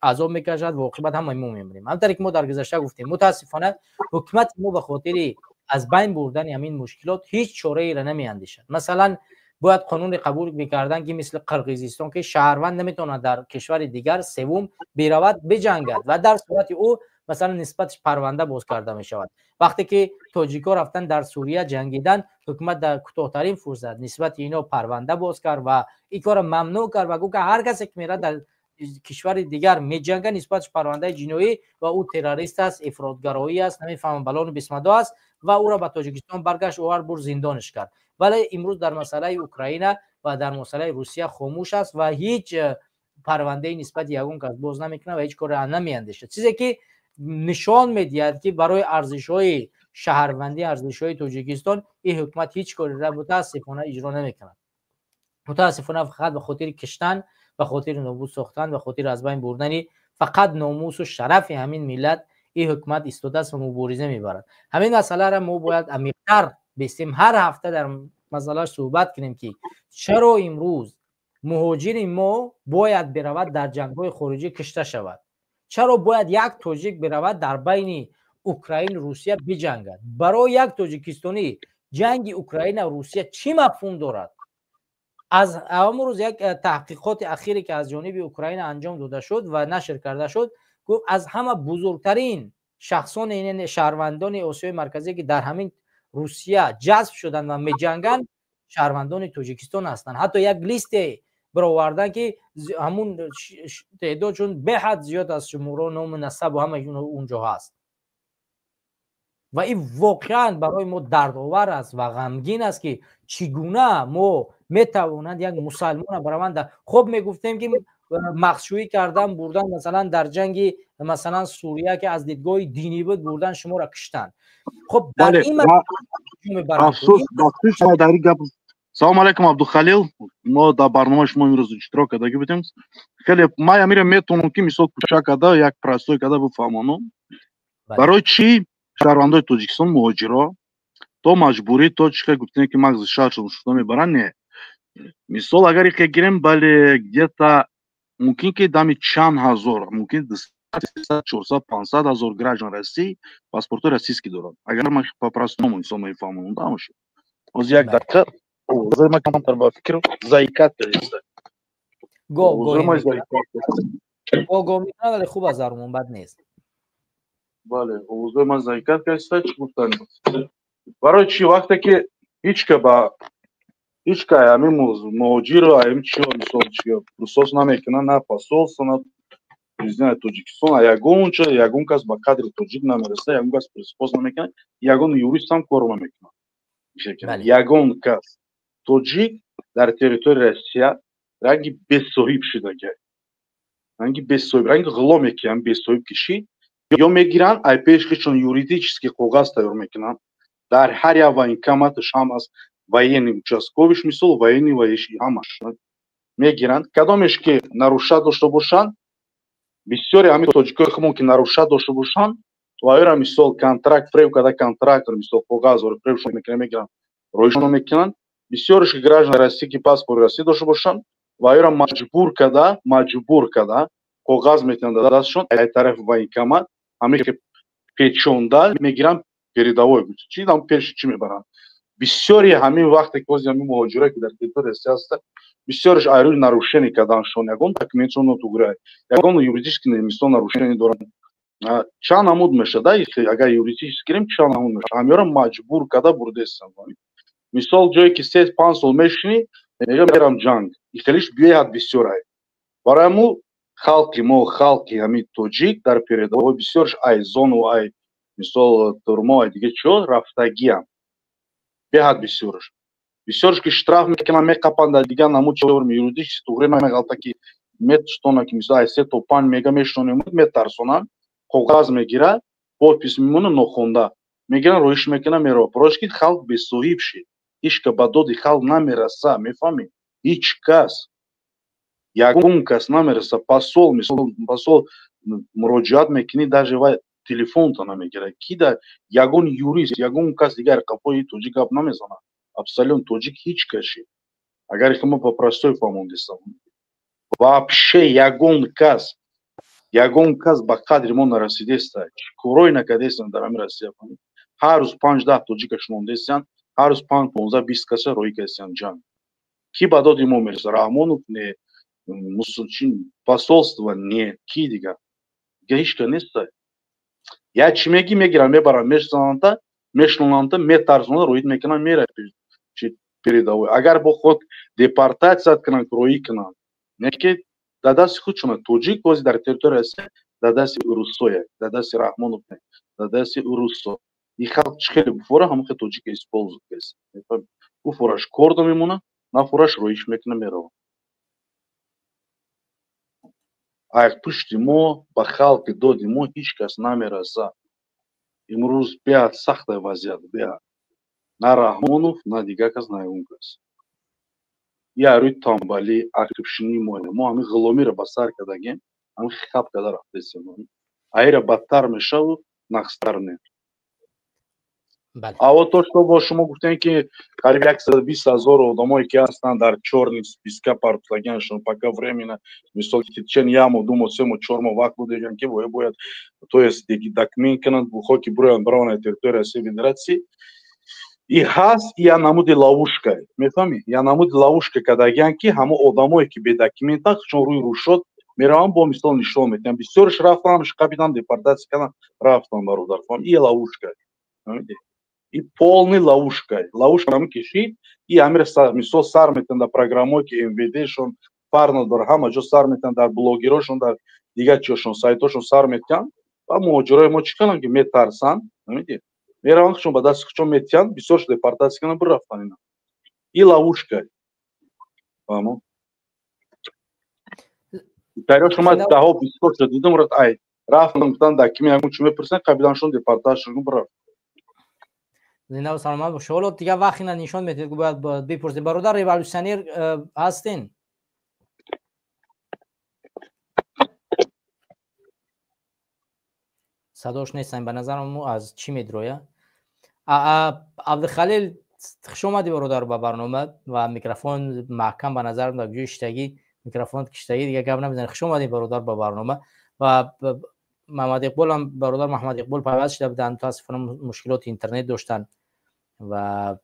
азоб мекашад ва оқибат ҳамаи мо мемирем. Ҳамтаре ки мо дар гузашта гуфтем, мутаассифона ҳукумати мо ба хотири аз байн бурдани ҳамин мушкилот ҳеҷ чораеро намеандешад. Масалан, бояд қонуне қабул мекарданд, ки мисли Қирғизистон, ки шаҳрванд наметавонад дар кишвари дигар севум биравад биҷангад ва дар сурати ӯ, масалан, нисбаташ парванда боз карда мешавад. Вақте ки тоҷикҳо рафтан дар Сурия ҷангидан, ҳукумат дар кӯтоҳтарин фурсат нисбати ино парванда боз кард ва ин корро мамнӯъ кард ва гуфт, ки ҳар касе ки мерад дар кишвари дигар меҷангад, нисбаташ парвандаи ҷиноӣ ва ӯ террорист аст, ифротгароӣ аст, намефаҳмам, балону бисмадо аст, ва ӯро ба Тоҷикистон баргашт овард, бур зиндонаш кард. Вале имрӯз дар масъалаи Украина ва дар масъалаи Русия хомӯш аст ва ҳеҷ парвандаи нисбати ягон кас боз намекунад ва ҳеҷ коре намеандешад, чизе ки нишон медиҳад, ки барои арзишҳои шаҳрвандӣ, арзишҳои Тоҷикистон ин ҳукумат ҳеҷ кореро мутаассифона иҷро намекунад. Мутаассифона фақат ба хотири киштан, ба хотири нобуд сохтан, ба хотири аз байн бурдани фақат номусу шарафи ҳамин миллат ин ҳукумат истодааст ва мубориза мебарад. Ҳамин масъаларо мо бояд амиқтар бистем, ҳар ҳафта дар масъалааш суҳбат кунем, ки чаро имрӯз муҳоҷири мо бояд биравад дар ҷангҳои хориҷӣ кишта шавад? Чаро бояд як тоҷик биравад дар байни Украин, Русия биҷангад? Барои як тоҷикистонӣ ҷанги Украина, Русия чӣ мафҳум дорад? Аз ҳамон рӯз як таҳқиқоти ахире, ки аз ҷониби Украина анҷом дода шуд ва нашр карда шуд, гуфт, аз ҳама бузургтарин шахсони, яъне шаҳрвандони Осиёи Марказӣ, ки дар ҳамин Русия ҷазб шуданд ва меҷанганд, шаҳрвандони Тоҷикистон ҳастанд. Ҳатто як листе баровардан, ки ҳамун теъдодшон беҳад зиёд аст, шуморо, ному насабу ҳама унҷо ҳаст. Ва ин воқеан барои мо дардовар аст ва ғамгин аст, ки чӣ гуна мо метавонанд як мусалмона бараванд. Хоб, мегуфтем, ки мағзшӯӣ кардан, бурдан, масалан, дар ҷанги, масалан, Сурия, ки аз дидгоҳи динӣ буд, бурдан, шуморо киштанд. Хоб, дар ин Гап. Салому алайкум, Абдухалил. Мо дар барномаи шумо имрӯз иштирок кардагӣ будем. Хеле ман амира метавонам, ки мисол кӯчак карда, як простой карда бифаҳмонам, барои чӣ шаҳрвандои Тоҷикистон, муҳоҷиро, то маҷбурӣ, то чӣ хел гуфтем, ки мағзи шаҳршон шуда мебаранд. Не, мисол, агар ике гирем, бале, где-то мумкин ки дами чанд ҳазор, мумкин 400, 500 ҳазор граждан России паспортҳои российский доранд. Агар ман по-простому мисол мефаҳмонам, дамаша ҳозир як дақиқа, овозаи ман камтар ба фикр заикат кардааст. Го мекунад, вале хуб аст, зарумон бад нест. Бале, овозаи ман заикат кардааст. Чӣ гуфтани? Барои чӣ вақте ки ҳеч ка ба ҳеч кай ҳамин муҳоҷирро, ҳамин чиё, мисол, присос намекунад, на посольство, на президенти Тоҷикистон, ягон чо, ягон кас ба қадри тоҷик намерасад, ягон кас присос намекунад, ягон юрист ҳам кор намекунад, ягон кас. Тоҷик дар территорияи Россия ранги бесоҳиб шудага, ранги бесоҳиб, ранги ғуломе, ки ҳам бесоҳиб кишид. Ё мегиранд, ай пеш худшон юридически коғаз тайёр мекунанд, дар ҳар як военкоматаш ҳам аст, военный участковыйш, мисол, военный воиши, ҳамаш мегиранд. Кадомеш ки нарушать дошта бошанд, бисёре ҳамин тоҷикои худмон ки нарушать дошта бошанд, ваёра, мисол, контракт фреб карда, контракт, мисол, коғаз фребшон мекунанд, мегиранд, роишон мекунанд. Бисёреш ки граждан Россия, ки паспорти Россия дошта бошанд, ваёра маҷбур карда коғаз метиҳанд дар дастшон, ай тарафи военкомат ҳамин ки печонда мегиранд, передовой чи там, пеши чӣ мебаранд. Бисёри ҳамин вақте ки ҳози ҳамин муҳоҷире, ки дар территорияи Россия ҳаста, бисёриш айрӯи нарушение карданшон, ягон документшон нотугра, ягон юридически, мисол, нарушение доранд. Чанд намуд мешад, агар юридически гирем, чанд намуд мешад. Ҳамёро маҷбур карда бурдестанд. Мисол, ҷое ки 3-5 сол мешинӣ, мега мерам ҷанг. Ихелиш беҳад бисёрай. Барои ҳаму халқи мо, халқи ҳамин тоҷик дар передовой бисёрш ай зону, ай, мисол, турмо, ай дига чиҳо рафтагиам, беҳад бисёрш. Бисёрш ки штраф мекунанд, меқапанд, дар дигар намуд чор юридически туғри намеғалта, ки метштона, ки мисол ай 3 то 5 мега мешонем, метарсонанд, коғаз мегирад, подпись мемона, нохонда мегиранд, роиш мекунанд, меравад. Барош ки халқ бесоҳиб шид, ҳеч ка ба доди халқ намераса, мефаҳмӣ? Ҳеҷ кас, ягон кас намераса. Посол, мисол, посол муроҷиат мекунӣ, даже вай телефонто намегирад. Ки да ягон юрист, ягон кас дигар қафои тоҷик гап намезанад. Абсолютно тоҷик ҳеҷ каши. Агар мо по простой фаҳмондистам, вообще ягон кас ба қадри мо нарасидеста. Корое накардестанд дар ҳамин Россия. Ҳар рӯз 5-10 тоҷика шунондестиянд, ҳар рӯз 5, 15, 20 каса роҳӣ кардестиянд ҷанг. Ки ба доди мо мерасад? Раҳмонов не, посольство не, ки дигар? Дига ҳеҷ ка неста. Як чӣ мегӣ, мегиранд, мебаранд, мешунанда, мешунонанда, метарсонанда, роҳид мекунанд, мера передовой. Агар бо худ депортация кунанд, роҳӣ кунанд, не ки дар дасти худшона. Тоҷик бози дар территорияи Россия дар дасти русоя, дар дасти Раҳмонов не, дар дасти русо. И халқ чӣ хеле буфора, ҳамон хел тоҷика использует кардааст. Буфораш кордо мемона, нафораш роиш мекуна, мерава. Ай пушти мо ба халқи доди мо ҳеҷ кас намераса. Имрӯз беҳад сахта вазъият, беҳад. На Раҳмонов, на дигар кас, на ягон кас. Я рӯи тамбалӣ, ақибшинии мо. Мо ҳамин ғуломиро ба сар кардагем, ҳамин хаб карда рафтесем. Айра бадтар мешаву нақстар не. А вот то, что бо шумо гуфтем, ки қариб 120 000 одамое ки ҳастанд дар чёрный списка партофтагианшон, пока временно, мисол, ки течение як моҳ, 2 моҳ, 3 моҳ, 4 моҳ вақт будеган, ки бояд, то есть документ кунанд, бухо ки буроянд, бараванд территорияи Россияи Федератсия. И ҳаст я намуди ловушка, мефаҳмӣ? Я намуди ловушка кардагиян, ки ҳамо одамое ки бедокументан, чун рӯи рушод мераванд, бо мисол нишон метиҳанд. Бисёрш рафтан, ҳамаш қапидан, депортатсия кардан, рафтан, бародар. Фаҳм, и ловушка, фаҳмидӣ? И полный ловушка. Ловушка ҳам кишид, и ҳамира мисол сар метиҳанд дар программое ки МВДшон фарқ надорад, ҳама ҷо сар метиҳанд, дар блогерошон, дар дигар чиёшон, сайтошон сар метиҳанд. Ва муҳоҷирои мо чӣ карданд, ки метарсанд, фаҳмидӣ? Мераванд, чун ба дасти худшон метиҳанд, бисёрш депортатсия карданд, бирафтан ина. И ловушка. Фаҳмо? Дарё шума даҳо бисёр шуд дидум, ай рафтан, гуфтан дар кими ягон чӣ мепурсанд, қабиланшон депортатсия шуд, бирафт. Зинда ва саломат бош. Ҳоло дигар вақт ина нишон медиҳед, бояд бипурсем. Бародар революционер ҳастин? Садош нестан, ба назарам мо аз чӣ медроя. Абдухалил, хуш омадӣ бародар ба барнома ва микрофон маҳкам ба назарам дар ҷои иштагӣ, микрофон киштагӣ, дигар гап намезанем. Хуш омадӣ бародар ба барнома. Ва Муҳаммад Иқбол ҳам, бародар Муҳаммад Иқбол пайваст шуда буданд, мутаассифона мушкилоти интернет доштанд ва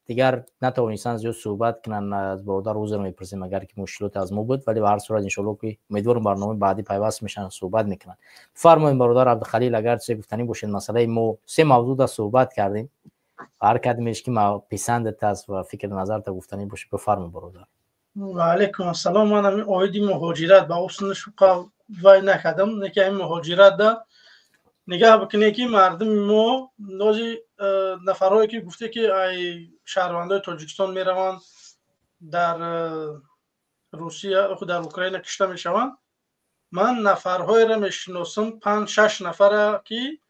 дигар натавонистанд зиёд суҳбат кунанд. Аз бародар узр мепурсем агар ки мушкилот аз мо буд, вале ба ҳар сурат иншоалло ки умедворам барномаи баъдӣ пайваст мешаванд, суҳбат мекунанд. Фармоем бародар Абдухалил, агар чизе гуфтанӣ бошед. Масъалаи мо се мавзӯъ да суҳбат кардем, ҳар кадомеш ки писандат аст ва фикр назарта гуфтанӣ бошед, бифармо бародар. Ва алайкум ассалом. Ман ҳамин оиди муҳоҷират ба усни шуқа вай накардам, неки ҳамин муҳоҷират да нигаҳ бикунед, ки мардуми мо нози нафарҳое ки гуфте ки ай шаҳрвандои Тоҷикистон мераванд дар Русия, дар Украина кишта мешаванд. Ман нафарҳоеро мешиносам, 5-6 нафара ки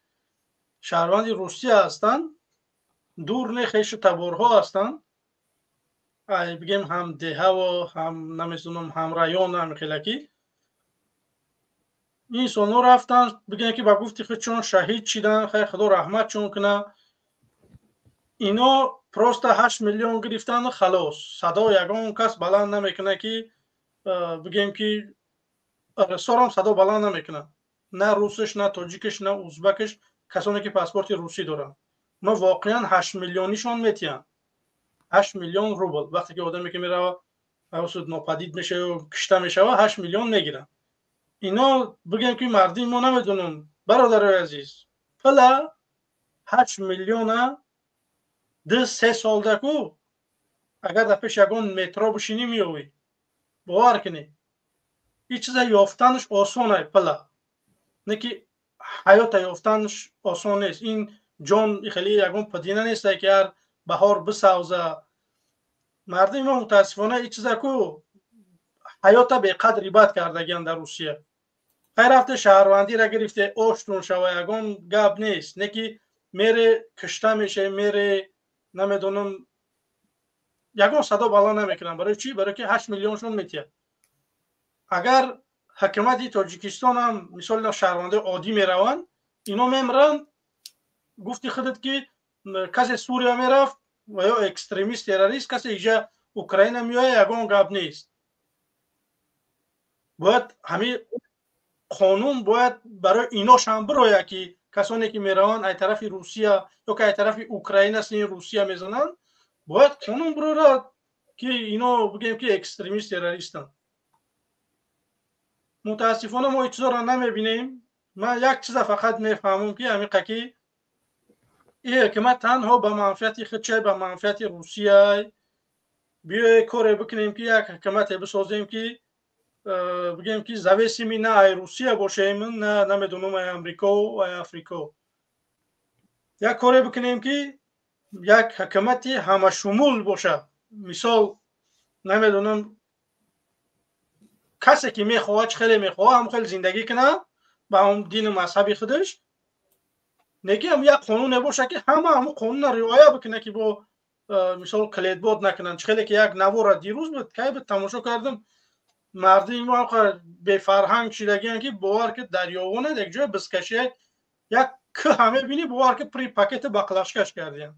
шаҳрванди Русия ҳастанд, дур не, хешу таборҳо ҳастанд, ай бигем ҳам деҳаво, ҳам намедонам ҳам район, ҳам хелакӣ. Инсонҳо рафтанд, бигем ки ба гуфти худшон шаҳид шидан, хайр худо раҳматшон кунад. Ино просто 8 миллион гирифтану халос. Садо ягон кас баланд намекунад, ки бигем ки рсорам садо баланд намекунад, на русиш, на тоҷикиш, на узбакиш, касоне ки паспорти русӣ доранд. Ма воқеан 8 миллионишон метиҳанд, 8 миллион рубл. Вақте ки одаме ки мерава нопадид мешава, кишта мешава, 8 миллион мегиранд. Ино бигем ки мардуми мо намедонам, бародарои азиз, пула 8 миллиона 2-3 солдаку агар дар пеш ягон метро бишинӣ меёвӣ, бовар кунӣ. Ин чиза ёфтанаш осон ай пула, не ки ҳаёта ёфтанаш осон нест. Ин ҷон хеле ягон падина нест, ки ҳар баҳор бисавза. Мардуми мо мутаассифона ин чиза ку ҳаёта беқадр ибад кардагиан дар Русия. Хай рафте шаҳрвандиро гирифте, оштун шава, ягон гап нест, не ки мере кишта мешавӣ, мере намедонам, ягон садо баланд намекунам. Барои чӣ? Барои ки 8 миллионшон метиҳад. Агар ҳукумати Тоҷикистон ҳам мисол шаҳрвандои оддӣ мераванд, ино мемиранд. Гуфти худат ки касе Сурия мерафт ва ё экстремист, террорист, касе иҷа Украина меояд, ягон гап нест. Бояд ҳамин қонун бояд барои иношам бирояд, ки касоне ки мераванд ай тарафи Русия ё ки ай тарафи Украина сини Русия мезананд, бояд қонун бирорад, ки ино бигем ки экстремист, террористанд. Мутаассифона мо ин чизоро намебинем. Ман як чиза фақат мефаҳмам, ки ҳамиқа ки ин ҳукумат танҳо ба манфиати худшай, ба манфиати Русия. Биёе коре бикунем, ки як ҳукумате бисозем, ки бигем ки зависимый на ай Русия бошем, на намедонам ай Амрико, ай Африко. Як коре бикунем, ки як ҳукумати ҳамашумул бошад. Мисол намедонам, касе ки мехоҳад, чӣ хеле мехоҳад, ҳам хеле зиндагӣ кунад ба ҳам дину мазҳаби худаш, неки ҳам як қонуне бошад, ки ҳама ҳамун қонунро риоя бикунад, ки бо мисол клетбот накунанд. Чӣ хеле ки як навора дирӯз буд, кай буд, тамошо кардам, мардуми мо бефарҳанг шидагиянд, ки бовар ки дарёвонад як ҷоя бизкашия як кӯҳа мебинӣ, бовар ки при пакети баклашкаш кардиянд.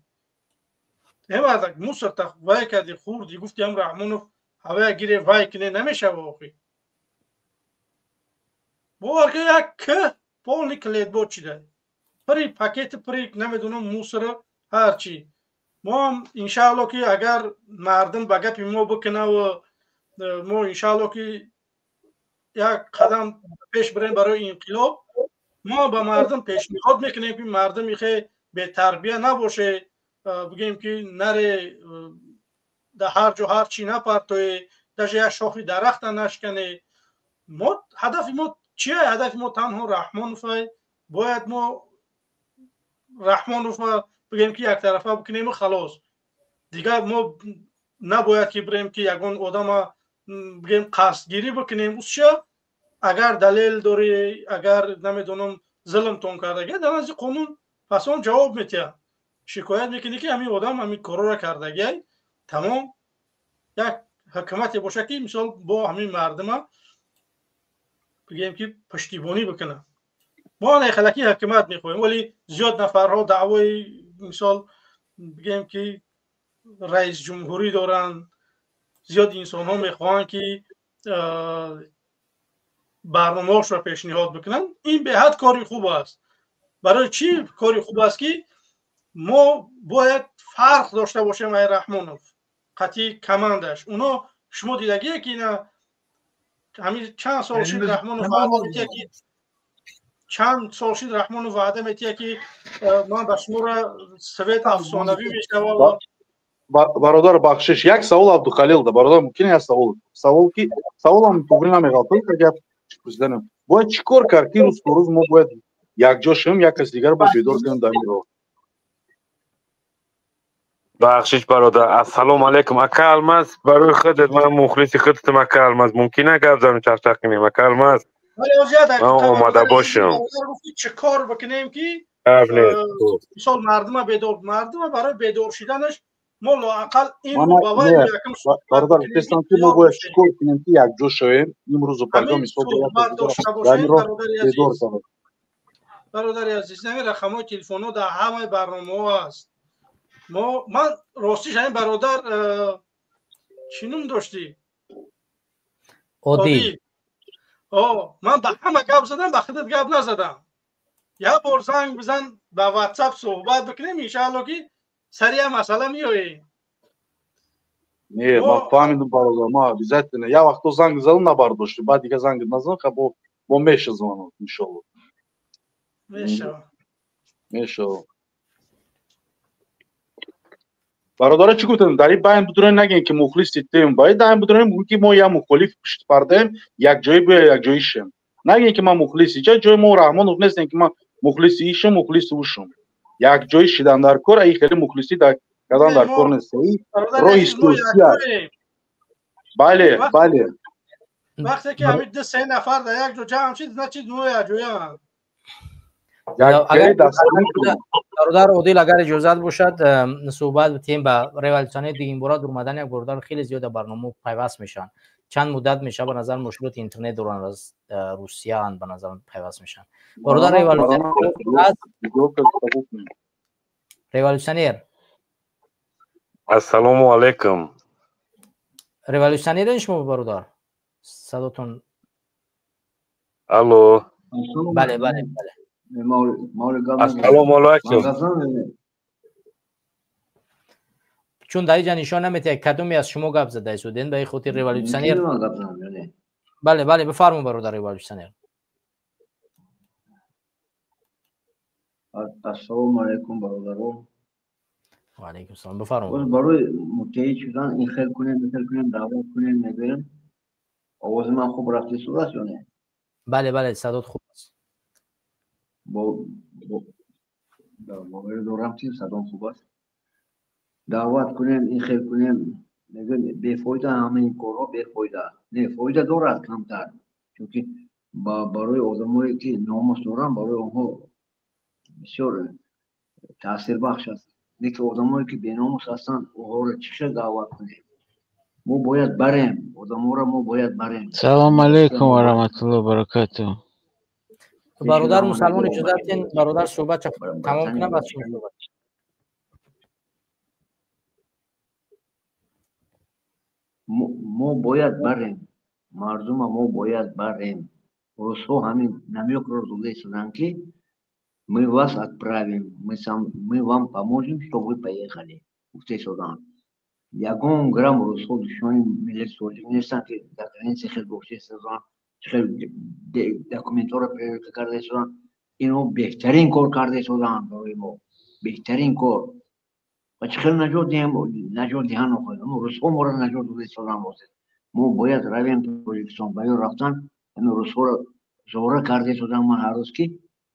Мардак мусорта вай карди, хурди, гуфти ҳам Раҳмонов ҳавая гире вай кине, намешава охи. Бовар ки як кӯҳ полный клетбот шида, при пакети, при намедонам мусора, ҳарчи. Мо ҳам иншаалло ки агар мардум ба гапи мо бикунаву мо иншаалло ки як қадам пеш бирем барои инқилоб, мо ба мардум пешниҳод мекунем ки мардум ихе бетарбия набоше, бигем ки наре дар ҳар ҷо ҳар чӣ напартое, даже як шохи дарахта нашкане. Мо ҳадафи мо чия? Ҳадафи мо танҳо Раҳмоновай. Бояд мо Раҳмонова бигем ки яктарафа бикунему халос. Дигар мо набояд ки бирем ки ягон одама бигем қасдгирӣ бикунем. Усча агар далел дорӣ, агар намедонам зулмтон кардагия, дар назди қонун пас он ҷавоб метиҳад. Шикоят мекунӣ ки ҳамин одам ҳамин корора кардагиай, тамом. Як ҳукумате бошад ки мисол бо ҳамин мардума бигем ки пуштибонӣ бикунад. Мо нехелаки ҳукумат мехоҳем, вале зиёд нафарҳо даъвои мисол бигем ки раисҷумҳурӣ доранд, зиёд инсонҳо мехоҳанд ки барномаҳошро пешниҳод бикунанд. Ин беҳад кори хуб аст. Барои чӣ кори хуб аст? Ки мо бояд фарқ дошта бошем ай Раҳмонов қатъи командаш. Уно шумо дидагие ки ина ҳамин чанд сол шид Раҳмонов ваъда метиҳад ки чанд сол шид Раҳмонов ваъда метиҳад ки ман ба шуморо совет афсонавӣ мешавад. Бародар, бахшиш, як савол Абдухалил да бародар, мумкин як савол? Савол ки саволам туғри намеғалтам, агар пурсиданам. Бояд чӣ кор кард ки рӯз то рӯз мо бояд якҷо шавем, як кас дигар бо бедор кунем дар ин роҳ? Бахшиш, бародар, ассалому алайкум, ака Алмаз. Барои худат, ман мухлиси худатам, ака Алмаз. Мумкин гап занем, чақчақ кунем, ака Алмаз? Ман омада бошам. Чӣ кор бикунем ки мисол мардума бедор, мардума барои бедор шиданаш мо лоақал ин бародар гуфтестам ки мо бояд чӣ кор кунем ки якҷо шавем имрӯзу пагоҳ, мисол дар ин роҳ бедор шавем? Бародари азиз, ҳамин рақамҳои телефонҳо дар ҳамаи барномаҳо аст. Мо ман ростиш ҳамин бародар чӣ ном доштӣ? Одил. Ман ба ҳама гап задам, ба худат гап назадам. Як бор занг бизан, ба ватсап суҳбат бикунем, иншаалло ки сари як масъала меоем. Не, ман фаҳмидам, бародар, ман обязательно. Як вақто занг задам, набардошти, баъд дига занг назадам, ха бо меша звонок, иншолло. Мешава. Мешава. Бародаро, чӣ гуфтем? Дар ин байн бидурем, нагем ки мухлиси тем, баъд дар ин бидурем ки мо як мухолиф пушти пардаем, якҷоӣ биё, якҷоӣ шем. Нагем ки ман мухлиси ча ҷои мо Раҳмонов нестем ки ман мухлиси ишам, мухлиси ушам. Якҷоӣ шидан дар кор, ай хеле мухлисӣ дар кардан дар кор нест. Роҳи сиёсӣ аст. Бале, бале. Вақте ки ҳамин ду се нафар дар як ҷо ҷамъ шид, значит мо якҷоянд. Бародар Одил, агар иҷозат бошад, суҳбат битем ба революционер дигин бора. Дур омадан як бародар хеле зиёд барнома пайваст мешаванд. Чанд муддат мешавад, ба назар мушкилоти интернет доранд, аз Русияанд, ба назар пайваст мешаванд. Бародар революционер. Ассалому алайкум. Революционерен шумо, бародар? Садотон. Алло. Бале, бале, бале. Ассалому алайкум. Чун дар инҷа нишон наметиҳад кадоме аз шумо гап зада истодем, ба ин хотир революционер. Бале, бале, бифармо, бародар революционер. Ассалому алайкум, бародарон. Ва алайкум салом, бифармо. Барои муттаҳид шудан ин хел кунем, ин хел кунем, даъват кунем, мегӯем. Овози ман хуб рафта истодааст ё не? Бале, бале, садот хуб аст. Боварӣ дорам ки садом хуб аст. Даъват кунем, ин хел кунем, мегӯем, бефоида, ҳамаи ин корҳо бефоида. Не, фоида дорад камтар, чунки барои одамое ки номус доранд, барои онҳо бисёр таъсирбахш аст. Лекин одамое ки беномус ҳастанд, онҳоро чӣ хел даъват кунем? Мо бояд барем одаморо, мо бояд барем. Салому алайкум ва раҳматуллоҳи баракатуҳ. Бародар мусалмон, иҷозат дин, бародар суҳбат тамом кунам, баъд шумо суҳбат. Мо бояд барем мардума, мо бояд барем. Русҳо ҳамин намёкро дода истоданд ки мы вас отправим, мы, сам, мы вам поможем, чтобы вы поехали. Гуфта истоданд. Ягон грамм русҳо душмани миллати тоҷик нестанд, ки дар граница хел гуфта истоданд, хел документҳоро проверка карда истоданд. Инҳо беҳтарин кор карда истоданд барои мо. Беҳтарин кор. Ва чӣ хел наҷот диҳем, наҷот диҳанд охир. Русҳо моро наҷот дода истоданд ҳозир. Мо бояд равем Тоҷикистон. Ба ё рафтан ҳамин русҳоро зора карда истодам ман ҳар рӯз, ки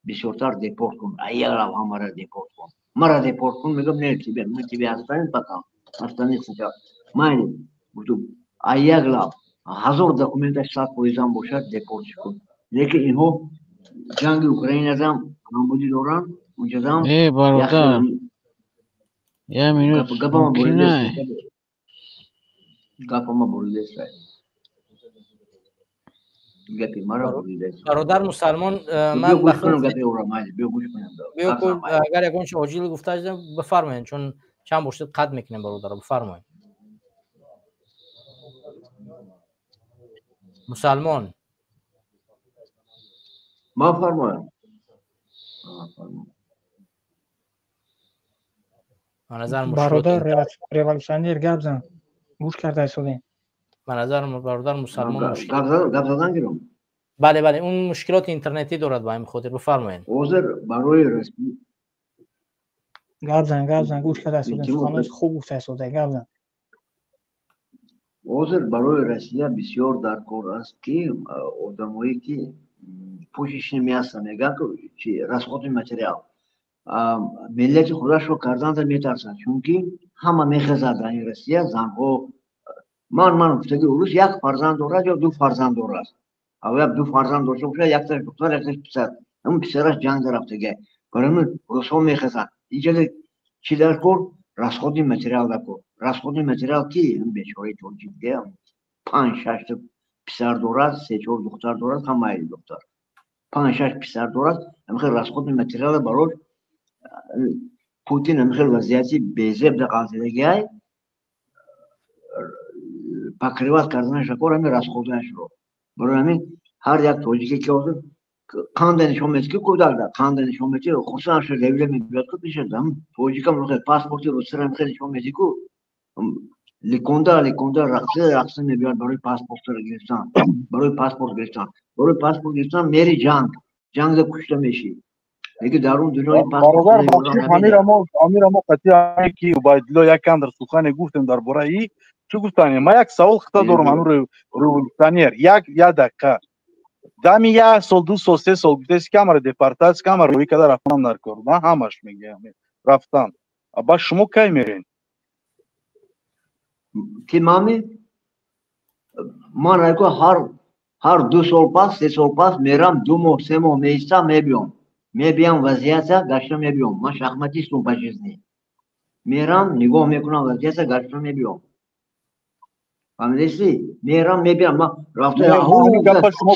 бисёртар депорт кун. Айялав ҳамара депорт кун. Мара депорт кун, мегӯям, не, тебе, мы тебе оставим пока. Остальных сначала. Майли, гуфтум, аяглав 1000 документаш 100% бошад, депортш кун. Лекин инҳо ҷанги Украинадам ҳамбудӣ доранд, унҷадам. Э, бародар, як минут. Гапама мумкин? Гапама буридест. Гапи мара буридест. Бародар мусалмон, ман биё гӯш кунам гапи ӯро, майли, биё гӯш кунам. Биё, агар ягон чи оҷил гуфта бифармоед, чун чанд бор шуд қатъ мекунем. Бародаро, бифармоед. Мусалмон. Ман фармоям. Ба назар бародар революционер, гап зан, гӯш карда истодем. Ба назар бародар мусалмон гап задан гирам. Бале, бале, он мушкилоти интернетӣ дорад, ба ҳамин хотир бифармоед. Ҳозир барои расмӣ Гап зан, гап зан, гӯш карда истодем. Суханои хуб гуфта истода, гап зан. Ҳозир барои Россия бисёр дар кор аст, ки одамое ки пӯшиши мясо мегӯянд, чи расходи материал миллати худашро карданда метарсад, чунки ҳама мехезад дар ин Россия занҳо. Ман гуфтаги, урус як фарзанд дорад ё ду фарзанд дорад. Аввал ду фарзанд дошта бошад, якташ духтар, якташ писар, ҳамн писараш ҷанг рафтага. Барои ҳамин русҳо мехезанд. Инҷа чӣ дар кор? Расходи материал дар кор. Расходи материал ки бечораи тоҷик панҷ шашта писар дорад, се чор духтар дорад, ҳамаи духтар, панҷ шаш писар дорад. Ҳамхел расходи материала барош Путин ҳамхел вазъияти безеб да қалтидагиай покрывать карданаш кор ҳамин расходашро. Барои ҳамин ҳар як тоҷике ки ҳозир қанда нишон медиҳад, ки кӯдак қанда нишон медиҳад, хурсанд шуда ревле мебиёд, ку пешад ҳам тоҷикам паспорти русияро ҳамхел нишон медиҳад, ку ликонда ликонда рақса рақса мебиёд барои паспортро гирифтан, барои паспорт гирифтан. Барои паспорт гирифтан мери ҷанг, ҷангда кушта мешӣ. Лекин дар он дунёи Бародар, амира мо қатъи ки Убайдулло якам дар сухане гуфтем дар бораи чӣ гуфтане. Ман як савол хита дорам, ҳамин революционер, як дақиқа. Дами як сол, 2 сол, 3 сол гуфтеси, камара депортатсия, камара рӯи када рафтан дар кор. Ман ҳамаш мегӯям рафтан. Ба шумо кай мерен? Ки мами? Ман райко ҳар 2 сол пас, 3 сол пас мерам, 2 моҳ, 3 моҳ меистам, мебиём. Мебиям, вазъията гашта мебиём. Ман шахматистум по жизни. Мерам, нигоҳ мекунам вазъията, гашта мебиём. Фаҳмидисти? Мерам, мебиям. Ман рафта ҳамин гапа шумо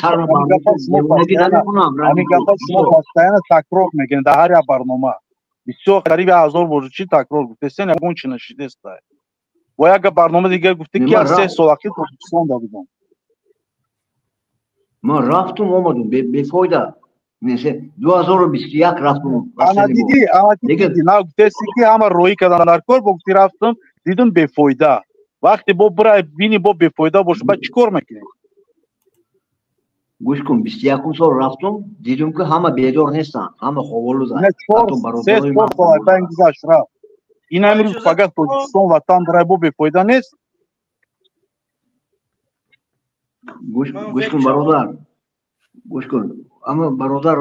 постоянно такрор мекунед дар ҳар як барнома. Бисёр қариби 1000 бор чӣ такрор гуфтестен, ягон чи нашидеста. Бо як барнома дигар гуфте, ки аз 3 сол ахир Тоҷикистон да будам. Ман рафтум, омадум, бефоида. 2021 рафтум. Ана дидӣ, ана дидӣ, на гуфтеси, ки ҳама роҳӣ кардан дар кор, бо гуфти рафтум, дидум бефоида. Вақте бо бирай бини, бо бефоида боша, баъд чӣ кор мекунӣ? Гӯш кун, 21 сол рафтум, дидум, ки ҳама бедор нестанд, ҳама ховолузанд. 3 сол айбайн гузашт, рафт. Ин ҳамин рӯз фақат Тоҷикистон ватан бирай, бо бефоида нест? Гӯш кун, бародар, гӯш кун. Аммо бародар,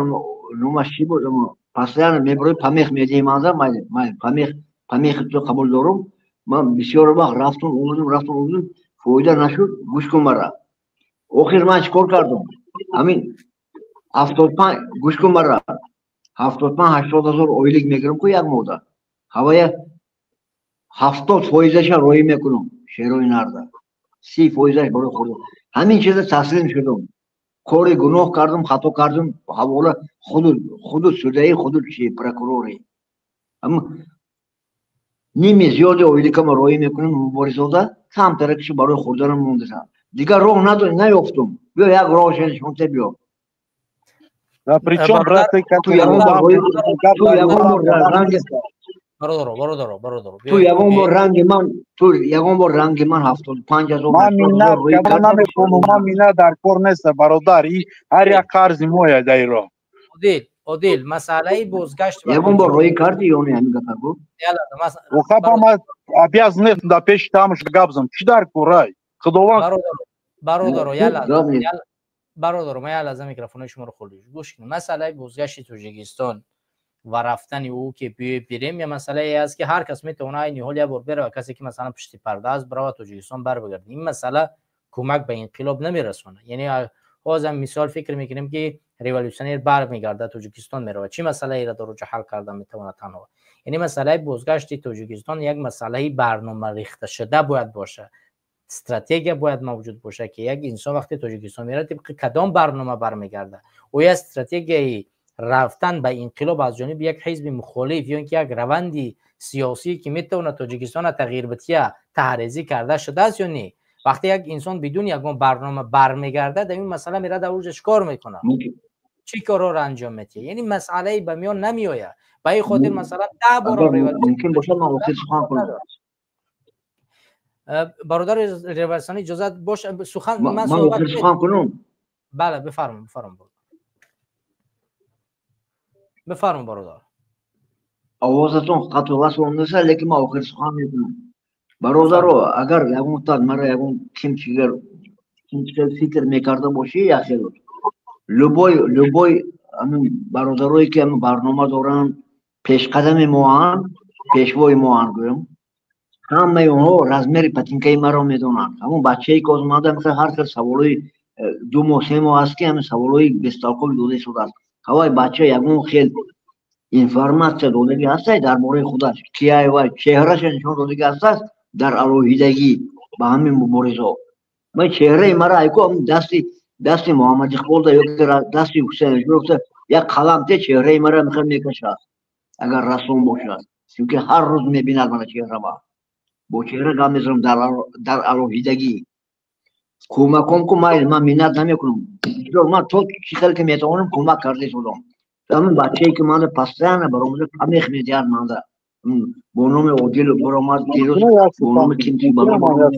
номаш чӣ буд? Аммо постоянно мебарои, помех медиҳӣ манза, майли, майли, помех, помехи ту қабул дорум. Ман бисёр вақт рафтум, омадум, рафтум, омадум, фоида нашуд. Гӯш кун мара. Охир ман чӣ кор кардум? Ҳамин 75, гӯш кун мара, 75 80 ҳазор ойлик мегирам ку як моҳда, ҳавая 70%-аша роҳӣ мекунам шерои нарда, 30%-аш барои хӯрдан. Ҳамин чиза таслим шудум. Кори гуноҳ кардум, хато кардум, ҳавола худу судаи, худу чи прокурори. Ними зиёди ойликама роҳӣ мекунам, муборизода, камтаракишо барои хӯрданам мондаша. Дигар роҳ наёфтум. Биё, як роҳ нишонте, биё. Да причем, брат, ту ягон бор. Бародаро, бародаро, бародаро. Ту ягон бор ранги ман, ту ягон бор ранги ман 75,000. Ман миннат карда наметавонам, ман миннат дар кор нест, бародар. И ҳар як қарзи моя дар ин роҳ. Одил, Одил, масъалаи бозгашт ягон бор роӣ кардӣ ё не ҳамин гапа гу? Охапа ман обязан нестам дар пеши тамаш гап занам. Чӣ дар корай? Худованд. Бародаро, як лаҳза. Бародаро, ман як лаҳза микрофони шуморо холӣ гӯш кунед. Масъалаи бозгашти Тоҷикистон ва рафтани ӯ ки биёй бирем, я масъалае аст ки ҳар кас метавонад айни ҳол як бор беравад, касе ки масалан пушти парда аст, биравад Тоҷикистон, барбигардад. Ин масъала кӯмак ба инқилоб намерасонад. Яъне ҳозам мисол фикр мекунем ки революционер бармегардад, Тоҷикистон меравад, чӣ масъалаеро дар оҷа ҳал карда метавонад танҳо? Яъне масъалаи бозгашти Тоҷикистон як масъалаи барнома рехта шуда бояд бошад, стратегия бояд мавҷуд бошад ки як инсон вақте Тоҷикистон меравад, тибқи кадом барнома бармегардад. Оя стратегияи рафтан ба инқилоб аз ҷониби як ҳизби мухолиф ё инки як раванди сиёсӣ ки метавонад Тоҷикистонро тағйир бития таҳрезӣ карда шудааст ё не? Вақте як инсон бидуни ягон барнома бармегардад, дар ин масъала меравад, дар оҷа чӣ кор мекунад, чӣ корҳоро анҷом медиҳад? Яъне масъалае ба миён намеояд. Ба ин хотир масалан 10 бор мумкин бошад ман охир сухан кунам. Бародар революционер, иҷозат бош, сухан ман сухан кунам. Бале, бифармон, бифармон, бифармон, бародар. Овозатон қатъ васл нест, лекин ман охир сухан мекунам. Бародаро, агар ягон так мара ягон ким чигар ким чигар фикр мекарда бошӣ, як хел любой ҳамин бародарое ки ҳамин барнома доранд, пешқадами моанд, пешвои моанд, гӯям, ҳамаи онҳо размери патинкаи маро медонанд. Ҳамон бачае ки озмада ҳар хел саволои 2 моҳ, 3 моҳ аст ки ҳамин саволои бестолкови дода истодааст. Ҳавай бача ягон хел информатсия додагӣ ҳастай дар бораи худаш, кияй вай, чеҳраша нишон додагӣ ҳастааст дар алоҳидагӣ ба ҳамин муборизо. Ман чеҳраи мара айко дасти Муҳаммад Иқболда ё дасти Ҳусайн як қалам те чеҳраи мара мехел мекашад, агар рассом бошад, чунки ҳар рӯз мебинад мана чеҳрама. Бо чеҳра гап мезанам дар алоҳидагӣ. Кӯмаком ку майли, ман миннат намекунам. Ман то чӣ хел ки метавонам кӯмак карда истодам. Ҳамин бачае ки манда постоянно баромада памех медиҳад, манда бо номи Одил баромад дирӯз, бо номи кимти баромад.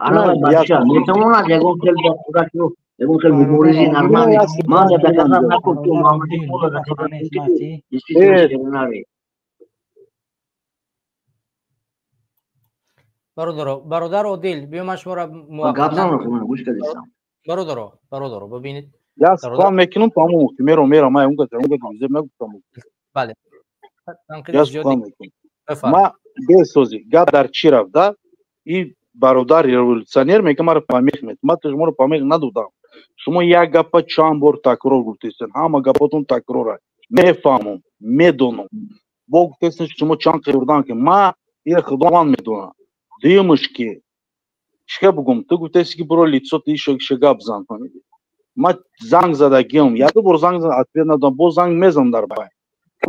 Ана бача метавонад ягон хел ба худашро ягон хел муборизи нормалӣ ман доказать накун, ту Муҳаммад Иқболро доказать кун. Бародаро, бародар Одил, биё ман шуморо гап занам, гӯш кардистам. Бародаро, бародаро, бибинед. Я сухан мекунам, тамом, мерам, мерам, ман унга унга нагуфтам. Бале. Я сухан мекунам. Ма бесозӣ гап дар чӣ рафт, да? И бародар революционер мега маро помех мед. Ма шуморо помех надодам. Шумо як гапа чанд бор такрор гуфтестен, ҳама гапотон такрора. Мефаҳмам, медонам. Бо гуфтестен шумо чанд қирдан ки ма ира Худованд медонам. Дуюмаш ки чӣ бугум, ту гуфтеси ки биро лицо ти иша гап зан, фаҳмидӣ? Ма занг задагиам, як бор занг зад, ответ надодам, боз занг мезанам дар вай.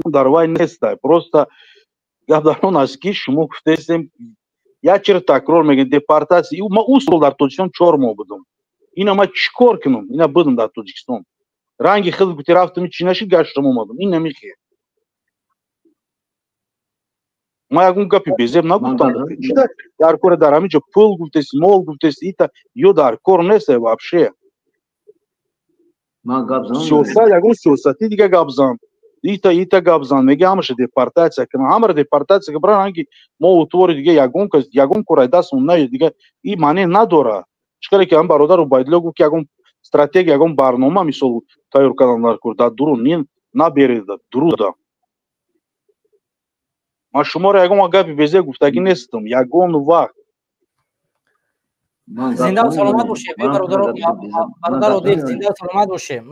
Дар вай нестай. Просто гап дар он аст ки шумо гуфтестем як чиро такрор мегӯем, депортатсия. Ма ӯ сол дар Тоҷикистон 4 моҳ будам. Ина ма чӣ кор кунам? Ина будам дар Тоҷикистон. Ранги худ гуфти рафтам, чӣ нашид, гаштам омадам. Ин намехе. Ма ягон гапи безеб нагуфтам. Чӣ дар кор дар ҳамин ҷо пул гуфтеси, мол гуфтеси, ита ё дар кор нест вообще. Сиёсат, ягон сиёсати дига гап зан. Ита ита гап зан, мега ҳамаша депортатсия кунам. Ҳамаро депортатсия ки баран ранги мо утвори дига ягон кас ягон кор дастмон наёд дига и маъне надора. Чӣ хеле ки ҳам бародар Убайдулло гуфт ки ягон стратегия, ягон барнома мисол тайёр кардан дар кор дар дурун нин набереда дуруда. Ман шуморо ягон гапи безеб гуфтагӣ нестам, ягон вақт. Зинда саломат бошед, бародар Одил, зинда саломат бошед.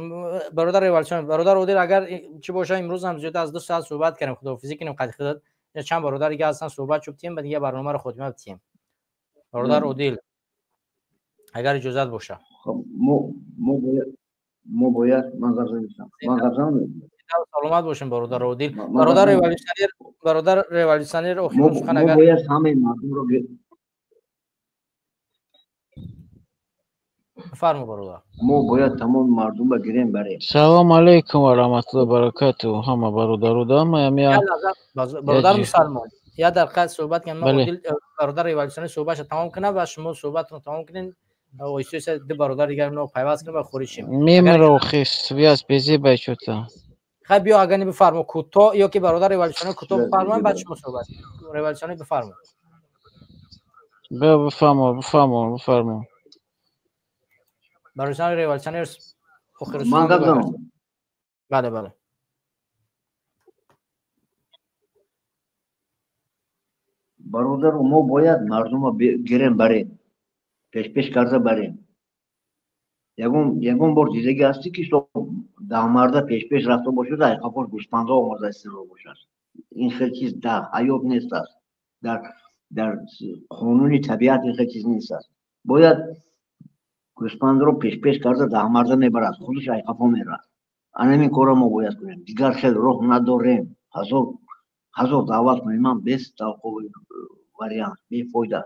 Бародар революцион, бародар Одил, агар чӣ боша, имрӯз ҳам зиёда аз 2 соат суҳбат кардем, худоҳофизӣ кунем қадри худат. Чанд бародар дига ҳастан, суҳбат шуд тием, ба дига барномаро хотима битием. Бародар Одил, агар иҷозат боша. Мо бояд ман гап занам. Ман гап занам. Саломат бошем, бародар Одил. Бародар революционер, бародар революционер, охирин сухан агар мо бояд ҳамаи мардумро Бифармо, бародар. Мо бояд тамоми мардумро гирем барем. Салом алейкум ва раҳматуллоҳи баракату ҳама бародаруда. Бародар мусалмон, я дақиқа суҳбат кунам. Ман бародар революционер суҳбатша тамом кунам ва шумо суҳбатро тамом кунед. Оҳиста ду бародар дигар но пайваст кунем ва хориҷ шем. Мемро хис связь безебай чута. Хай, биё, агар не бифармо кӯтоҳ, ё ки бародар революционер кӯтоҳ бифармояд, баъд шумо суҳбат. Революционер, бифармо. Бифармо, бифармо, бифармо. Бародар революционер. Ман гап занам? Бале. Бародар, мо бояд мардумро гирем барем, пешпеш карда барем. Ягон бор дидагӣ ҳастӣ, ки даҳмарда пешпеш рафта бошад, айқафош гӯспандо омада истода бошад? Ин хел чиз дар ҳаёт нест аст, дар қонуни табиат ин хел чиз нест аст. Бояд гӯспандро пешпеш карда даҳмарда мебарад, худаш айқафо мерад. Анамин корро мо бояд кунем, дигар хел роҳ надорем. Ҳазор ҳазор даъват кунем, ман без толковый вариант, бефоида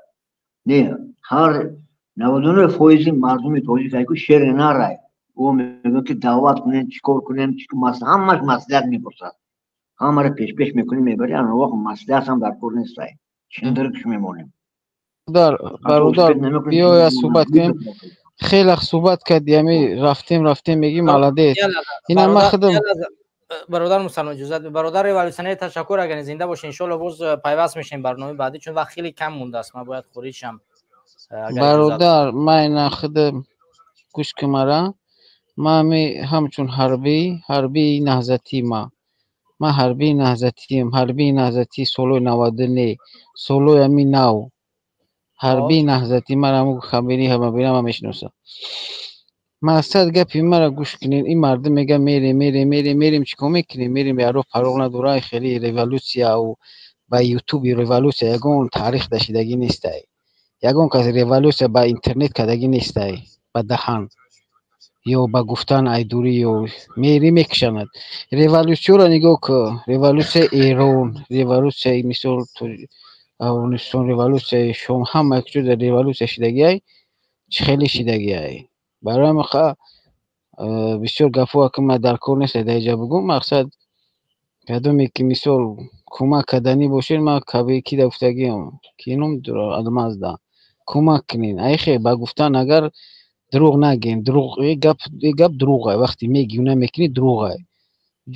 не. Ҳар 99 фоизи мардуми тоҷик айку шери нарай. Ӯ мегӯяд, ки даъват кунем, чӣ кор кунем, ҳамаш маслиҳат мепурсад. Ҳамаро пешпеш мекунем, мебарем, ана вақт маслиҳат ҳам дар кор нестай, чиндиркш мемонем. Бародар, биё, я суҳбат кунем. Хеле суҳбат кардӣ, ами рафтем, рафтем, мегӣ, молодец. Ина ма худам Бародар мусалмон, иҷозат. Бародар революционер, ташаккур, агар зинда бошед, иншоалло боз пайваст мешем барномаи баъдӣ, чун вақт хеле кам мондааст, ман бояд хориҷ шам. Бародар, ман ина худам, гӯш кун мара. Ман ами ҳамчун ҳарбӣ, ҳарбии наҳзатӣ, ма ҳарбии наҳзатием, ҳарбии наҳзатии солҳои 90 не, солҳои ами нав, ҳарбии наҳзатӣ. Мара ҳаму хабири ҳамабира ма мешиносам. Мақсад гапи мара гӯш кунед. Ин мардум мега: мерем, мерем, мерем, мерем, чӣ кор мекунем? Мерем, яро фароғ надора. Хеле революсияу ба ютуби революсия ягон таърих дашидагӣ нестай, ягон кас революсия ба интернет кардагӣ нестай, ба даҳан ё ба гуфтан айдурӣ ё мери мекушанад. Революсияро нигоҳ кун: революсияи Эрон, революсияи, мисол, Афғонистон, революсияи Шом, ҳама якҷо революсия шидагиай, чӣ хеле шидагиай. Барои ҳамин бисёр гапҳо ки ман дар кор нест дар инҷа бугум. Мақсад, кадоме ки, мисол, кӯмак карданӣ бошед, ман кида гуфтагиам, ки ном Алмазда кӯмак кунед. Айхе ба гуфтан агар дурӯғ нагем, дурӯғ гап, гап дурӯғай. Вақте мегӣ, намекунӣ, дурӯғай.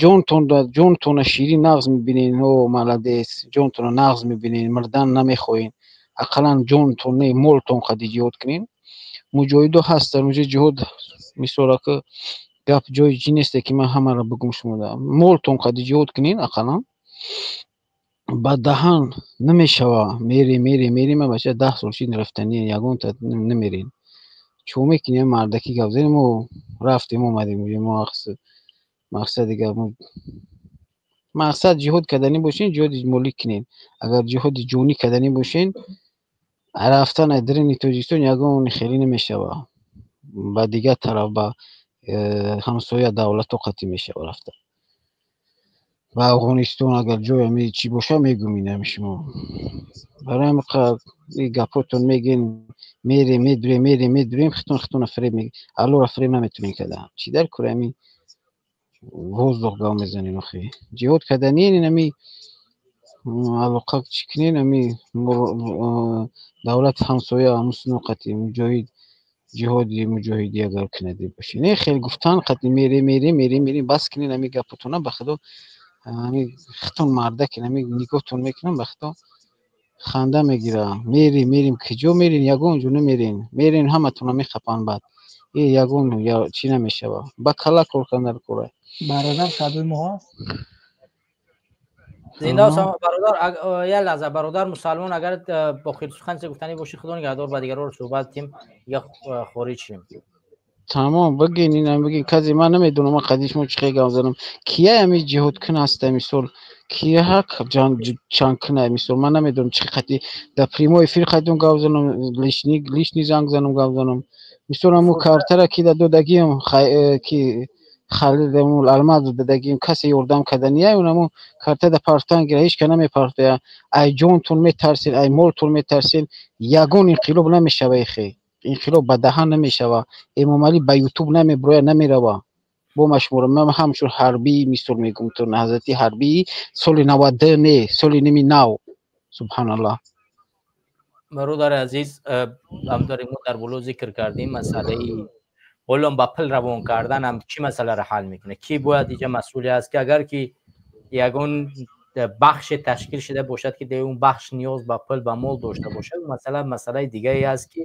Ҷонтона ширин нағз мебинен, о молодец, ҷонтона нағз мебинен, мурдан намехоҳен. Ақаллан ҷонтон не, молтон қади ҷиҳод кунен. Муҷоҳидо ҳастанд уҷо ҷиҳод. Мисол, ака, гап ҷои чӣ несте, ки ман ҳамаро бигум шумода. Молтон қади ҷиҳод кунен ақаллан, ба даҳан намешава. Мерем, мерем, мерем, бача, 10 сол шид рафтани, ягонта намерен. Чӣ мекунем? Мардакӣ гап занем. Мо рафтем, омадем. Мо мақсади гап, мақсад ҷиҳод карданӣ бошен, ҷиҳоди молӣ кунен. Агар ҷиҳоди ҷонӣ карданӣ бошен, рафтан аз даруни Тоҷикистон ягон хеле намешава. Ба дигар тараф, ба ҳамсоя давлатҳо қатъӣ мешава рафтан, ба Афғонистон. Агар ҷоя чӣ боша, мегӯм инами шумо. Барои ҳамин гапҳотон мегӯен: мерем, медурем, мерем, медурем. Хитон хитона фиреб, Аллоҳро фиреб наметонем карда. Чӣ дар кори ҳамин воздух гап мезанем? Охи, ҷиҳод карданиен, инами алоқа чӣ кунен, ами давлати ҳамсоя мусно қатъи муҷоҳид, ҷиҳоди муҷоҳидӣ агар кунаде бошед. Не, хеле гуфтан қатъи мерем, мерем, мерем, мерем. Бас кунен ами гапотона, ба худо. Ами хитон мардакин, ами нигоҳтон мекунам, ба худо, ханда мегира. Мерем, мерем, куҷо мерен? Ягон ҷо намерен. Мерен, ҳаматона мехапанд, баъд ягон чӣ намешава. Ба кала кор кардан кора. Бародар, садои мо ҳаст? Зинда бародар. Як лаҳза, бародар мусалмон, агар бо сухан чизе гуфтанӣ бошӣ, худо нигаҳдор, ба дигарро суҳбат кунем, я хориҷ шем. Тамом, бигин, инам бигин. Кази ман намедонам, ман қади шумо чӣ хел гап занам. Кия ами ҷиҳодкун ҳаста, мисол, кия ҳақ чанд куна? Мисол, ман намедонам чӣ қати дар прямой эфир қадим гап занам, личный занг занам, гап занам. Мисол, ҳамун картара ки да додагиам, ки Халил Алмазов додагиам, касе ёрдам кардания, унаму карта да партан гира, ҳеч ка намепартоя. Ай ҷонтон метарсен, ай молтон метарсен, ягон инқилоб намешава. Ихе Инқилоб ба даҳан намешава, Эмомалӣ ба Ютуб намеброя, намерава. Бо машмура ман ҳамчун ҳарбӣ мисол мегум, ту наҳзати ҳарбии соли 92 не, соли ними нав, субҳаналлоҳ. Бародари азиз, ҳамдори мо дар боло зикр кардем масъалаи ҳоло ба пул равон кардан ҳам чӣ масъаларо ҳал мекунад? Ки бояд инҷа масъулӣ аст, ки агар ки ягон бахше ташкил шуда бошад, ки дар он бахш ниёз ба пул, ба мол дошта бошад, масъала масъалаи дигаре аст, ки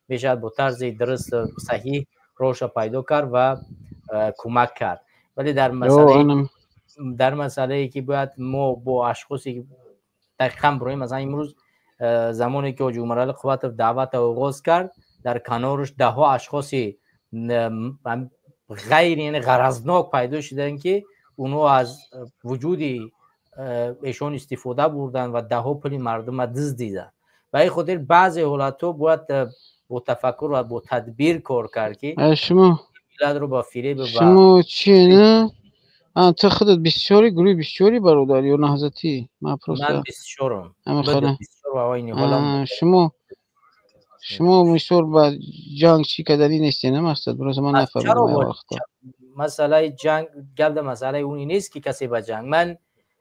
мешавад бо тарзи дуруст, саҳиҳ роҳша пайдо кард ва кӯмак кард. Вале дар масъалае ки бояд мо бо ашхосе дақиқан бироем, масалан, имрӯз замоне ки ҳоҷи Умарали Қувватов даъвата оғоз кард, дар канораш даҳҳо ашхоси ғайр, яъне ғаразнок пайдо шуданд, ки онҳо аз вуҷуди эшон истифода бурданд ва даҳҳо пули мардума дуздиданд. Ба ин хотир баъзе ҳолатҳо бояд бо тафаккур ва бо тадбир кор кард, ки шумо миллатро ба фиреб шумо чи на, ту худат 24-и, гурӯҳи 24-и, бародар, ё наҳзатӣ? Ман просто ман 24-ум. Шумо мисол ба ҷанг чӣ каданӣ нестед, на мақсад? Просто ман нафаҳмидам. Масъалаи ҷанг гап дар масъалаи уне нест, ки касе ба ҷанг. Ман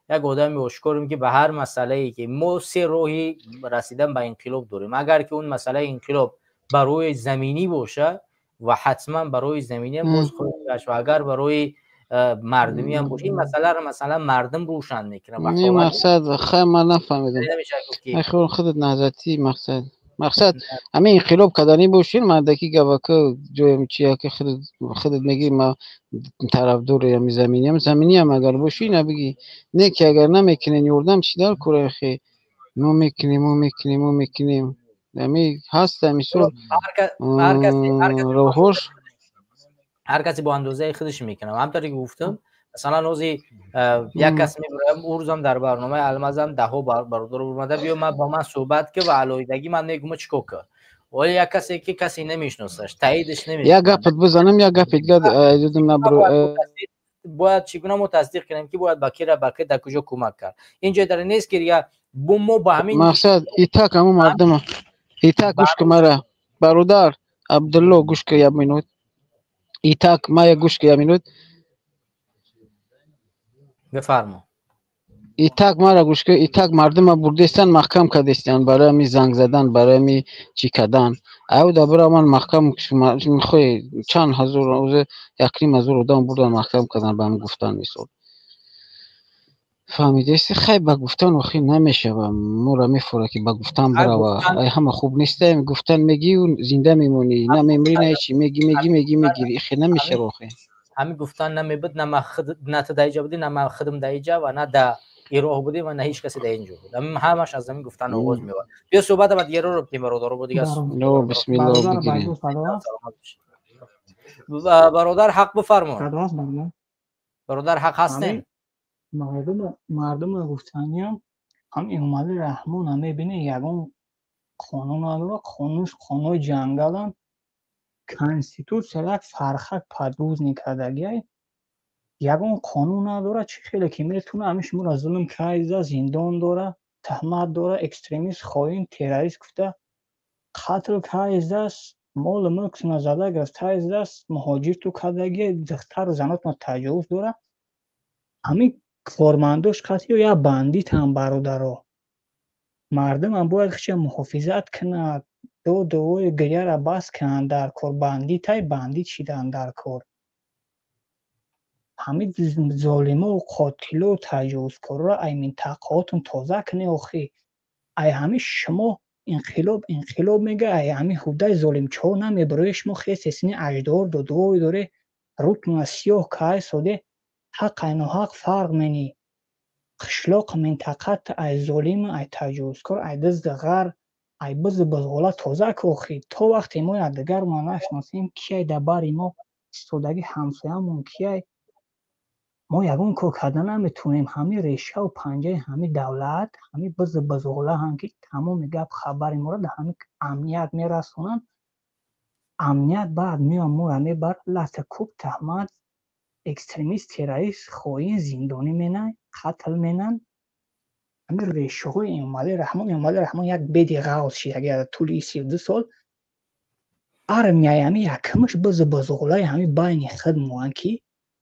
як одами ошкорем, ки ба ҳар масъалае ки мо се роҳи расидан ба инқилоб дорем. Агар ки он масъалаи инқилоб барои заминӣ боша, ва ҳатман барои заминӣ боз хоҳем гашт, ва агар барои мардумӣ ҳам боша, ин масъаларо масалан мардум рӯшан мекунад. Не, мақсад, хай, ман нафаҳмидам, худат наҳзатӣ, мақсад ҳамин инқилоб каданӣ бошин, мардаки гавака ҷоям чияки худат мегӣ, ма тарафдори ами заминиам, заминиам агар бошӣ, на бигӣ, не ки агар намекунен ёрдам, чӣ дар кора? Хе, мо мекунем, мо мекунем, мо мекунем, ами ҳаста мисол роҳош. Ҳар касе бо андозаи худаш мекунад. Ҳамтаре ки гуфтам, масалан, ҳози як кас мебароям, ӯ рӯзам дар барномаи Алмазам даҳҳо бародар омада, биё ба ман суҳбат ки ва алоҳидагӣ ман мегӯм, чӣ кор кар. Вале як касе ки касе намешиносаш, таъидаш намекунад. Як гапат бизанам, як гапи дигар дудум набро. Бояд чӣ гуна мо тасдиқ кунем, ки бояд ба кира, ба ки, дар куҷо кӯмак кард? Ин ҷой дар нест, ки дига мо ба ҳамин Мақсад итак ҳамун мардума итак, гӯш ки мара, бародар Абдулло, гӯш ки як минут, итак мая, гӯш ки як минут. Бифармо. Итак, мара гӯш ки, итак мардума бурдестан, маҳкам кардестан барои ами занг задан, барои ами чӣ кардан. Аю да бира ман маҳкам мехоҳи, чанд ҳазор, 1,5 ҳазор одам бурдан, маҳкам кардан ба ҳами гуфтан, мисол, фаҳмидести? Хай, ба гуфтан охир намешава, моро мефора, ки ба гуфтан барава. Ай ҳама хуб нестаем, гуфтан мегию зинда мемонӣ, на мемирӣ, на ҳечи, меги, меги, меги, мегири, ихе намешава охир. Ҳамин гуфтан намебуд, на ма худ, на ту дар иҷа будӣ, на ман худам дар иҷа, ва на дар Ироқ будем, ва на ҳеҷ касе дар инҷо буд. Ҳамаш аз ҳамин гуфтан оғоз меёбад. Биё суҳбата ба дигароро кунем, бародаро, бо дигар. Бисмилло, бигирем. Бародар Ҳақ, бифармо. Бародар Ҳақ, ҳастем? Мардума гуфтаниям, ҳам Эмомалӣ Раҳмон мебине, ягон қонун надорад, қонунш қонуни ҷангаланд, конститутсия як фархак подгузник кардагиай, ягон қонун надорад. Чӣ хеле ки метавона ҳамин шуморо зулм кайза, зиндон дора, таҳмат дора, экстремист, хоин, террорист гуфта қатл кайзааст, молу мулктона зада гирифтаиздааст, муҳоҷирту кардагиай, духтару занотона таҷовуз дора. Ҳамин кормандош қатъиё як бандитам. Бародаро, мардумам бояд хича муҳофизат кунад, додувои гиряра бас кунанд дар кор. Бандитай, бандит шидан дар кор. Ҳамин золимову қотилу таҷовузкорро ай минтақаотон тоза кунед охи. Ай ҳамин шумо инқилоб, инқилоб мега, ай ҳамин ҳудаи золимчаҳо намебарои. Шумо хесесини аждор додувой доре, рӯтона сиёҳ кай соде, ҳақ ай ноҳақ фарқ менӣ. Қишлоқ, минтақат ай золим, ай таҷовузкор, ай дизди ғар, ай бизу бузғола тоза ку охи. То вақте мо якдигармон нашиносем, кияй дар бари мо истодагӣ, ҳамсоямон кияй, мо ягон кор карда наметавонем. Ҳамин решаву панҷаи ҳамин давлат ҳамин бизу бузғолаҳанд, ки тамоми гап хабари моро дар ҳамин амният мерасонанд. Амният баъд меояд, моро мебарад, лата кӯб, таҳмат, экстремист, террорист, хоин, зиндонӣ менанд, қатл менанд. Ҳамин решаҳои Эмомалӣ Раҳмон. Эмомалӣ Раҳмон як беди ғавз шид дар тӯли 32 сол. Армияи ҳами якмаш бизу бузғулаи ҳами байни худ моанд, ки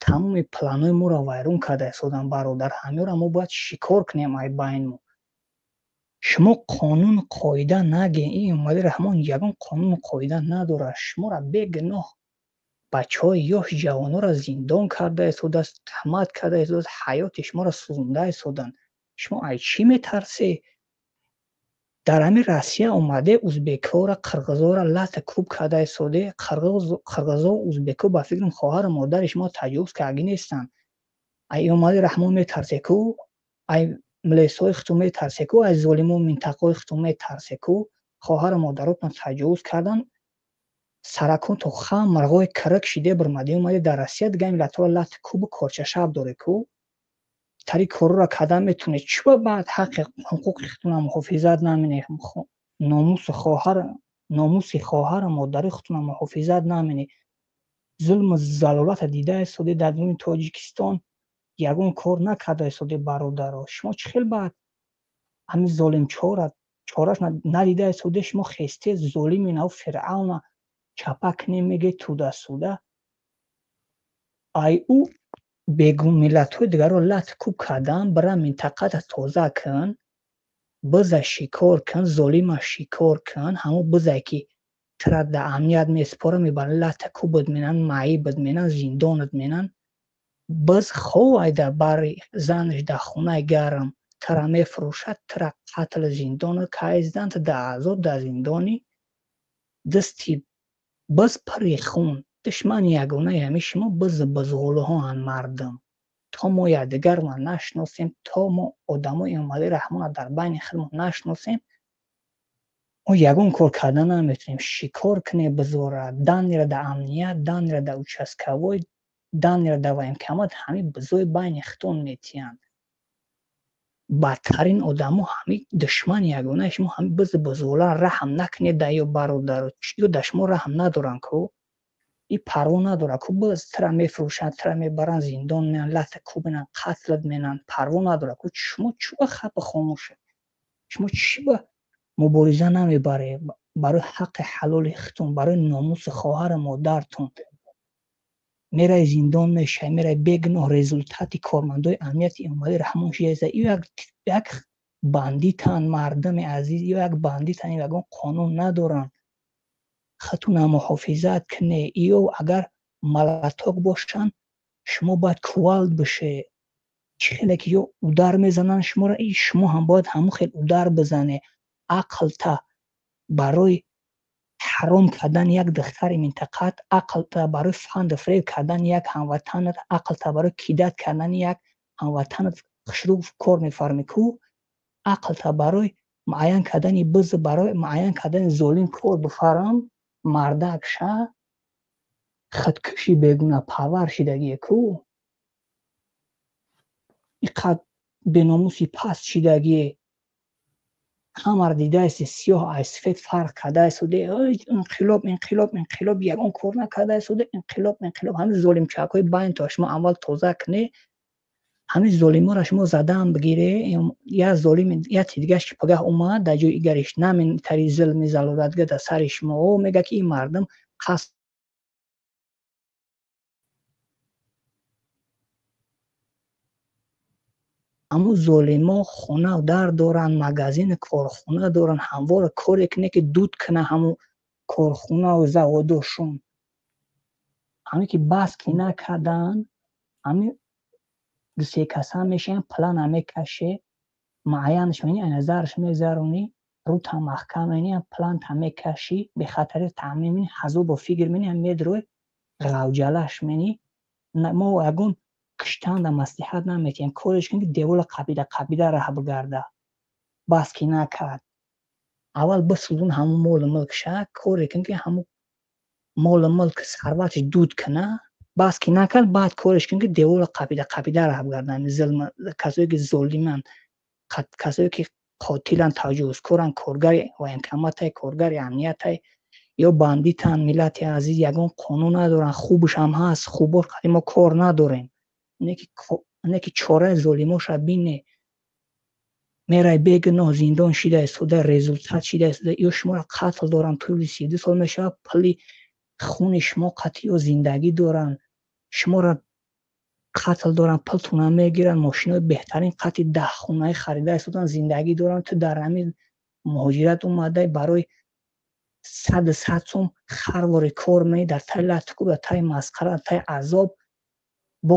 тамоми планҳои моро вайрон карда истодан, бародар. Ҳамёро мо бояд шикор кунем ай байнмо. Шумо қонуну қоида нагем. Ин Эмомалӣ Раҳмон ягон қонуну қоида надорад. Шуморо бегуноҳ бачаҳои ёш ҷавонҳоро зиндон карда истодааст, туҳмат карда истодааст, ҳаёти шуморо сӯзонда истоданд. Шумо ай чӣ метарсед? Дар ҳамин Россия омаде узбекҳоро, қирғизҳоро лата кӯб карда истоде. Қирғизҳо, узбекҳо ба фикрам хоҳару модари шумо таҷовуз кардагӣ нестанд. Ай Эмомалӣ Раҳмон метарсе ку? Ай милисҳои худтон метарсе ку? Ай золимо минтақаҳои худтон метарсе ку? Хоҳару модаротон таҷовуз кардан, саракон то хам мирғои кирик шиде бирмаде омаде дар Россия дига миллатҳоро лати кӯбу корчашаб доре ку? Тари корро кардан метавонед. Чӣ ба баъд ҳаққи ҳуқуқи худтонро муҳофизат наменед? Номуси хоҳару модари худтонро муҳофизат наменед? Зулму залолатро дида истоде дар дуни Тоҷикистон, ягон кор накарда истоде, бародаро. Шумо чӣ хел баъд ҳамин золимчора чораш надида истоде? Шумо хесте золими нав Фиръавна чапа кунем меге туда-суда. Ай ӯ бегум миллатҳои дигарро лат кӯб кардан, бира минтақата тоза кун, биза шикор кун, золима шикор кун. Ҳамон бизае ки тира дар амният месупора, мебаранд лата кӯбат менанд, маибат менанд, зиндонат менанд. Биз ховай дар бари занаш дар хонаи гарм тира мефурӯшад, тира қатл зиндонат кайздан, ту дар азоб дар зиндонӣ, дасти биз пури хун. Душмани ягонаи ҳамин шумо бизу бузғулуҳоанд, мардум. То мо якдигарро нашиносем, то мо одамои Эмомалӣ Раҳмонро дар байни худмон нашиносем, мо ягон кор карда наметавонем. Шикор кунем бизора, данера дар амният, данера дар участковой, данера дар военкомат ҳамин бизои байни худтон метиҳанд. Бадтарин одамо ҳамин душмани ягонаи шумо ҳамин бизу бузғула. Раҳм накунед дар ё бародаро, ё дар шумо раҳм надоранд ку? И парво надорад ку? Биз тира мефурӯшанд, тира мебаранд, зиндон менанд, лата кӯб менанд, қатлат менанд, парво надорад ку? Шумо чӣ ба хапи хомӯшед? Шумо чӣ ба мубориза намебаред барои ҳаққи ҳалоли худтон, барои номуси хоҳару модартон? Мерай зиндон мешавӣ, мерай бегуноҳ. Результати кормандои амнияти Эмомалӣ Раҳмон шияза. Ё як бандитанд, мардуми азиз, ё як бандитанд, ягон қонун надоранд. Худтонро муҳофизат кунед. Ё агар малаток бошанд, шумо бояд кувалд бишед. Чӣ хеле ки ё удар мезананд шуморо, и шумо ҳам бояд ҳамон хел удар бизанед. Ақлта барои ҳаром кардани як духтари минтақаат, ақлта барои фанду фиреб кардани як ҳамватанат, ақлта барои кидат кардани як ҳамватанат хушрӯ кор мефармӣ ку? Ақлта барои муайян кардани биз, барои муайян кардани золим кор бифарм, мардак ша, худкуши бегунаҳпарвар шидагие ку? Иқадр беномуси паст шидагие. Ҳамаро дидаест, сиёҳ аз сафед фарқ кардаистоде. Инқилоб, инқилоб, инқилоб, ягон кор накардаистоде. Инқилоб, инқилоб. Ҳамин золимчакҳои байнто шумо аввал тоза кунед, ҳамин золиморо шумо задан бигире. Як золим яке дигараш ки пагаҳ омад дар ҷои игариш наментари зулми залолатга дар сари шумо мега ки ин мардум қасд Ҳамун золимо хона дар доранд, магазину корхона доранд, ҳамвора коре кунед ки дуд кунад ҳамун корхонаву заводошон. Ҳамин ки бас ки накарданд, ҳамин дусе каса мешаванд, плана мекаше, муайянаш менӣ, назараш мезаронӣ, рута маҳкам менӣ, планта мекашӣ, бехатарӣ таъмин менӣ, ҳазор бо фикр менӣ, медрои ғавҷалаш менӣ. Мо ягон киштанда маслиҳат наметиҳем, кореш кун ки девола қабида қабида раҳ бигарда. Бас ки накард, аввал бисӯзон ҳамун молу мулкша, коре кун ки ҳамун молу мулк сарватш дуд куна. Бас ки накард, баъд кореш кун ки девола қабида қабида раҳ бигарда. Зулм касое ки золиманд, касое ки қотиланд, таҷовузкоранд, коргари военкоматай, коргари амниятай ё бандитанд, миллати азиз, ягон қонун надоранд. Хубш ҳам ҳаст, хубош қади мо кор надорем. Не ки чораи золимоша бине. Мерай бегуноҳ зиндон шида истода, результат шида истода, ё шуморо қатл доранд, тӯли 32 сол мешавад, пули хуни шумо қатъи ё зиндагӣ доранд, шуморо қатл доранд, пултона мегиранд, мошинои беҳтарин қатъи 10 хонаи харида истодан, зиндагӣ доранд. Ту дар ҳамин муҳоҷират омадай барои 100 сом харвори кор менӣ, дар таи латукӯб, дар таи масхара, дар таи азоб, бо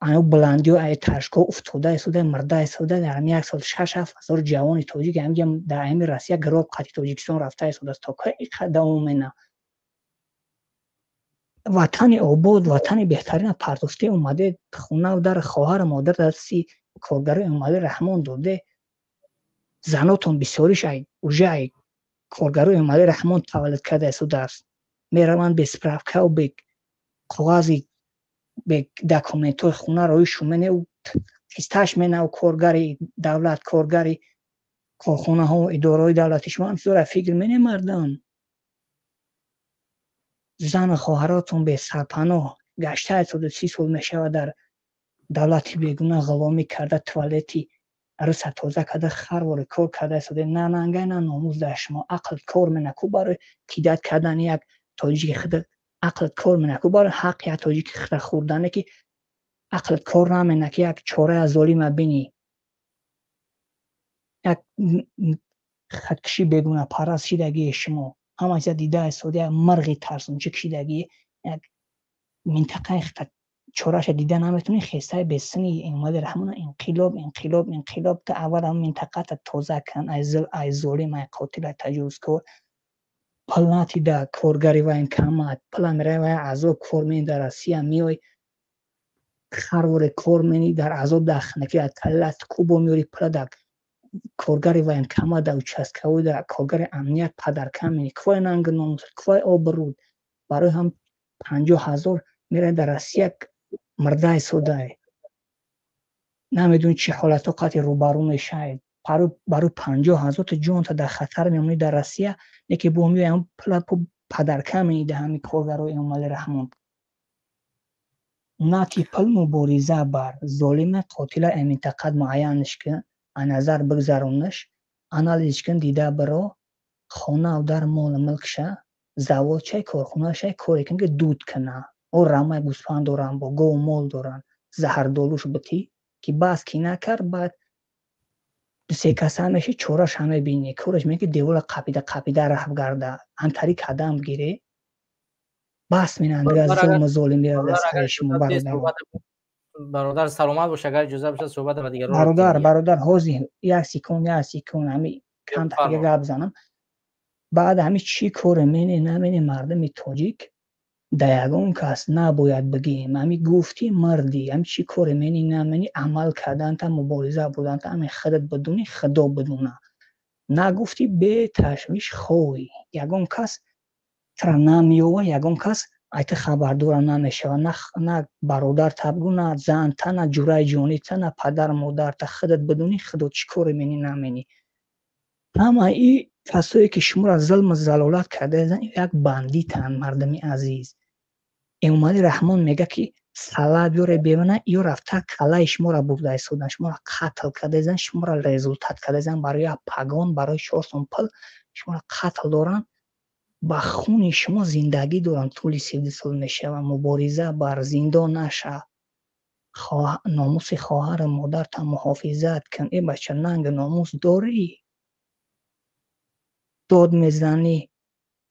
ано баландиҳо ай ташкоҳ уфтода истода, мурда истода. Дар ҳамин як сол 6-7 ҳазор ҷавони тоҷик ҳаминҷа дар ҳамин Россия гроб қатъи Тоҷикистон рафта истодааст. То кай иқадр давом мена? Ватани обод, ватани беҳтарина партофте омаде, хонаву дар хоҳару модар дасти коргарои Эмомалӣ Раҳмон доде. Занотон бисёриш ай уже ай коргарои Эмомалӣ Раҳмон таваллуд карда истодааст. Мераванд бе справкаву бе коғази, бе документҳои хона роҳи шумене, қисташ менав коргари давлат, коргари корхонаҳо, идораҳои давлатӣ. Шумо ҳам чизора фикр мене, мардам? Зану хоҳаротон бесарпаноҳ гашта истода, 30 сол мешавад дар давлати бегуна ғуломӣ карда, туалети руса тоза карда, харвори кор карда истода. На нангай, на номус дар шумо. Ақл кор мена ку барои кидат кардани як тоҷики худ? Ақлт кор мена ку барои ҳаққи як тоҷики худ хӯрдане, ки ақлт кор намена, ки як чораи аз золима бинӣ? Як хаткиши бегунапараст шидагии шумо ҳама чиза дида истода, як мирғи тарсончӣ кшидагӣ, як минтақаи чораша дида наметавонӣ. Хестаи бесини Эмомалӣ Раҳмона, инқилоб, инқилоб, инқилоб. Та аввал ҳам минтақата тоза кан ай зил, ай золим, ай қотил, ай таҷовузкор. Пул натида коргари военкомат, пула меравӣ вай азоб кор менӣ, дар Россия меои, харворе кор менӣ, дар азоб, дар хинаки, дар таллат кубо меёри, пула дар коргари военкомат, дар участковый, дар коргари амният падарка менӣ. Квай нанги номус, квай обрӯд? Барои ҳам 50 ҳазор меравӣ дар Россия мурда истодай, намедонӣ чӣ ҳолатҳо қатъи рӯбарӯ мешавед. Барои 50 ҳазор ту ҷонта дар хатар мемонӣ дар Россия, не ки бо меои ҳам пула падарка менӣ дар ҳамин коргарои Эмомалӣ Раҳмон. Нати пул мубориза бар золима, қотила минтақат муайянш кун, назар бигзаронаш, анализ кун, дида биро, хонаву дар, молу мулкша, заводшай, корхонашай, коре кун, ки дуд куна. О рамаи гӯсфанд доранд, бо гову мол доранд, заҳрдолуш битӣ, ки бас ки накард, баъд се каса меши, чораша мебинӣ. Кораш меги ки девора қапида қапида рафт гарда, ҳамтари кадам гире, бас менанд дигар зулму золим меравад аз сари шумо, бародар. Бародар, саломат бош, агар иҷоза бошад, суҳбат ба дигарон. Бародар, ҳозир як секунд, як секунд, ҳами камтар дига гап занам. Баъд ҳами чӣ коре мене намене, мардуми тоҷик да ягон кас набояд бигем. Ҳами гуфтӣ мардӣ, ҳами чӣ коре мени намени, амал карданта, мубориза бурданта, ҳами худат бидунӣ, худо бидуна. Нагуфтӣ, беташвиш хоҳӣ, ягон кас тра намеёва, ягон кас айта хабардора намешава. На бародар табгу, на занта, на ҷураи ҷонита, на падар модарта. Худат бидунӣ, худо чӣ коре мени намени. Ҳама и касое ки шуморо зулму залолат кардаанд, як бандитанд, мардуми азиз. Эмомалӣ Раҳмон мега, ки сала биёре бемана, ё рафта калаи шуморо бурда истодан, шуморо қатл кардаизан, шуморо результат кардаизан барои як пагон, барои 4 сом пул шуморо қатл доранд, ба хуни шумо зиндагӣ доранд, тӯли 32 сол мешавад. Мубориза бар, зиндон наша, номуси хоҳару модарта муҳофизат кун. Э бача, нанги номус дорӣ? Дод мезанӣ,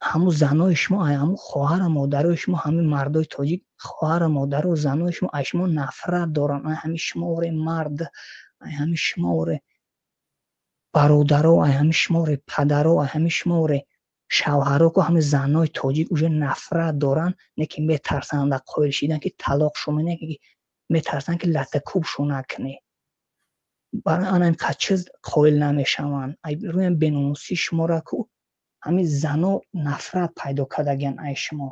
ҳамун занои шумо, ҳамун хоҳару модарои шумо, ҳамин мардои тоҷик, хоҳару модару занои шумо аз шумо нафрат доранд. Ай ҳамин шумо оре мард, ай ҳамин шумо оре бародаро, ай ҳамин шумо оре падаро, ай ҳамин шумо оре шавҳаро ку ҳамин занои тоҷик уже нафрат доранд, не ки метарсанд дар қоил шидан, ки талоқ шумо, не ки метарсанд, ки латакӯб-шу накунӣ. Барои ана ин қад чиз қоил намешаванд. Ай рӯям беномусии шуморо ку ҳамин зано нафрат пайдо кардагиян ай шумо.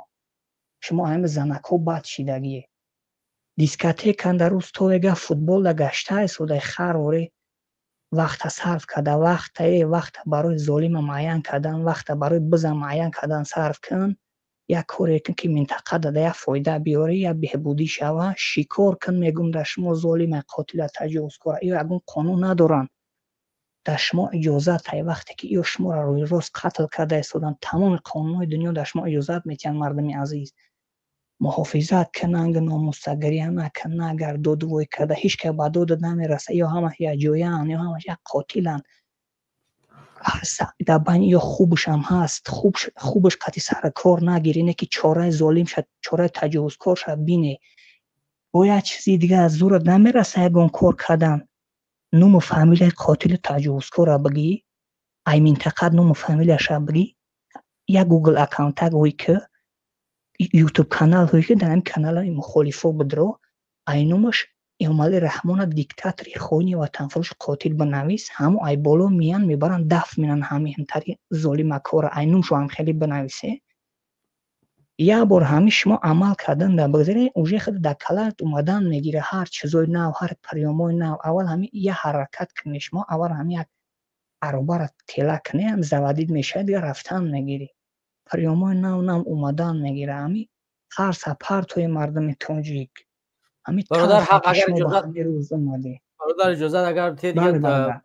Шумо ҳамин занакҳо бад шидагие. Дискотекан дар рӯз то ега, футболда гашта истодаи, харвори вақта сарф карда, вақтае вақта барои золима муайян кардан, вақта барои биза муайян кардан сарф кун. Як коре кун, ки минтақа дада як фоида биёрӣ, як беҳбудӣ шава. Шикор кун, мегум дар шумо золима, қотила, таҷовузкора. Ё ягон қонун надоранд. Дар шумо иҷозат ҳай, вақте ки ё шуморо рӯи рост қатл карда истоданд, тамоми қонунҳои дунё дар шумо иҷозат метиҳанд. Мардуми азиз, муҳофизат кунанг, номуса гиря накун, агар додвой карда ҳеҷ кас ба додат намераса. Ё ҳамаш якҷояанд, ё ҳамаш як қотиланд. Дар байни ё хубушам ҳаст, хубаш қатъи сари кор нагирӣ, не ки чораи золим шад, чораи таҷовузкор шад, бине. Бо як чизи дигар аз зурат намераса ягон кор кардан. Нуму фамилияи қотили таҷовузкорро бигӣ, ай минтақат нуму фамилияша бигӣ, як гугл аккаунтак ҳои ки, ютуб канал ҳои ки, дар ҳамин каналҳои мухолифо бидро, ай номаш Эмомалӣ Раҳмона диктатори хоини ватанфурӯши қотил бинавис, ҳамо ай боло миян мебаранд, дафт менан ҳамин тари золимакора, ай номшо ҳам хеле бинависе. Як бор ҳамин шумо амал кардан дар бигзаре, уже худ дар калат омадан мегира ҳар чизои нав, ҳар приёмои нав. Аввал ҳамин як ҳаракат кунед шумо, аввал ҳамин як аробаро тела кунед, ҳам заводить мешавад, дигар рафтан мегирӣ. Приёмои нав нав омадан мегира. Ҳамин тарса партои мардуми тоҷик. Ҳамин бародар, тарса ҳақ ки агар шумо ба иҷозат ҳамин рӯз омадед. Бародар, иҷозат агар те Бале, дига бародар.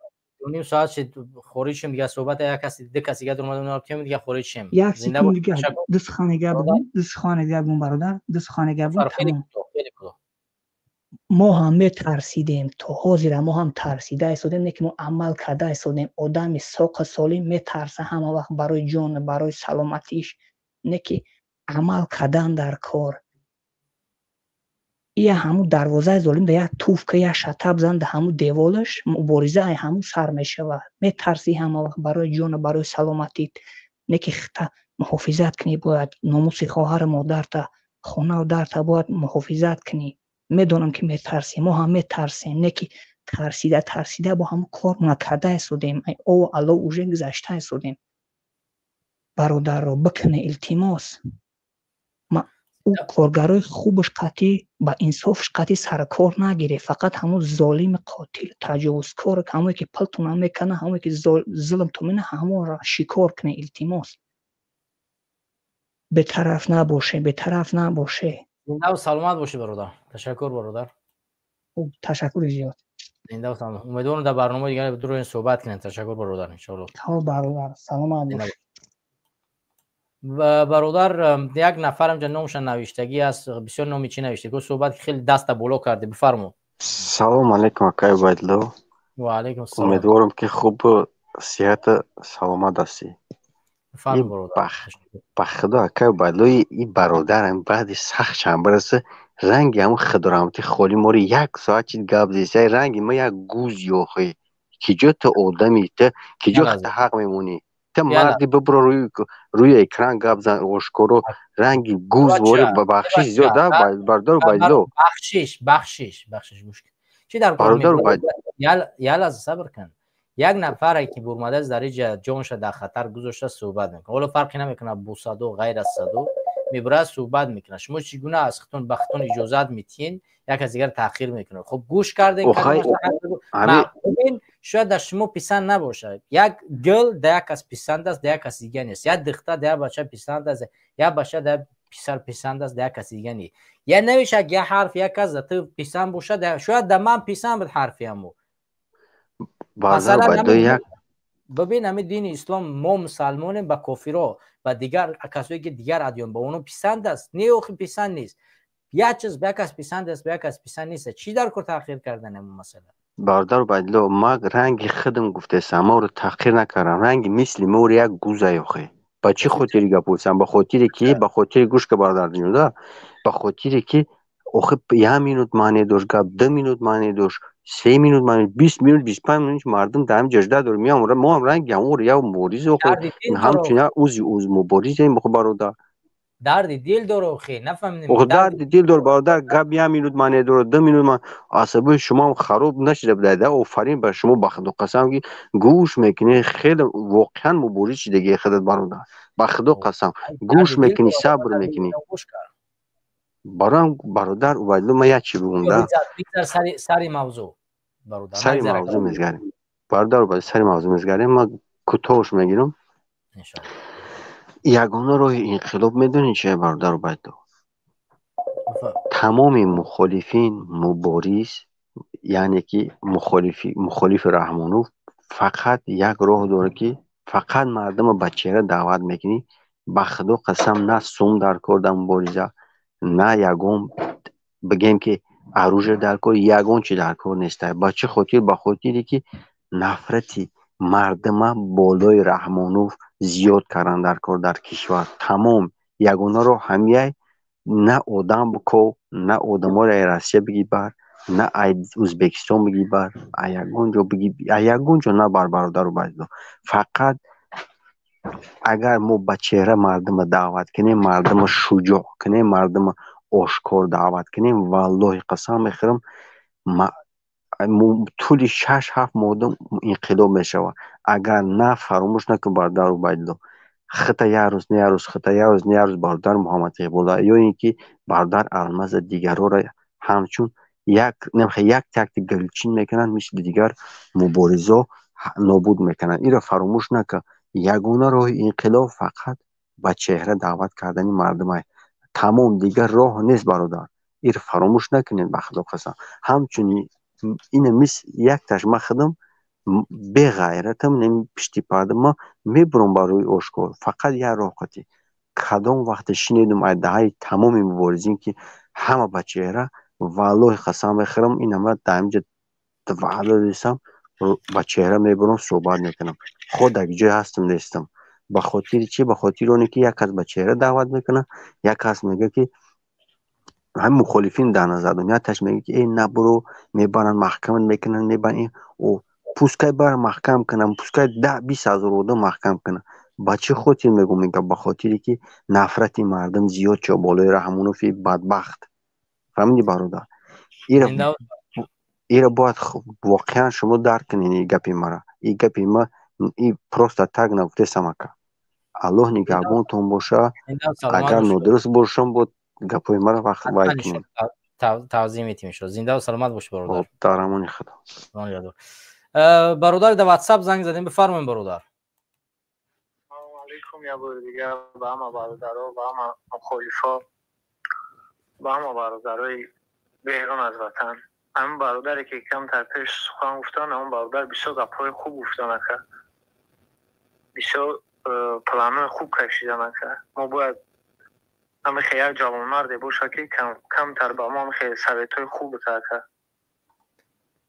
ним соат шид, хориҷ шем, дига суҳбат як каси ду каси дига омада, онро тем дига хориҷ шем. Як Зинда секунд бошед. дига, Ташаккур. ду сухани гап Бародар. бигӯм, ду сухани гап бигӯм, бародар, ду сухани гап бигӯм, Хеле тамом. кӯтоҳ, хеле кӯтоҳ. Мо ҳам метарсидем, то ҳозира мо ҳам тарсида истодем, не ки мо амал карда истодем. Одами соқу солим метарса ҳама вақт барои ҷон, барои саломатиш, не ки амал кардан дар кор. Ия ҳамун дарвозаи золим да як туфка, як шатаб зан да ҳамун деволаш, мубориза ай ҳамун сар мешавад. Метарсӣ ҳама вақт барои ҷону барои саломатит, не ки хита муҳофизат кунӣ бояд, номуси хоҳару модарта, хонаву дарта бояд муҳофизат кунӣ. Медонам ки метарсӣ, мо ҳам метарсем, не ки тарсида тарсида бо ҳамун кор накарда истодем, ай ову алов уже гузашта истодем. Бародарро бикуне, илтимос. Ӯ коргарои хубаш қатъӣ ба инсофш қатъӣ саркор нагире, фақат ҳамун золими қотил таҷовузкор, ҳамое ки пултона мекана, ҳамое ки зулмтон мена, ҳамонро шикор куне, илтимос. Бетараф набоше, бетараф набоше. Зиндаву саломат бошӣ, бародар. Ташаккур, бародар. Хуб, ташаккури зиёд. Зиндаву саломат. Умедворам дар барномаи дигар дуроин суҳбат кунем. Ташаккур, бародар, иншоалло. Хоб, бародар, саломат бош. Бародар, як нафарам ҷа номаша навиштагӣ аст, бисёр номи чӣ навишта, гуфт суҳбат хеле даста боло карде, бифармо. Салом алейкум, акай Убайдулло. Ва алейкум салом. Умедворам ки хуб, сиҳату саломат ҳастӣ. Бифармо, бародар. Ба худо, акай Убайдулло, и бародарам баъди сахт чанд бараса ранги ҳамун худораҳмати холи моро як соат чид гап зеса, ранги ма як гуз ёхӣ. Киҷо ту одами, ту киҷо Ялаза. ҳақ мемонӣ? Ту марди, бибро рӯи экран гап зан ошкоро, ранги гуз вори. Ба бахшиш зиёд, а бародар Убайдулло. Бахшиш, бахшиш, бахшиш, гӯш кун. Чӣ дар кор? Бародар Убайд Ялаза, сабр кун. Як нафаре ки бурмадааст дар иҷа, ҷонша дар хатар гузошта, суҳбат мекунад. Ҳоло фарқе намекунад бо садо, ғайр аз садо мебурад, суҳбат мекунад. Шумо чӣ гуна аз хитон ба хитон иҷозат метиҳен, як аз дигар таъхир мекунад? Хуб, гӯш кардем. Охай, бибин, шояд дар шумо писанд набошад. Як гул да як кас писанд аст, да як кас дига нест. Як духтар да як бача писанд аст, як бача да як писар писанд аст, да як каси дига нест. Я намешавад як ҳарф як кас да ту писанд бошад, шояд да ман писанд буд ҳарфи ҳамо. Бародар Убайдулло, як Бибин, ҳамин дини ислом, мо мусалмонем, ба кофиро, ба дигар касое ки дигар адён, ба онҳо писанд аст? Не, охи, писанд нест. Як чиз ба як кас писанд аст, ба як кас писанд нест. Чӣ дар кор таъхир кардан ҳамон масъала? Бародар Убайдулло, ма ранги худам гуфтесам, маро таҳқир накардам. Ранги мисли моро як гуза ёхе. Ба чӣ хотири гап гуфтам? Ба хотире ки, ба хотири, гӯш ка, бародар ҷунда, ба хотире ки охи як минут маъне дошт гап, 2 минут маъне дошт, 3 минут маъне, 20 минут, 25 минут мардум дар ҳамин ҷажда дорем. Меам, мо ҳам ранги ҳамонро як мубориз охи, Дарди дил ҳамчун як узи уз муборизем охи, бародар. Дарди дил дора, охи, нафаҳмидем. Охи, дарди дил дор, бародар, гап як минут маъне дорад, 2 минут. Асабои шумоам хароб нашида буда. Офарин ба шумо, ба худо қасам ки гӯш мекунӣ, хеле воқеан мубориз шидагии худат, бародар. Ба худо қасам, гӯш мекунӣ, сабр мекунӣ. Бароям, бародар Убайдулло, ман як чи бигӯм да. Бигзар сари мавзӯъ, бародар. Сари мавзӯъ мезгарем, бародар Убайдулло, сари мавзӯъ мезгарем. Ман кӯтоҳш мегирам. Ягона роҳи инқилоб медонӣ чия, бародар Убайдулло? Тамоми мухолифин, мубориз, яъне ки мухолифи Раҳмонов. Фақат як роҳ дорад, ки фақат мардума ба чеҳра даъват мекунӣ. Ба худо қасам, на сум дар кор дар мубориза, на ягон бигем ки оружие дар кор, ягон чи дар кор неста. Ба чӣ хотир? Ба хотире ки нафрати мардума болои Раҳмонов зиёд кардан дар кор дар кишвар. Тамом, ягона роҳ ҳамияй. На одам биков, на одаморо ай Россия бигӣ бар, на ай Ӯзбекистон бигӣ бар, а ягон ҷо бигӣ, а ягон ҷо набар, бародару баъзо. Фақат агар мо ба чеҳра мардума даъват кунем, мардума шуҷоъ кунем, мардума ошкор даъват кунем, валлоҳи қасам мехӯрам, тӯли 6-7 моҳ инқилоб мешавад. Агар на, фаромӯш накун, бародар Убайдулло, хита як рӯз не як рӯз, хита як рӯз не як рӯз, бародар Муҳаммад Иқбола ё ин ки бародар Алмаза, дигарҳоро ҳамчун як як тактик галчин мекунанд, мисли дигар муборизо нобуд мекунанд. Инро фаромӯш накун. Ягона роҳи инқилоб фақат ба чеҳра даъват кардани мардумай. Тамом, дигар роҳ нест, бародар. Инро фаромӯш накунед, ба худо қасам. Ҳамчунин ина мис якташ ма худам беғайратам, неми пишти парда ма мебурам барои ошкор. Фақат як роҳ қатӣ. Кадом вақте шинедум ай даҳаи тамоми муборизин ки ҳама ба чеҳра, валлоҳи қасам мехӯрам, ина ма дар инҷа ваъда додисам, ба чеҳра мебурам, суҳбат мекунам. Хо дар ҷое ҳастам нестам. Ба хотири чӣ? Ба хотири оне ки як кас ба чеҳра даъват мекунад, як кас мегӯяд ки ҳамин мухолифин дар назар дорам, якташ мегӯяд ки эй набуро, мебаранд маҳкамат мекунанд, мебаранд, пускай барам маҳкам кунам, пускай 10-20 ҳазор одам маҳкам кунам. Ба чӣ хотир мегӯм ин гап? Ба хотире ки нафрати мардум зиёд шуд болои Раҳмонови бадбахт. Фаҳмидӣ, бародар? Ира бояд воқеан шумо дарк кунед ин гапи мара. Ин гапи ма и просто так нагуфтесам, ака. Аллоҳ нигаҳбонтон боша. Агар нодуруст бошам, бо гапҳои мара вақт вай кунед. Тавзеҳ метим иншоалло. Зиндаву саломат бошӣ, бародар. Дар амони худо. Бародар, дар ватсап занг задем, бифармоед, бародар. Салому алайкум, як бори дигар ба ҳама бародаро, ба ҳама мухолифо, ба ҳама бародарои берун аз ватан. Ҳамин бародаре ки камтар пеш сухан гуфтан, ҳамон бародар бисёр гапҳои хуб гуфтан, ака, бисёр планҳои хуб кашидан, ака. Мо бояд ҳамихе як ҷавонмарде боша ки камтар ба мо ҳамихе советҳои хуб бита, ака.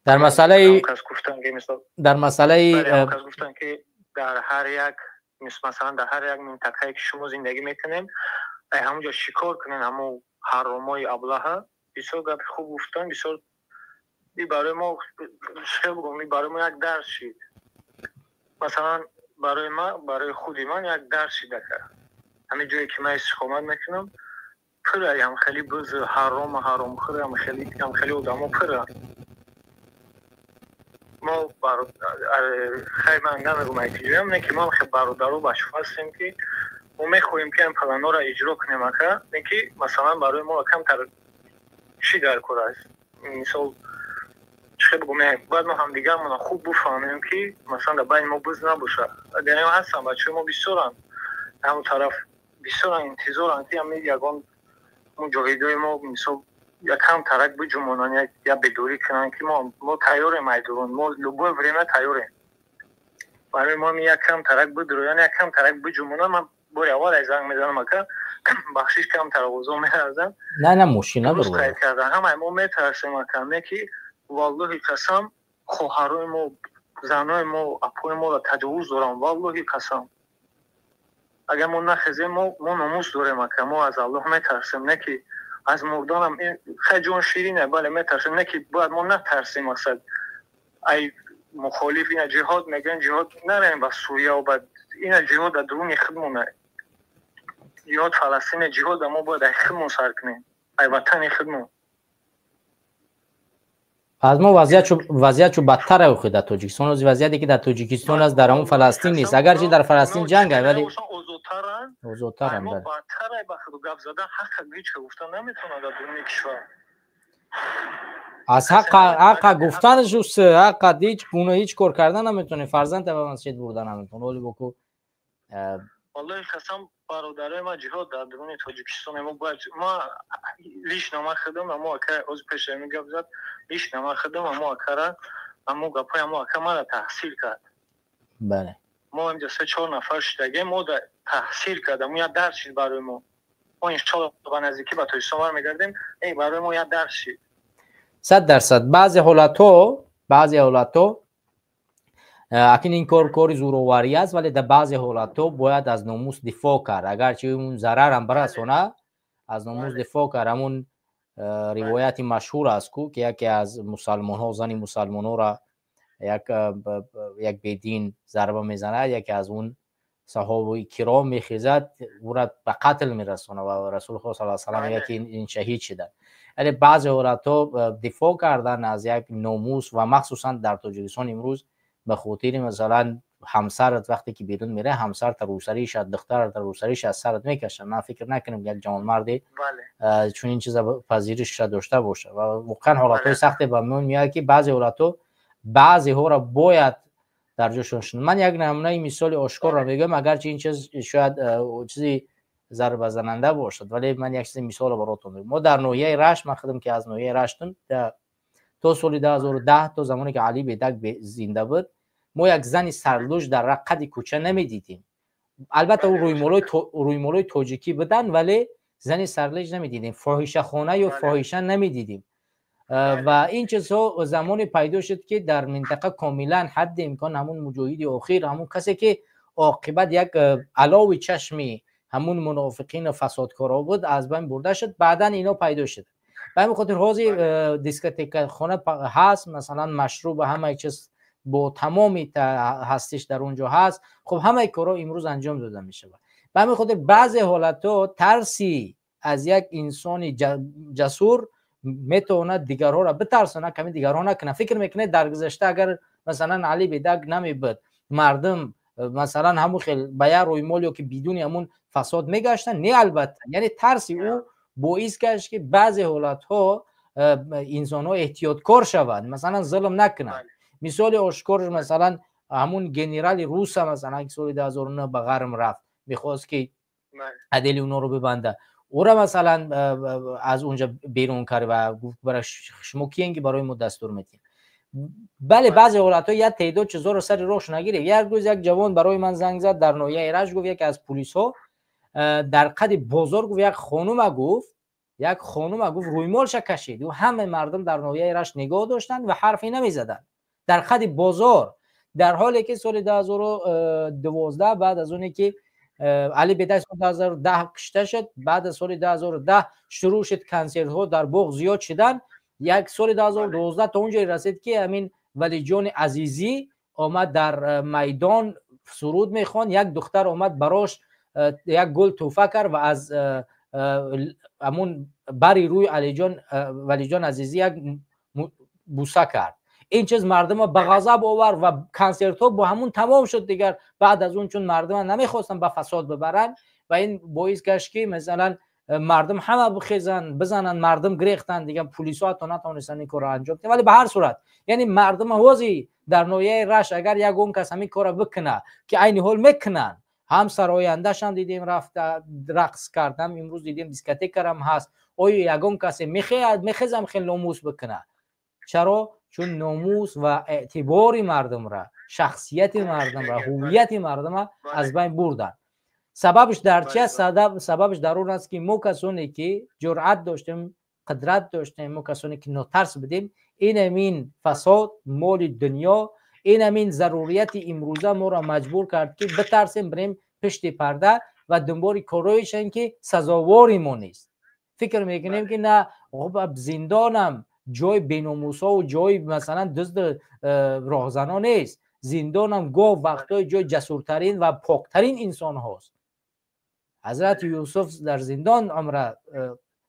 Дар масъалаи кас гуфтан ки мисол дар масъалаи кас гуфтан ки дар ҳар як, масалан, дар ҳар як минтақае ки шумо зиндагӣ мекунед, ай ҳамонҷо шикор кунед ҳамон ҳаромои аблаҳа. Бисёр гапи хуб гуфтан, бисёр и барои мо, чӣ бигӯм, и барои мо як дарс шид. Масалан, барои ма, барои худи ман як дарс шид, ака. Ҳамин ҷое ки ман истиқомат мекунам, пура ҳам хеле буз ҳаром, ҳаромхӯр, ҳам хеле одамо пура. Мо хай, ман намегӯм айтиҷоям, не ки мо хе бародаро ба шумо ҳастем ки мо мехоҳем ки ҳам планҳоро иҷро кунем, ака. Не ки масалан барои мо камтар чӣ дар кор аст, мисол, чӣ бигӯм, бояд мо ҳамдигармонро хуб буфаҳмем ки масалан дар байни мо буз набошад. Агар ҳастанд бачаҳои мо бисёранд, ҳамон тараф бисёранд, интизоранд ки ҳамин ягон муҷоҳидои мо мисол якам тарак биҷумонанд, як бедорӣ кунанд ки мо тайёрем, айдурун мо любое время тайёрем. Барои мо якам тарак бидуроян, якам тарак биҷумонанд. Ман бори аввал ай занг мезанам, ака, бахшиш, камтар овозо меразам. Не, мушкил надорад. Қайд кардан, ҳамаи мо метарсем, ака. Не ки валлоҳи қасам, хоҳарои мо, занои мо, апои моро таҷовуз дорам, валлоҳи қасам. Агар мо нахезем, мо номус дорем, ака, мо аз Аллоҳ метарсем. Не ки аз мурданам хай ҷон ширине, бале, метарсем. Не ки бояд мо натарсем. Мақсад, ай мухолиф ина ҷиҳод мегӯян, ҷиҳод нараем ба Сурия, ба ина ҷиҳод дар дуруни худмона, ҷиҳод Фаластине, ҷиҳода мо бояд ай худмон сар кунем, ай ватани худмон. Аз мо вазъият чу бадтар охи дар Тоҷикистон. Ози вазъияте ки дар Тоҷикистон аст, дар ҳамон Фаластин нест. Агарчи дар Фаластин ҷанг ай, вале озодтаранд. Озодтаранд. Мо бадтарай, ба худ гап задан ҳаққа ҳеҷ гуфта наметавонад дар дуруни кишвар. Аз ҳаққа гуфтанаш ҳаққа ҳеҷ гуна ҳеҷ кор кардан наметавонем, фарзанда ба масҷид бурда наметавон оли боку. Валлоҳи қасам, бародарои ма, ҷиҳод дар дуруни Тоҷикистон. Мо бояд, ма лично ма худам, амо ака оз пеша ми гап зад, лично ма худам амо акара, амо гапҳои амо ака мара таҳсил кард. Бале. Мо инҷа се чор нафар шудагем, мо таҳсил кардам, як дарс шид барои мо. Мо иншоалло ба наздикӣ ба Тоҷикистон бармегардем. Эй, барои мо як дарс шид. 100%. Баъзе ҳолатҳо акин ин кор кори зӯроварӣ аст, вале дар баъзе ҳолатҳо бояд аз номус дифоъ кард, агарчи он зарарам барасона, аз номус дифоъ кард. Ҳамун ривояти машҳур аст ку, ки яке аз мусалмонҳо зани мусалмонҳоро як бедин зарба мезанад, яке аз он саҳобаи киром мехезад, ӯра ба қатл мерасонад ва Расули Худо саллаллоҳу алайҳи васаллам мегӯяд, ки ин шаҳид шиданд. Яъне баъзе ҳолатҳо дифоъ кардан аз як номус, ва махсусан дар Тоҷикистон имрӯз ба хотири, масалан, ҳамсарат вақте ки берун мере, ҳамсарта рӯсариша, духтарата рӯсариша аз сарат мекашад. Ман фикр накунам, як ҷавонмарде чунин чиза пазиришша дошта бошад. Ва воқеан ҳолатҳои сахте ба миён меояд, ки баъзе ҳолатҳо баъзеҳоро бояд дар ҷошон шунад. Ман як намунаи мисоли ошкорро мегӯям, агарчи ин чиз шояд чизи зарбазананда бошад, вале ман як чизи мисолро баротон мегӯям. Мо дар ноҳияи Рашт, ман худам ки аз ноҳияи Раштам, то соли 2010, то замоне ки Али Бедак зинда буд, мо як зани сарлӯш дар қади кӯча намедидем. Албатта, ӯ рӯймолои тоҷикӣ буданд, вале зани сарлӯш намедидем, фоҳишахона ё фоҳиша намедидем. Ва ин чизҳо замоне пайдо шуд, ки дар минтақа комилан ҳадди имкон ҳамун муҷоҳиди охир, ҳамун касе ки оқибат як алови чашми ҳамун мунофиқину фасодкорҳо буд, аз байн бурда шуд. Баъдан ино пайдо шуд. Ба ҳамин хотир ҳозир дискотекахона ҳаст, масалан, машруб, ҳамаи чиз бо тамоми ҳастиш дар он ҷо ҳаст. Хуб, ҳамаи корҳо имрӯз анҷом дода мешавад. Ба ҳамин хотир баъзе ҳолатҳо тарси аз як инсони ҷасур метавонад дигарҳоро битарсонад, ками дигарҳо накунад. Фикр мекунед, дар гузашта агар, масалан, Али Бедак намебуд, мардум, масалан, ҳамун хел ба як рӯймол ё ки бидуни ҳамун фасод мегаштанд? Не, албатта. Яъне тарси ӯ боис гашт, ки баъзе ҳолатҳо инсонҳо эҳтиёткор шаванд, масалан, зулм накунанд. Мисоли ошкор, масалан, ҳамун генерали руса, масалан, ки соли 2009 ба ғарм рафт, мехост ки адели онҳоро бибанда, ӯра, масалан, аз унҷа берун кард ва гуфт: «Барои шумо киен, ки барои мо дастур медиҳед?» Бале, баъзе ҳолатҳо як теъдод чизҳоро сари роҳш нагиред. Як рӯз як ҷавон барои ман занг зад дар ноҳияи Рашт, гуфт, яке аз пулисҳо дар қади бозор, гуфт, як хонума, гуфт, рӯймолша кашид. Ӯ ҳамаи мардум дар ноҳияи Рашт нигоҳ доштанд ва ҳарфе намезаданд дар қади бозор. Дар ҳоле ки соли 2012, баъд аз оне ки Али Бедак соли 2010 кушта шуд, баъд аз соли 2010 шурӯъ шуд, консертҳо дар боғ зиёд шуданд. Як соли 2012 то он ҷое расид, ки ҳамин Валиҷони Азизӣ омад, дар майдон суруд мехонд, як духтар омад, барош як гул тӯҳфа кард ва аз ҳамун бари рӯи Валиҷон Азизӣ як буса кард. Ин чиз мардума ба ғазаб овард ва консертҳо бо ҳамун тамом шуд. Дигар баъд аз он, чун мардума намехостанд ба фасод бибаранд, ва ин боис гашт, ки, масалан, мардум ҳама бихезанд, бизананд, мардум гирехтанд. Дигар пулисҳо ҳатто натавонистанд ин корро анҷом диҳанд. Вале ба ҳар сурат, яъне мардум ҳозир дар ноҳияи Рашт агар ягон кас ҳамин корро бикунад, ки айни ҳол мекунанд, ҳам сарояндашам дидем рафта рақс кард, ҳам имрӯз дидем дискотекарам ҳаст, оё ягон касе мехезам хел номус бикунад? Чаро? Чун номус ва эътибори мардумра, шахсияти мардумра, ҳуввияти мардума аз байн бурданд. Сабабш дар чи аст? Сабабш дар он аст, ки мо касоне ки ҷуръат доштем, қудрат доштем, мо касоне ки нотарс будем, инамин фасод, моли дунё, инамин зарурияти имрӯза моро маҷбур кард, ки битарсем, бирем пишти парда ва дунболи корҳое шавем, ки сазовори мо нест. Фикр мекунем, ки на, зиндонам ҷои беномусҳову ҷои, масалан, дузду роҳзанон нест. Зиндонам гоҳ вақтҳои ҷои ҷасуртарин ва поктарин инсонҳост. Ҳазрати Юсуф дар зиндон умра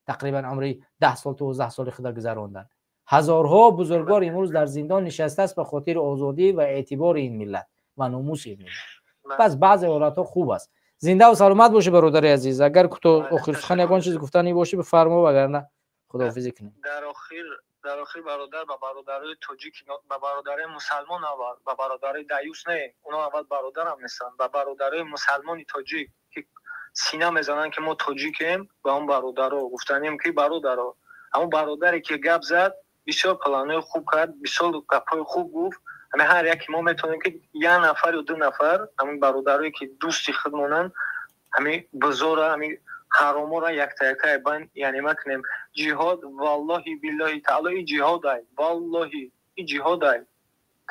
тақрибан умри 10 сол, 12 соли худа гузаронданд. Ҳазорҳо бузургвор имрӯз дар зиндон нишастааст ба хотири озодӣ ва эътибори ин миллат ва номуси ин миллат. Пас баъзе ҳолатҳо хуб аст. Зиндаву саломат бошӣ, бародари азиз. Агар то охир сухан ягон чиз гуфтанӣ бошӣ, бифармо, вагарна худоҳофизӣ кунем. Дар охир, бародар, ба бародарои тоҷик, ба бародарои мусалмон аввал, ба бародарои даюс не, оно аввал бародарам нестанд, ба бародарои мусалмони тоҷик, ки сина мезананд, ки мо тоҷикем, ба он бародаро гуфтанем, ки бародаро, ҳамон бародаре ки гап зад, бисёр планои хуб кард, бисёр гапҳои хуб гуфт. Ҳамин ҳар яке мо метавонем ки як нафар ё ду нафар ҳамин бародарое ки дӯсти худмонанд, ҳамин бузора, ҳамин ҳаромора якта якта байн яъне макунем. Ҷиҳод, валлоҳи биллоҳи таъоло, и ҷиҳод ай, валлоҳи и ҷиҳод ай.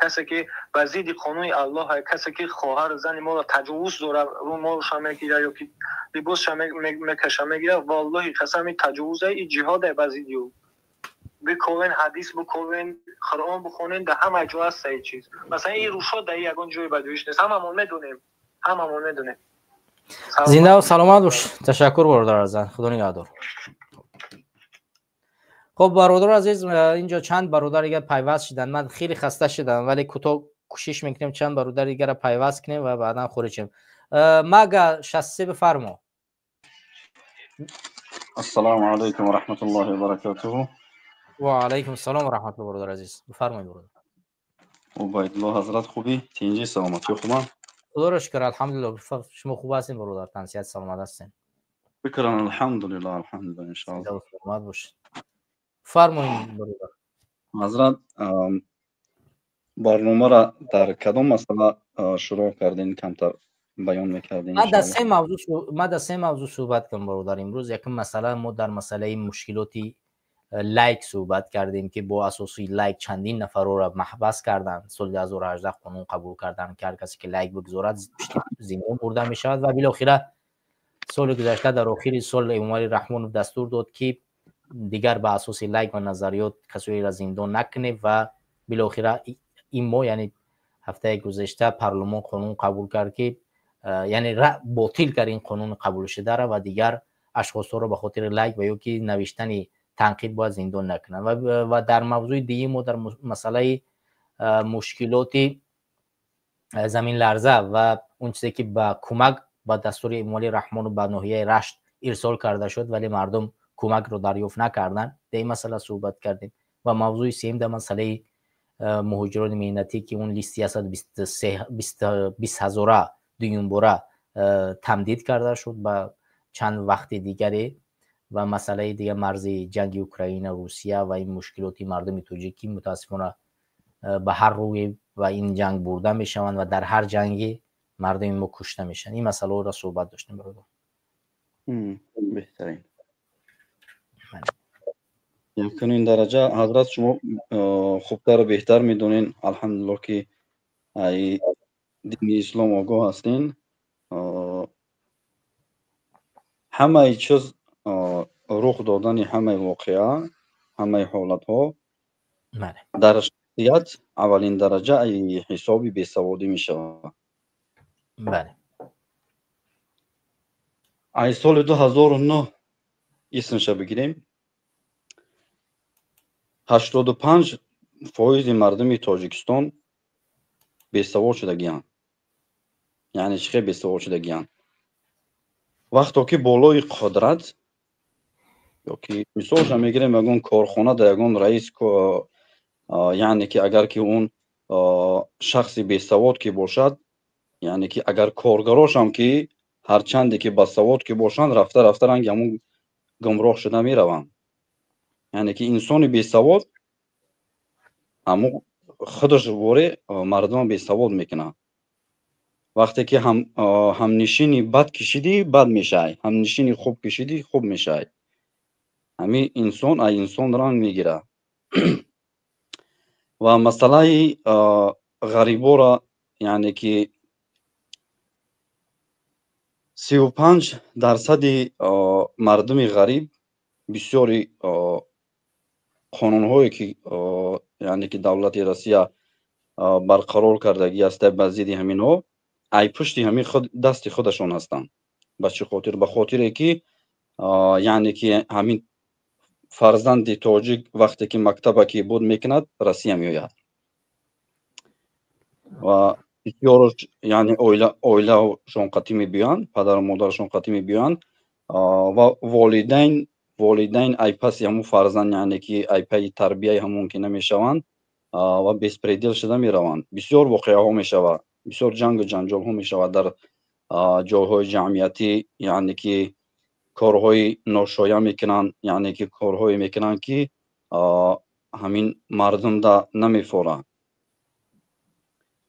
Касе ки ба зидди қонуни Аллоҳ, касе ки хоҳару зани моро таҷовуз дора, рӯмолша мегира ё ки либосша мекаша мегира, валлоҳи қасам, и таҷовузай, и ҷиҳодай ба зидди ӯ. Биковен, ҳадис биковен, Қуръон бихонен, дар ҳама ҷо ҳаста ин чиз. Масалан, ин рӯшо дар ягон ҷои бадоиш нест, ҳамамон медонем, ҳамамон медонем. Зиндаву саломат бош. Ташаккур, бародар азан, Худо нигаҳдор. Хуб, бародар азиз, инҷо чанд бародар дигар пайваст шиданд. Ман хеле хаста шидам, вале кӯтоҳ кӯшиш мекунем чанд бародар дигарро пайваст кунем ва баъдан хориҷ шем. Мага 63, бифармо. Ассалому алайкум ва раҳматуллоҳи ва баракатуҳу. Ва алайкум ассалом ва раҳматуллоҳ, бародар азиз, бифармоед, бародар. Убайдулло ҳазрат, хубӣ, тинҷӣ, саломатӣ хубам? Худоро шукр, алҳамдулилло. Шумо хуб ҳастед, бародар? Тансиҳат, саломат ҳастед? Фикран, алҳамдулилло, алҳамдулилло, иншоалло. Саломат бошед. Фармоед, бародар. Ҳазрат, барномаро дар кадом масъала шурӯъ кардин, камтар баён мекардин? Ман дар се мавзӯъ суҳбат кардам, бародар, имрӯз. Якум масъала, мо дар масъалаи мушкилоти лайк суҳбат кардем, ки бо асоси лайк чандин нафарро маҳбас карданд. Соли 2018 қонун қабул карданд, ки ҳар касе ки лайк бигузорад, зиндон бурда мешавад. Ва билохира соли гузашта, дар охири сол, Эмомалӣ Раҳмонов дастур дод, ки дигар ба асоси лайк ва назариёт касоеро зиндон накунед. Ва билохира ин моҳ, яъне ҳафтаи гузашта, парлумон қонун қабул кард, ки яъне ботил кард ин қонуни қабулшударо ва дигар ашхосҳоро ба хотири лайк ва ё ки навиштани танқид бояд зиндон накунанд. Ва дар мавзӯи дуюм мо дар масъалаи мушкилоти заминларза ва он чизе ки ба кӯмак ба дастури Эмомалӣ Раҳмонов ба ноҳияи Рашт ирсол карда шуд, вале мардум кӯмакро дарёфт накарданд, дар ин масъала суҳбат кардем. Ва мавзӯи сеюм, дар масъалаи муҳоҷирони меҳнатӣ, ки он листи 120 ҳазора дуюмбора тамдид карда шуд ба чанд вақти дигаре. Ва масъалаи дигар, марзи ҷанги Украина, Русия ва ин мушкилоти мардуми тоҷик, ки мутаассифона ба ҳар рӯе ва ин ҷанг бурда мешаванд ва дар ҳар ҷанге мардуми мо кушта мешаванд. Ин масъалаҳоро суҳбат доштем, бародар. Беҳтарин. Якунин дараҷа, ҳазрат, шумо хубтару беҳтар медонен, алҳамдулилло, ки ай дини ислом огоҳ ҳастен. Ҳамаи чиз, рух додани ҳамаи воқеа, ҳамаи ҳолатҳо дар шахсият аввалин дараҷа ай ҳисоби бесаводӣ мешавад. Ай соли 2009 исмша бигирем, 85 фоизи мардуми Тоҷикистон бесавод шудагианд. Яъне чӣ хел бесавод шудагианд? Вақто ки болои қудрат ёки мисолша мегирем, ягон корхона дар ягон раис, яъне ки агар ки он шахси бесавод ки бошад, яъне ки агар коргарошам ки ҳарчанде ки басавод ки бошанд, рафта рафта ранги ҳамон гумроҳ шуда мераванд. Яъне ки инсони бесавод ҳамон худаш воре мардумро бесавод мекунад. Вақте ки ҳамнишини бад кишидӣ, бад мешавӣ, ҳамнишини хуб кишидӣ, хуб мешавӣ. Ҳамин инсон аз инсон ранг мегирад. Ва масъалаи ғариборо, яъне ки 35 дарсади мардуми ғариб, бисёри қонунҳое ки, яъне ки давлати Россия барқарор кардагӣ аст ба зидди ҳаминҳо, ай пушти ҳамин дасти худашон ҳастанд. Ба чӣ хотир? Ба хотире ки, яъне ки ҳамин фарзанди тоҷик вақте ки мактаба ки буд мекунад, Россия меояд ва бисёрош, яъне оилаашон қатъӣ мебиёянд, падару модарашон қатъӣ мебиёянд ва волидайн ай паси ҳамун фарзанд, яъне ки ай пайи тарбияи ҳамон ки намешаванд ва беспредел шуда мераванд. Бисёр воқеаҳо мешавад, бисёр ҷангу ҷанҷолҳо мешавад дар ҷойҳои ҷамъиятӣ, яъне ки корҳои ношоя мекунанд, яъне ки корҳое мекунанд, ки ҳамин мардумда намефорад.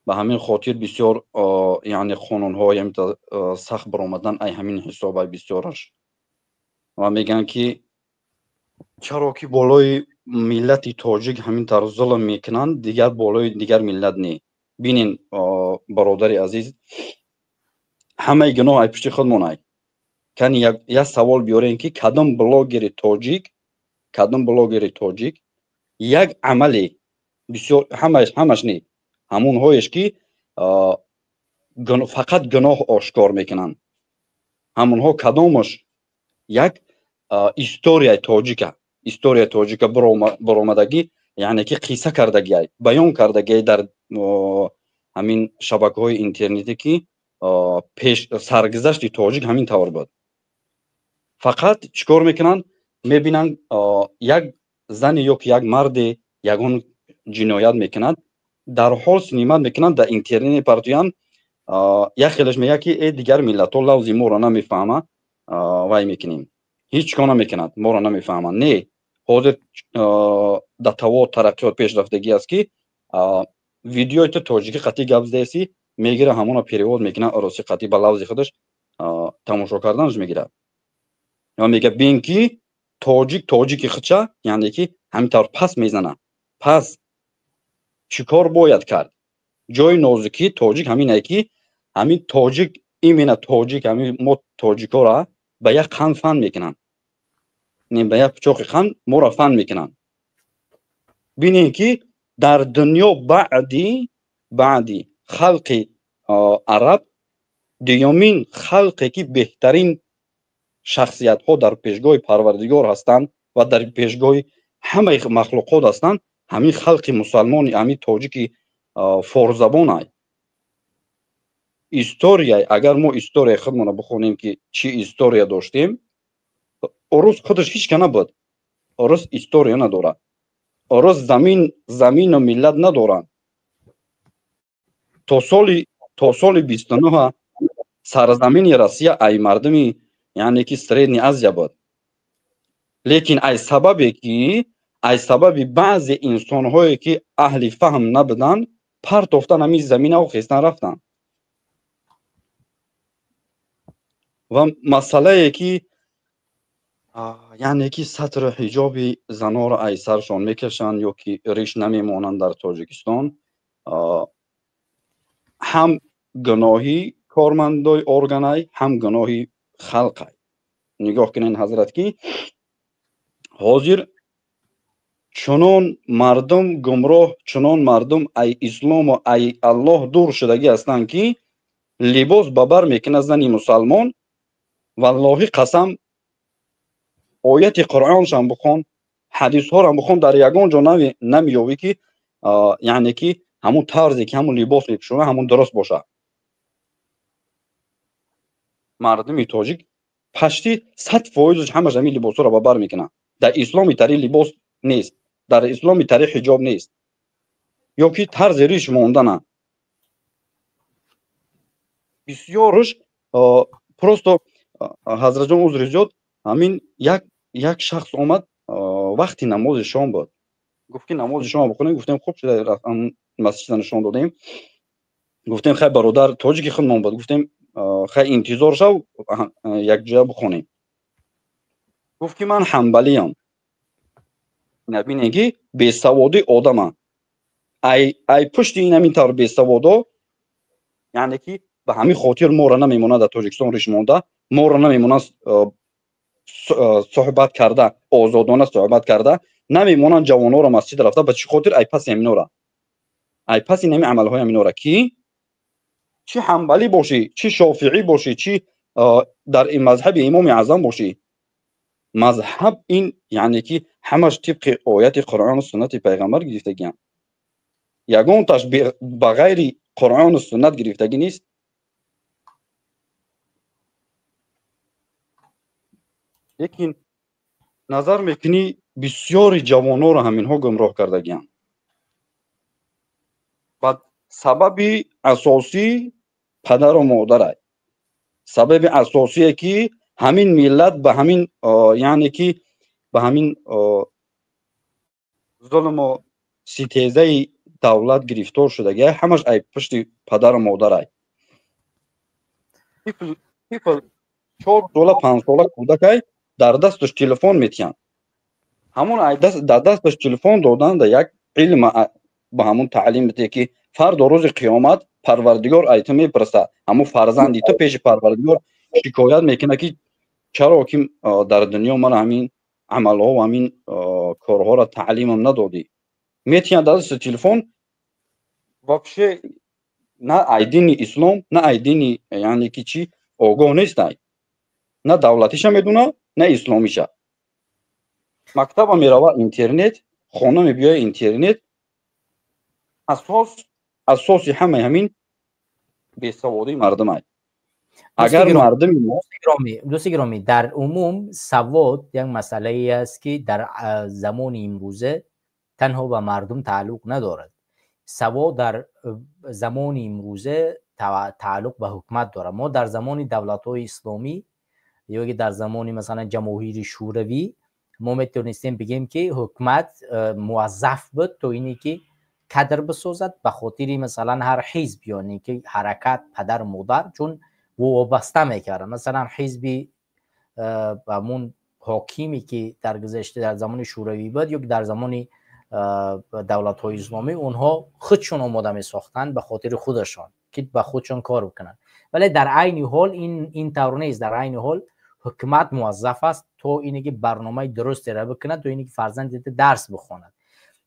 Ба ҳамин хотир бисёр, яъне қонунҳо сахт баромадан ай ҳамин ҳисоб ай бисёраш. Ва мегӯянд, ки чаро ки болои миллати тоҷик ҳамин тавр зулм мекунанд, дигар болои дигар миллат не. Бинен, бародари азиз, ҳамаи гуноҳ ай пушти худмон ай. Кани як савол биёрем, ки кадом блогери тоҷик як амале бисёр, ҳамаш не, ҳамонҳоеш ки фақат гуноҳ ошкор мекунанд, ҳамонҳо кадомаш як историяи тоҷика баромадагӣ, яъне ки қисса кардагиай, баён кардагиай дар ҳамин шабакаҳои интернетӣ, ки пеш саргузашти тоҷик ҳамин тавр буд? Фақат чӣ кор мекунанд? Мебинанд, як зане ё ки як марде ягон ҷиноят мекунад, дарҳол снимать мекунанд, дар интернет мепартоянд. Як хелаш мегӯяд, ки э, дигар миллатҳо лавзи моро намефаҳма, вай мекунем, ҳеҷ кор намекунад, моро намефаҳманд. Не, ҳозир датаво тараққиёт пешрафтагӣ аст, ки видеои ту тоҷикӣ қатъи гап задаеси, мегира, ҳамона перевод мекунад ороси қатъи ба лавзи худаш, тамошо карданаш мегирад ва мега: бин, ки тоҷик тоҷики худша, яъне ки ҳамин тавр пас мезана. Пас чӣ кор бояд кард? Ҷои нозукии тоҷик ҳаминае, ки ҳамин тоҷик, именно тоҷик, ҳамин мо тоҷикора ба як қанд фан мекунанд, не, ба як пичоқи қанд моро фан мекунанд. Бинем, ки дар дунё баъди халқи араб дуюмин халқе, ки беҳтарин шахсиятҳо дар пешгоҳи Парвардигор ҳастанд ва дар пешгоҳи ҳамаи махлуқот ҳастанд, ҳамин халқи мусалмони, ҳамин тоҷики форсзабонай. История, агар мо историяи худмонро бихонем, ки чӣ история доштем, урус худаш ҳеч ка набуд. Урус история надорад, урус замину миллат надоранд. То соли 29 сарзамини Россия ай мардуми, яъне ки Средний Азия буд, лекин ай сабабе ки ай сабаби баъзе инсонҳое, ки аҳли фаҳм набуданд, партофтан ҳамин заминаву хестан рафтанд. Ва масъалае, ки яъне ки сатру ҳиҷоби занонро ай саршон мекашанд ё ки риш намемонанд дар Тоҷикистон, ҳам гуноҳи кормандои органай, ҳам гуноҳи халқай. Нигоҳ кунед, ҳазрат, ки ҳозир чунон мардум гумроҳ, чунон мардум ай ислому ай Аллоҳ дур шудагӣ ҳастанд, ки либос ба бар мекунад зани мусалмон, валлоҳи қасам, ояти Қуръоншам бихон, ҳадисҳорам бихон, дар ягон ҷо намеёвӣ, ки яъне ки ҳамун тарзе, ки ҳамун либос мепӯшона, ҳамун дуруст бошад. Мардуми тоҷик пашти 100%-аш ҳамаш ҳамин либосҳоро ба бар мекунанд. Дар исломи тари либос нест, дар исломи тари ҳиҷоб нест ё ки тарзи риш мондана. Бисёрш просто, ҳазратҷон, узри зиёд, ҳамин як шахс омад, вақти намози шом буд, гуфт, ки намози шом бихонем. Гуфтем, хуб шуда, масҷида нишон додем. Гуфтем, хай, бародар, тоҷики худмон буд, гуфтем, хай, интизор шав, якҷоя бихонем. Гуфт, ки ман ҳамбалиям. Набине, ки бесаводӣ одама ай пушти ин ҳамин тавр бесаводо, яъне ки ба ҳамин хотир моро намемонад дар Тоҷикистон риш монда, моро намемонад суҳбат карда, озодона суҳбат карда намемонанд ҷавонҳоро масҷид рафта. Ба чӣ хотир? Ай паси ҳаминора, ай паси ҳамин амалҳои ҳаминора, ки чӣ ҳамбалӣ бошӣ, чӣ шофиӣ бошӣ, чӣ дар мазҳаби Имоми Аъзам бошӣ. Мазҳаб ин, яъне ки ҳамаш тибқи ояти Қуръону суннати пайғамбар гирифтагиам, ягонташ ба ғайри Қуръону суннат гирифтагӣ нест. Лекин назар мекунӣ, бисёри ҷавонҳоро ҳаминҳо гумроҳ кардагианд. Баъд сабаби асосӣ падару модарай. Сабаби асосие, ки ҳамин миллат ба ҳамин, яъне ки ба ҳамин зулму ситезаи Давлат гирифтор шудагиай, ҳамаш ай пушти падару модарай. Тифл 4 сола, 5 сола кӯдакай, дар дасташ телефон метиҳанд. Ҳамон дар дасташ телефон додан да як илм ба ҳамун таълим бите, ки фардо рӯзи қиёмат Парвардигор ай ту мепурса. Ҳамун фарзанди ту пеши Парвардигор шикоят мекунад, ки чаро ки дар дунё мана ҳамин амалҳо ва ҳамин корҳоро таълимам надодӣ? Метиҳанд дар дасти телефон. Вообще на ай дини ислом, на ай дини, яъне ки чӣ, огоҳ нестай, на давлатиша медуна, на исломиша. Мактаба мерава — интернет, хона мебиёя — интернет. Асоси ҳамаи ҳамин бесаводии мардумай. Агар мардуми Дӯсти гиромӣ, дар умум савод як масъалае аст, ки дар замони имрӯза танҳо ба мардум тааллуқ надорад. Савод дар замони имрӯза тааллуқ ба ҳукумат дорад. Мо дар замони давлатҳои исломӣ ё ки дар замони, масалан, Ҷамоҳири Шӯравӣ мо метавонистем бигем, ки ҳукумат муваззаф буд то ине ки кадр бисозад ба хотири, масалан, ҳар ҳизб ё ки ҳаракат, падару модар чун вобаста мекарданд, масалан, ҳизби ҳамун ҳокиме, ки дар гузашта дар замони Шӯравӣ буд ё ки дар замони давлатҳои исломӣ, онҳо худшон омода месохтанд ба хотири худашон, ки ба худшон кор бикунанд. Вале дар айни ҳол ин тавр нест. Дар айни ҳол ҳукумат муваззаф аст то ине ки барномаи дурустеро бикунад, то ине ки фарзанди ту дарс бихонад,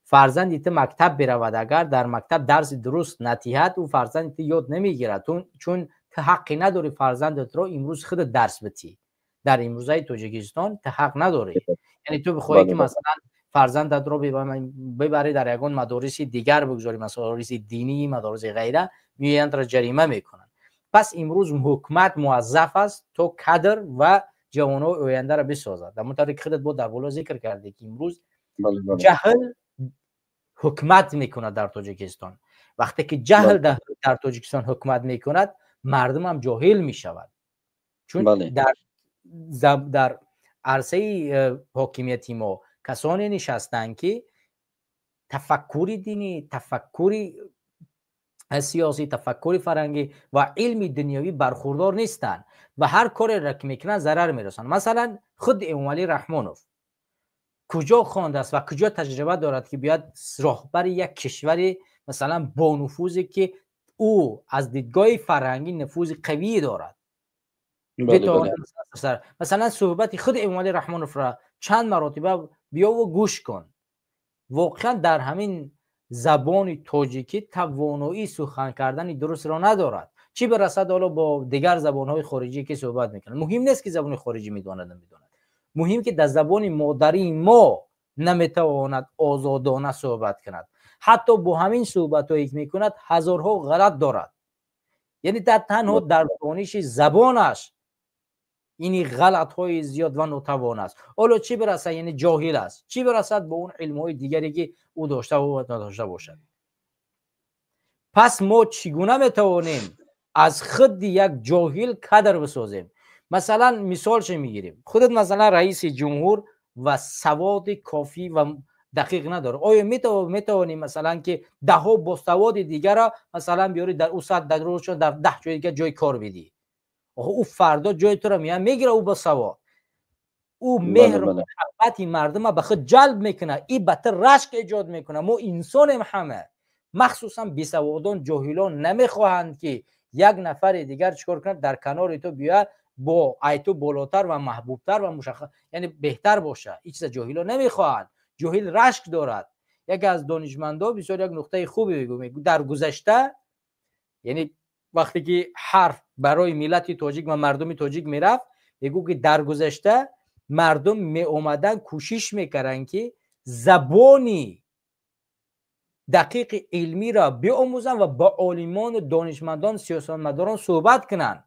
фарзанди ту мактаб биравад. Агар дар мактаб дарси дуруст натиҳад, ӯ фарзанди ту ёд намегирад, чун ту ҳаққе надорӣ фарзандатро имрӯз худат дарс битӣ. Дар имрӯзаи Тоҷикистон ту ҳақ надорӣ, яъне ту бихоҳӣ, ки масалан, фарзандатро бибарӣ, дар ягон мадориси дигар бигузорӣ, мадориси динӣ, мадориси ғайра, меоянд, ҷарима мекунанд. Пас имрӯз ҳукумат муваззаф аст то кадр ва ҷавонҳои ояндаро бисозад. Ҳамон тавре ки худат бо дар боло зикр кардӣ, ки имрӯз ҷаҳл ҳукумат мекунад дар Тоҷикистон. Вақте ки ҷаҳл дар Тоҷикистон ҳукумат мекунад, мардумам ҷоҳил мешавад, чун дар арсаи ҳокимияти мо касоне нишастанд, ки тафаккури динӣ, тафаккури сиёсӣ, тафаккури фарҳангӣ ва илми дунёвӣ бархурдор нестанд ва ҳар кореро ки мекунанд, зарар мерасонанд. Масалан, худ Эмомалӣ Раҳмонов куҷо хондааст ва куҷо таҷриба дорад, ки биёяд роҳбари як кишвари, масалан, бонуфузе, ки ӯ аз дидгоҳи фарҳангӣ нуфузи қавӣ дорад? Масалан, суҳбати худи Эмомалӣ Раҳмоновро чанд маротиба биёву гӯш кун. Воқеан дар ҳамин забони тоҷикӣ тавоноии сухан кардани дурустро надорад, чӣ бирасад ҳоло бо дигар забонҳои хориҷӣ, ки суҳбат мекунад. Муҳим нест, ки забони хориҷӣ медонад, намедонад, муҳим ки дар забони модарии мо наметавонад озодона суҳбат кунад. Ҳатто бо ҳамин суҳбатҳое ки мекунад, ҳазорҳо ғалат дорад. Яъне дар танҳо дар дониши забонаш ини ғалатҳои зиёд ва нотавон аст. Ҳоло чӣ бирасад, яъне ҷоҳил аст, чӣ бирасад ба он илмҳои дигаре, ки ӯ дошта надошта бошад? Пас мо чӣ гуна метавонем аз худи як ҷоҳил кадр бисозем? Масалан, мисолше мегирем: худат, масалан, раиси ҷумҳур ва саводи кофӣ ва дақиқ надорад. Оё метавонӣ, масалан, ки даҳҳо босаводи дигара, масалан, биёрӣ, дар ӯ сад, дар рӯзшон дар 10 ҷои дигар ҷои кор бидиҳӣ? Ӯ фардо ҷои туро меяд мегира. Ӯ босавод, ӯ меҳру муҳаббати мардума ба худ ҷалб мекунад, и ба ту рашк эҷод мекунад. Мо инсонем ҳама, махсусан бесаводон, ҷоҳилон намехоҳанд, ки як нафари дигар чикор кунад, дар канори ту биёяд, бо ай ту болотар ва маҳбубтар ва мушаххас, яъне беҳтар бошад. Ин чиза ҷоҳилон намехоҳанд. Ҷоҳил рашк дорад. Яке аз донишмандо бисёр як нуқтаи хубе мегӯ: дар гузашта, яъне вақте ки ҳарф барои миллати тоҷик ва мардуми тоҷик мерафт, мегӯ, ки дар гузашта мардум меомаданд, кӯшиш мекарданд, ки забони дақиқи илмиро биомӯзанд ва ба олимону донишмандон, сиёсатмадорон суҳбат кунанд.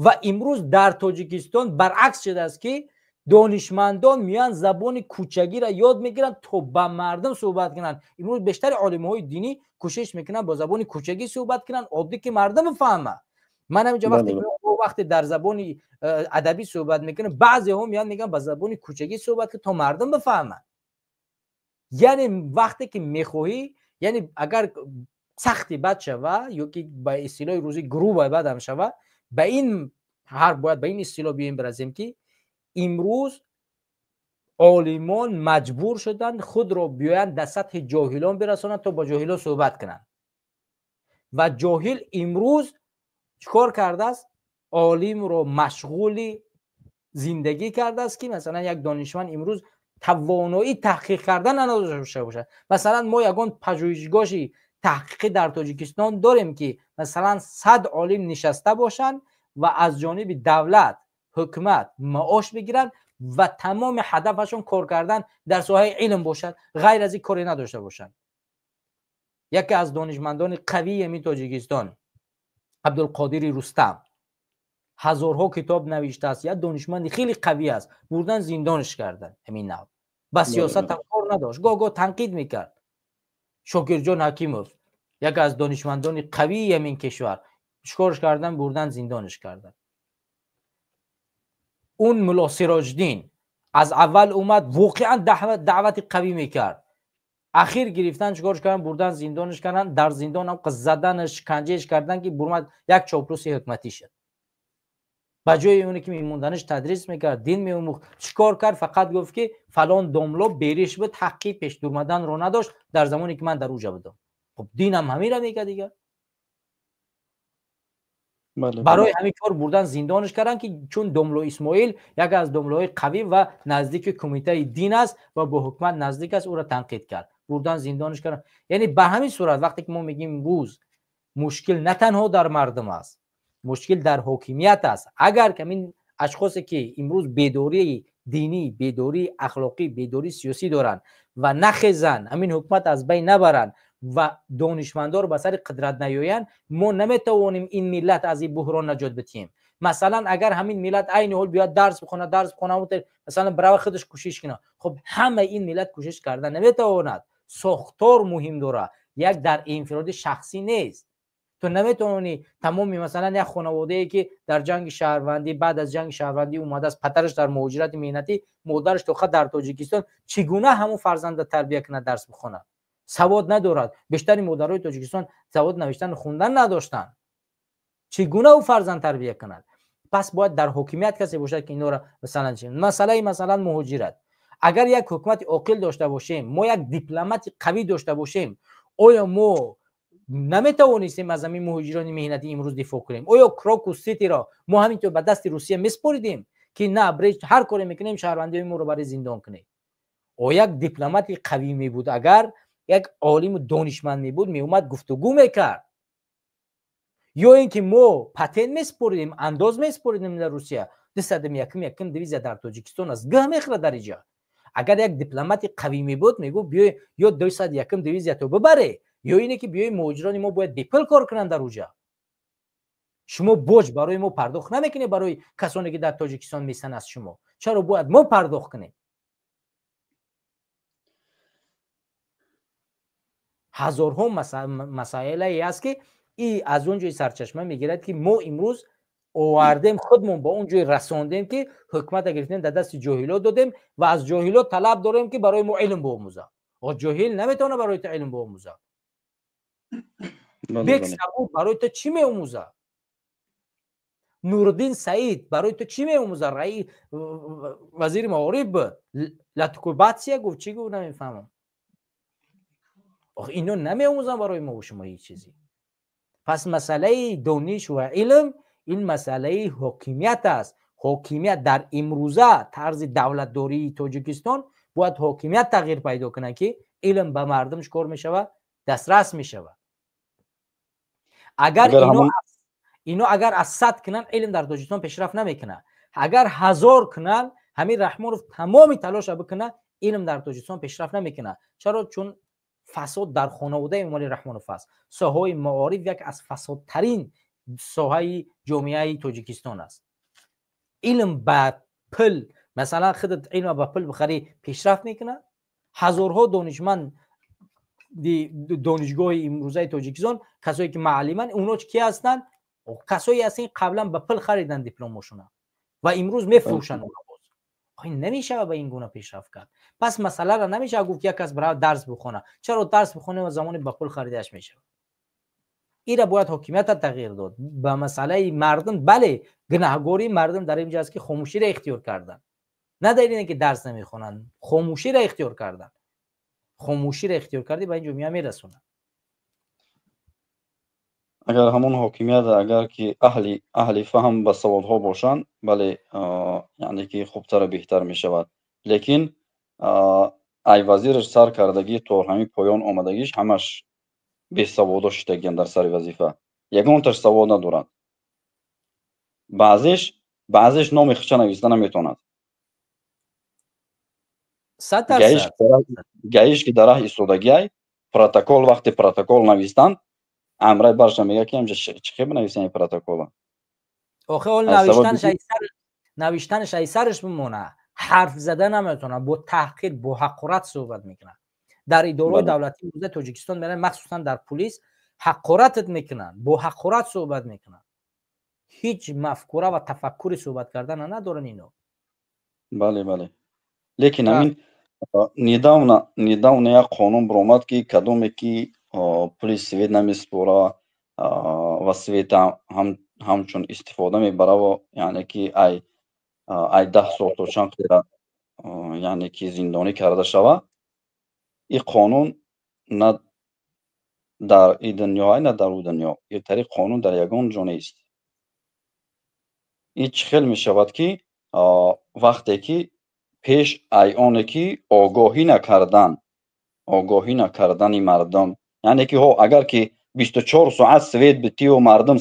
Ва имрӯз дар Тоҷикистон баръакс шудааст, ки донишмандон меоянд, забони кӯчагиро ёд мегиранд, то ба мардум суҳбат кунанд. Имрӯз бештари олимҳои динӣ кӯшиш мекунанд бо забони кӯчагӣ суҳбат кунанд, оддӣ, ки мардум фаҳмад. Ман ҳаминҷо вақте дар забони адабӣ суҳбат мекунам, баъзеҳо меоянд, мегӯянд, ба забони кӯчагӣ суҳбат кун, то мардум бифаҳмад. Яъне вақте ки мехоҳӣ Яъне агар сахти бад шава ё ки ба истилоҳи рӯзӣ грубо бадам шава, ба ин ҳар бояд ба ин истилоҳ биёем бирасем, ки имрӯз олимон маҷбур шуданд худро биёянд дар сатҳи ҷоҳилон бирасонанд, то бо ҷоҳилон суҳбат кунанд. Ва ҷоҳил имрӯз чикор кардааст? Олимро машғули зиндагӣ кардааст, ки масалан як донишманд имрӯз тавоноии таҳқиқ кардан надошта бошад. Масалан мо ягон пажӯҳишгоҳи таҳқиқӣ дар Тоҷикистон дорем, ки масалан 100 олим нишаста бошанд ва аз ҷониби давлат, ҳукумат маош бигиранд ва тамоми ҳадафашон кор кардан дар соҳаи илм бошад, ғайр аз ин коре надошта бошанд. Яке аз донишмандони қавии ҳамин Тоҷикистон, Абдулқодири Рустам, ҳазорҳо китоб навиштааст, як донишманди хеле қавӣ аст, бурдан зиндонш кардан. Ҳамин нав ба сиёсат кор надошт, гоҳ-гоҳ танқид мекард. Шокирҷон Ҳакимов, яке аз донишмандони қавии ҳамин кишвар, чикорш кардан? Бурдан зиндонш кардан. Он Мулло Сироҷиддин аз аввал омад, воқеан даъвати қавӣ мекард. Ахир гирифтан, чикорш кардан? Бурдан зиндонш кардан. Дар зиндон ҳам заданаш, шиканҷааш кардан, ки бурмад як чоплуси ҳукматӣ шуд. Ба ҷои оне ки мемонданаш тадрис мекард, дин меомӯхт, чикор кард? Фақат гуфт, ки фалон домло бериш буд, ҳаққи пешдурмаданро надошт дар замоне ки ман дар уҷа будам. Хуб, динам ҳамира мегӯяд дигар. Барои ҳамин кор бурдан зиндонш карданд, ки чун домло Исмоил яке аз домлоҳои қавӣ ва наздики кумитаи дин аст ва бо ҳукумат наздик аст, ӯро танқид кард, бурдан зиндонш карданд. Яъне ба ҳамин сурат вақте ки мо мегӯем имрӯз мушкил на танҳо дар мардум аст, мушкил дар ҳокимият аст. Агар ҳамин ашхосе ки имрӯз бедории динӣ, бедории ахлоқӣ, бедории сиёсӣ доранд ва нахезанд, ҳамин ҳукумат аз байн набаранд ва донишмандоро ба сари қудрат наёянд, мо наметавонем ин миллат аз ин буҳрон наҷот бидиҳем. Масалан агар ҳамин миллат айни ҳол биёяд дарс бихонад, масалан барава худаш кӯшиш кунад, хуб ҳамаи ин миллат кӯшиш карда наметавонад. Сохтор муҳим дорад, як дар инфироди шахсӣ нест. Ту наметавонӣ тамоми масалан як хонаводае ки дар ҷанги шаҳрвандӣ, баъд аз ҷанги шаҳрвандӣ омадааст, падараш дар муҳоҷирати меҳнатӣ, модараш тоқа дар Тоҷикистон, чӣ гуна ҳамон фарзанда тарбия кунад, дарс бихонад? Савод надорад. Бештари модарои Тоҷикистон савод навиштану хондан надоштанд. Чӣ гуна ӯ фарзанд тарбия кунад? Пас бояд дар ҳокимият касе бошад, ки инора масалан чи масъалаи масалан муҳоҷират. Агар як ҳукумати оқил дошта бошем, мо як дипломати қавӣ дошта бошем, оё мо наметавонистем аз ҳамин муҳоҷирони меҳнатӣ имрӯз дифоъ кунем? Оё Крокус Ситиро мо ҳаминтавр ба дасти Русия месупоридем, ки на, ҳар коре мекунем, шаҳрвандиҳои моро барои зиндон кунед? О як дипломати қавӣ мебуд, агар як олиму донишманд мебуд, меомад гуфтугӯ мекард. Ё ин ки мо патент месупоридем, андоз месупоридем дар Русия. 201 дивизия дар Тоҷикистон аст, гӯ мехӯрад дар иҷа. Агар як дипломати қавӣ мебуд, мегуфт биёй ё 201 дивизия то бибаре, ё ине ки биёи муҳоҷирони мо бояд бепул кор кунанд дар уҷа. Шумо боҷ барои мо пардохт намекунед, барои касоне ки дар Тоҷикистон местанд аз шумо. Чаро бояд мо пардохт кунем? Ҳазорҳо масъалае аст, ки и аз он ҷои сарчашма мегирад, ки мо имрӯз овардем, худмон ба он ҷой расондем, ки ҳукумата гирифтем, дар дасти ҷоҳилот додем ва аз ҷоҳилот талаб дорем, ки барои мо илм биомӯзад. Ҷоҳил наметавонад барои ту илм биомӯзад. Бек Сабур барои ту чӣ меомӯзад? Нуриддин Саид барои ту чӣ меомӯзад? Раи вазири маориф буд, латукубатсия гуфт, чӣ гуфт намефаҳмам. Ино намеомӯзанд барои мо шумо ҳеҷ чизе. Пас масъалаи дониш ва илм ин масъалаи ҳокимият аст. Ҳокимият дар имрӯза тарзи давлатдории Тоҷикистон бояд ҳокимият тағйир пайдо кунад, ки илм ба мардум чӣ кор мешавад? Дастрас мешавад. Агар ино агар аз 100 кунанд, илм дар Тоҷикистон пешрафт намекунад. Агар 1000 кунанд, ҳамин Раҳмонов тамоми талоша бикунад, илм дар Тоҷикистон пешрафт намекунад. Чаро? Чун фасод дар хонаводаи Эмомалӣ Раҳмонов аст. Соҳаи маориф як аз фасодтарин соҳаи ҷомеаи Тоҷикистон аст. Илм ба пул, масалан худат илм ба пул бихарӣ, пешрафт мекунад. Ҳазорҳо донишманд донишгоҳи имрӯзаи Тоҷикистон, касое ки муаллиманд, онҳо ки ҳастанд? Касое ҳастанд, қаблан ба пул хариданд дипломошона ва имрӯз мефурӯшанд онҳо боз. Намешава ба ин гуна пешрафт кард. Пас масъаларо намешава гуфт, як кас бирава дарс бихона. Чаро дарс бихоне ва замони ба пул харидааш мешавад? Ира бояд ҳокимията тағйир дод. Ба масъалаи мардум, бале, гунаҳгории мардум дар инҷо аст, ки хомӯширо ихтиёр карданд. На дар ине ки дарс намехонанд, хомӯширо ихтиёр карданд. Хомӯширо ихтиёр кардӣ, ба ин ҷомеа мерасонад. Агар ҳамон ҳокимият, агар ки аҳли фаҳм ба саволҳо бошанд, бале, яъне ки хубтару беҳтар мешавад. Лекин ай вазираш сар кардагӣ то ҳамин поён омадагиш, ҳамаш бесаводо шидагиян дар сари вазифа. Ягонташ савод надорад. Баъзеш номи хича нависта наметавонад. 100%. Гаиш ки дар раҳ истодагиай, протокол, вақте протокол навистанд, амрай барша мега, ки ҳамҷа чӣ хел бинависем ин протокола? Охе, ол навиштанаш ай сараш бимона, ҳарф зада наметавонад, бо таҳқир, бо ҳақорат суҳбат мекунад. Дар идораҳои давлатии имрӯзаи Тоҷикистон мераванд, махсусан дар пулис, ҳақоратат мекунанд, бо ҳақорат суҳбат мекунанд. Ҳеҷ мафкура ва тафаккури суҳбат кардана надоранд ино. Бале, лекин ҳамин недавно як қонун баромад, ки кадоме ки пули свет намеспора ва света ҳамчун истифода мебараву, яъне ки ай 10 сол то чанд қира, яъне ки зиндонӣ карда шава. Ин қонун на дар ин дунё, на дар ӯ дунё, ин тариқ қонун дар ягон ҷо нест. Ин чӣ хел мешавад, ки вақте ки пеш ай оне ки огоҳӣ накардани мардум, яъне ки ҳо, агар ки 24 соат свет битиву мардум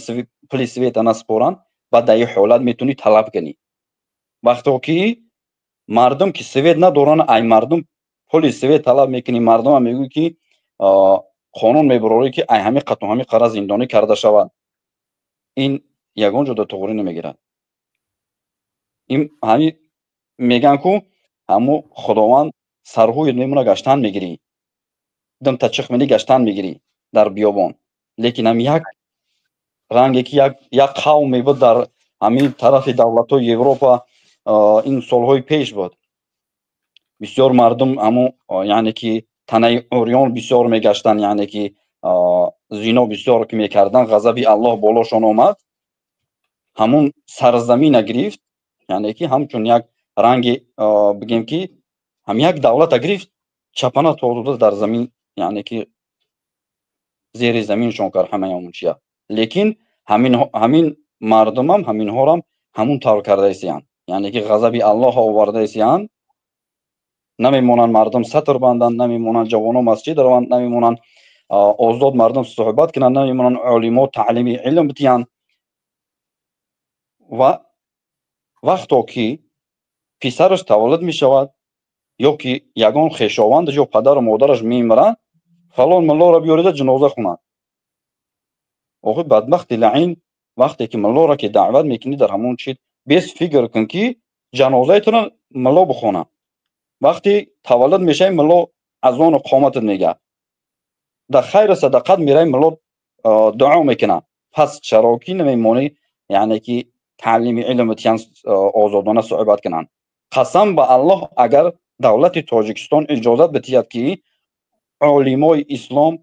пули света наспоранд, баъд дар ин ҳолат метавонӣ талаб кунӣ. Вақто ки мардум ки свет надоранд, ай мардум пули свет талаб мекунӣ, мардумам мегӯӣ, ки қонун мебарорӣ, ки ай ҳамин қату ҳамин қара зиндонӣ карда шавад, ин ягон ҷо туғрӣ намегирад. Ин ҳамин мегӯянд ку, ҳамо Худованд сарҳӯят мемона, гаштан мегирӣ, димта чихмини гаштан мегирӣ дар биёбон. Лекин ҳам як ранге ки як қавм мебуд дар ҳамин тарафи давлатҳои Европа, ин солҳои пеш буд, бисёр мардум ҳамо, яъне ки танаи урён бисёр мегаштанд, яъне ки зино бисёр ки мекарданд, ғазаби Аллоҳ болошон омад, ҳамун сарзамина гирифт, яъне ки ҳамчун як ранги бигем, ки ҳам як давлата гирифт, чапана то дар замин, яъне ки зери заминшон кард ҳамаи ҳамун чия. Лекин ҳамин мардумам ҳаминҳорам ҳамун тавр кардаисиянд, яъне ки ғазаби Аллоҳ овардаисиянд. Намемонанд мардум сатр банданд, намемонанд ҷавоно масҷид раванд, намемонанд озод мардум суҳбат кунанд, намемонанд олимо таълими илм бидиҳанд. Ва вақто ки писараш таваллуд мешавад ё ки ягон хешовандаш ё падару модараш мемирад, фалон муллоро биёрида ҷаноза хунад. Охи, бадбахти лаин, вақте ки муллоро ки даъват мекунӣ, дар ҳамон чи бес фикр кун, ки ҷанозаи туро мулло бихонад. Вақте таваллуд мешавӣ, мулло азону қоматат мегӯяд, дар хайру садақат меравӣ, мулло дуо мекунад. Пас чаро ки намемонӣ, яъне ки таълими илму тиян, озодона суҳбат кунанд? Қасам ба Аллоҳ, агар давлати Тоҷикистон иҷозат бидиҳад, ки олимои ислом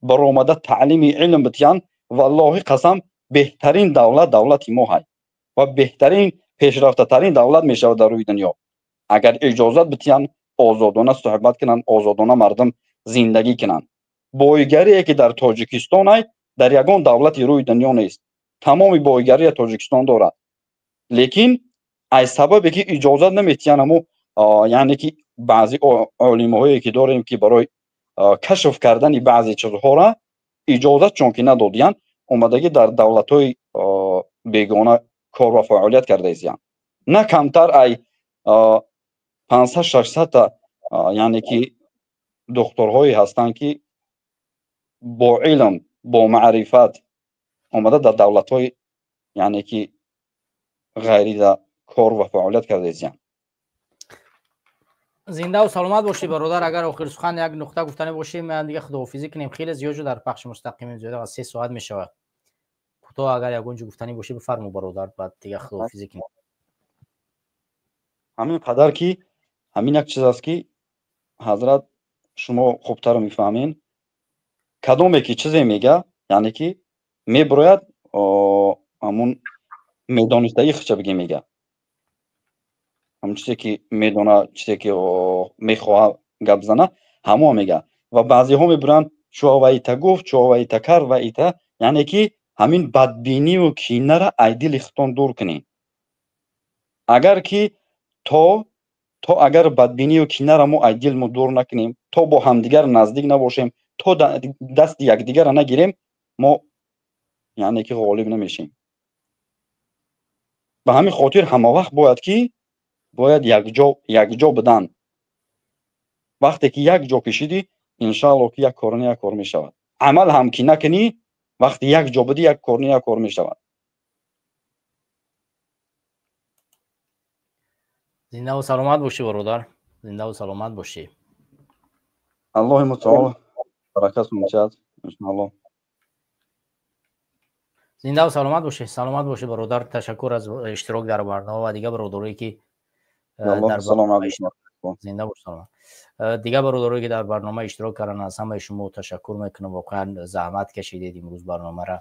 баромада таълими илм бидиҳанд, валлоҳи қасам, беҳтарин давлат давлати мо ҳай ва беҳтарин, пешрафтатарин давлат мешавад дар рӯи дунё, агар иҷозат бидиҳанд озодона суҳбат кунанд, озодона мардум зиндагӣ кунанд. Боигарие ки дар Тоҷикистон ай, дар ягон давлати рӯи дунё нест. Тамоми боигария Тоҷикистон дорад, лекин аз сабабе ки иҷозат наметиҳанд, ҳамо, яъне ки баъзе олимҳое ки дорем, ки барои кашф кардани баъзе чизҳоро иҷозат чун ки надодиянд, омадагӣ дар давлатҳои бегона кор ва фаъолият кардаистиянд. На камтар ай 500-600-та, яъне ки духторҳое ҳастанд, ки бо илм, бо маърифат омада дар давлатҳои, яъне ки ғайрида кор ва фаъолият кардаистиянд. Зиндаву саломат бошӣ, бародар. Агар охир сухан як нуқта гуфтанӣ бошӣ, ман дига худоҳофизӣ кунем. Хеле зиёд шуд дар пахши мустақим, зиёда аз 3 соат мешавад. Кӯтоҳ агар ягон ҷо гуфтанӣ бошӣ, бифармо, бародар, баъд дига худоҳофизӣ кунем. Ҳамин қадар ки ҳамин як чиз аст ки ҳазрат шумо хубтар мефаҳмед, кадоме ки чизе мега, яъне ки меброяд ҳамун медонистагӣ худша бигем мега, ҳамун чизе ки медона, чизе ки мехоҳа гап зана, ҳамон мега. Ва баъзеҳо мебуранд чӯ ва ита гуфт, чӯ ва ита кард ва ита, яъне ки ҳамин бадбиниву кинара ай дили худтон дур кунед. Агар ки то агар бадбинию кинара мо ай дилмо дур накунем, то бо ҳамдигар наздик набошем, то дасти якдигарро нагирем, мо яъне ки ғолиб намешем. Ба ҳамин хотир ҳама вақт бояд ки бояд якҷо будан. Вақте ки якҷо кишидӣ, иншаалло ки як кор не як кор мешавад. Амал ҳам ки накунӣ, вақте якҷо будӣ, як кор не як кор мешавад. Зиндаву саломат бошӣ, бародар, зиндаву саломат бошӣ. Аллоҳи мутаол баракатун диҳад, иншаалло. Зиндаву саломат бошӣ, саломат бошӣ, бародар. Ташаккур аз иштирок дар барнома ва дигар бародарое ки дар зинда бош, саломат. Дигар бародарое ки дар барнома иштирок карданд, аз ҳамаи шумо ташаккур мекунам. Воқеан заҳмат кашидед, имрӯз барномаро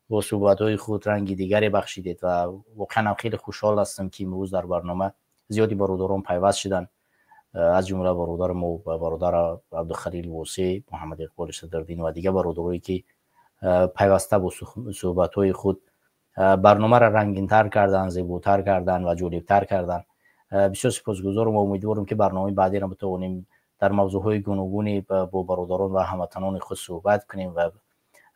бо суҳбатҳои худ ранги дигаре бахшидед ва воқеан ҳам хеле хушҳол ҳастам ки имрӯз дар барнома зиёди бародарон пайваст шуданд, аз ҷумла бародари мо бародар Абдухалил Восеъ, Муҳаммад Иқболи Садриддин ва дигар бародарое ки пайваста бо суҳбатҳои худ барномаро рангинтар карданд, зеботар карданд ва ҷолибтар карданд. Бисёр сипосгузорам ва умедворам ки барномаи баъдиро битавонем дар мавзӯъҳои гуногуне бо бародарон ва ҳамватанони худ суҳбат кунем ва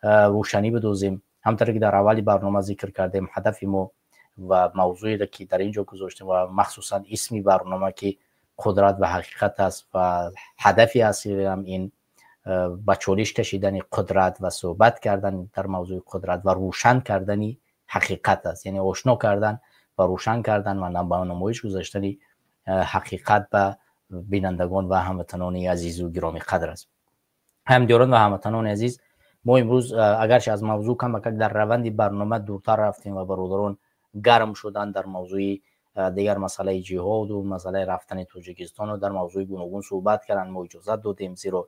рӯшанӣ бидозем. Ҳамтаре ки дар аввали барнома зикр кардем, ҳадафи мо ва мавзӯеро ки дар ин ҷо гузоштем ва махсусан исми барнома ки қудрат ва ҳақиқат аст ва ҳадафи асосиам ин ба чолиш кашидани қудрат ва суҳбат кардан дар мавзӯи қудрат ва рӯшан кардани ҳақиқат аст, яъне ошно кардан ва рӯшан кардан ва ба намоиш гузоштани ҳақиқат ба бинандагон ва ҳамватанони азизу гиромӣ қадр аст. Ҳамдиёрон ва ҳамватанони азиз, мо имрӯз агарчи аз мавзӯъ камакак дар раванди барнома дуртар рафтем ва бародарон гарм шуданд дар мавзӯи дигар масъалаи ҷиҳоду масъалаи рафтани Тоҷикистону дар мавзӯи гуногун суҳбат карданд, мо иҷозат додем, зеро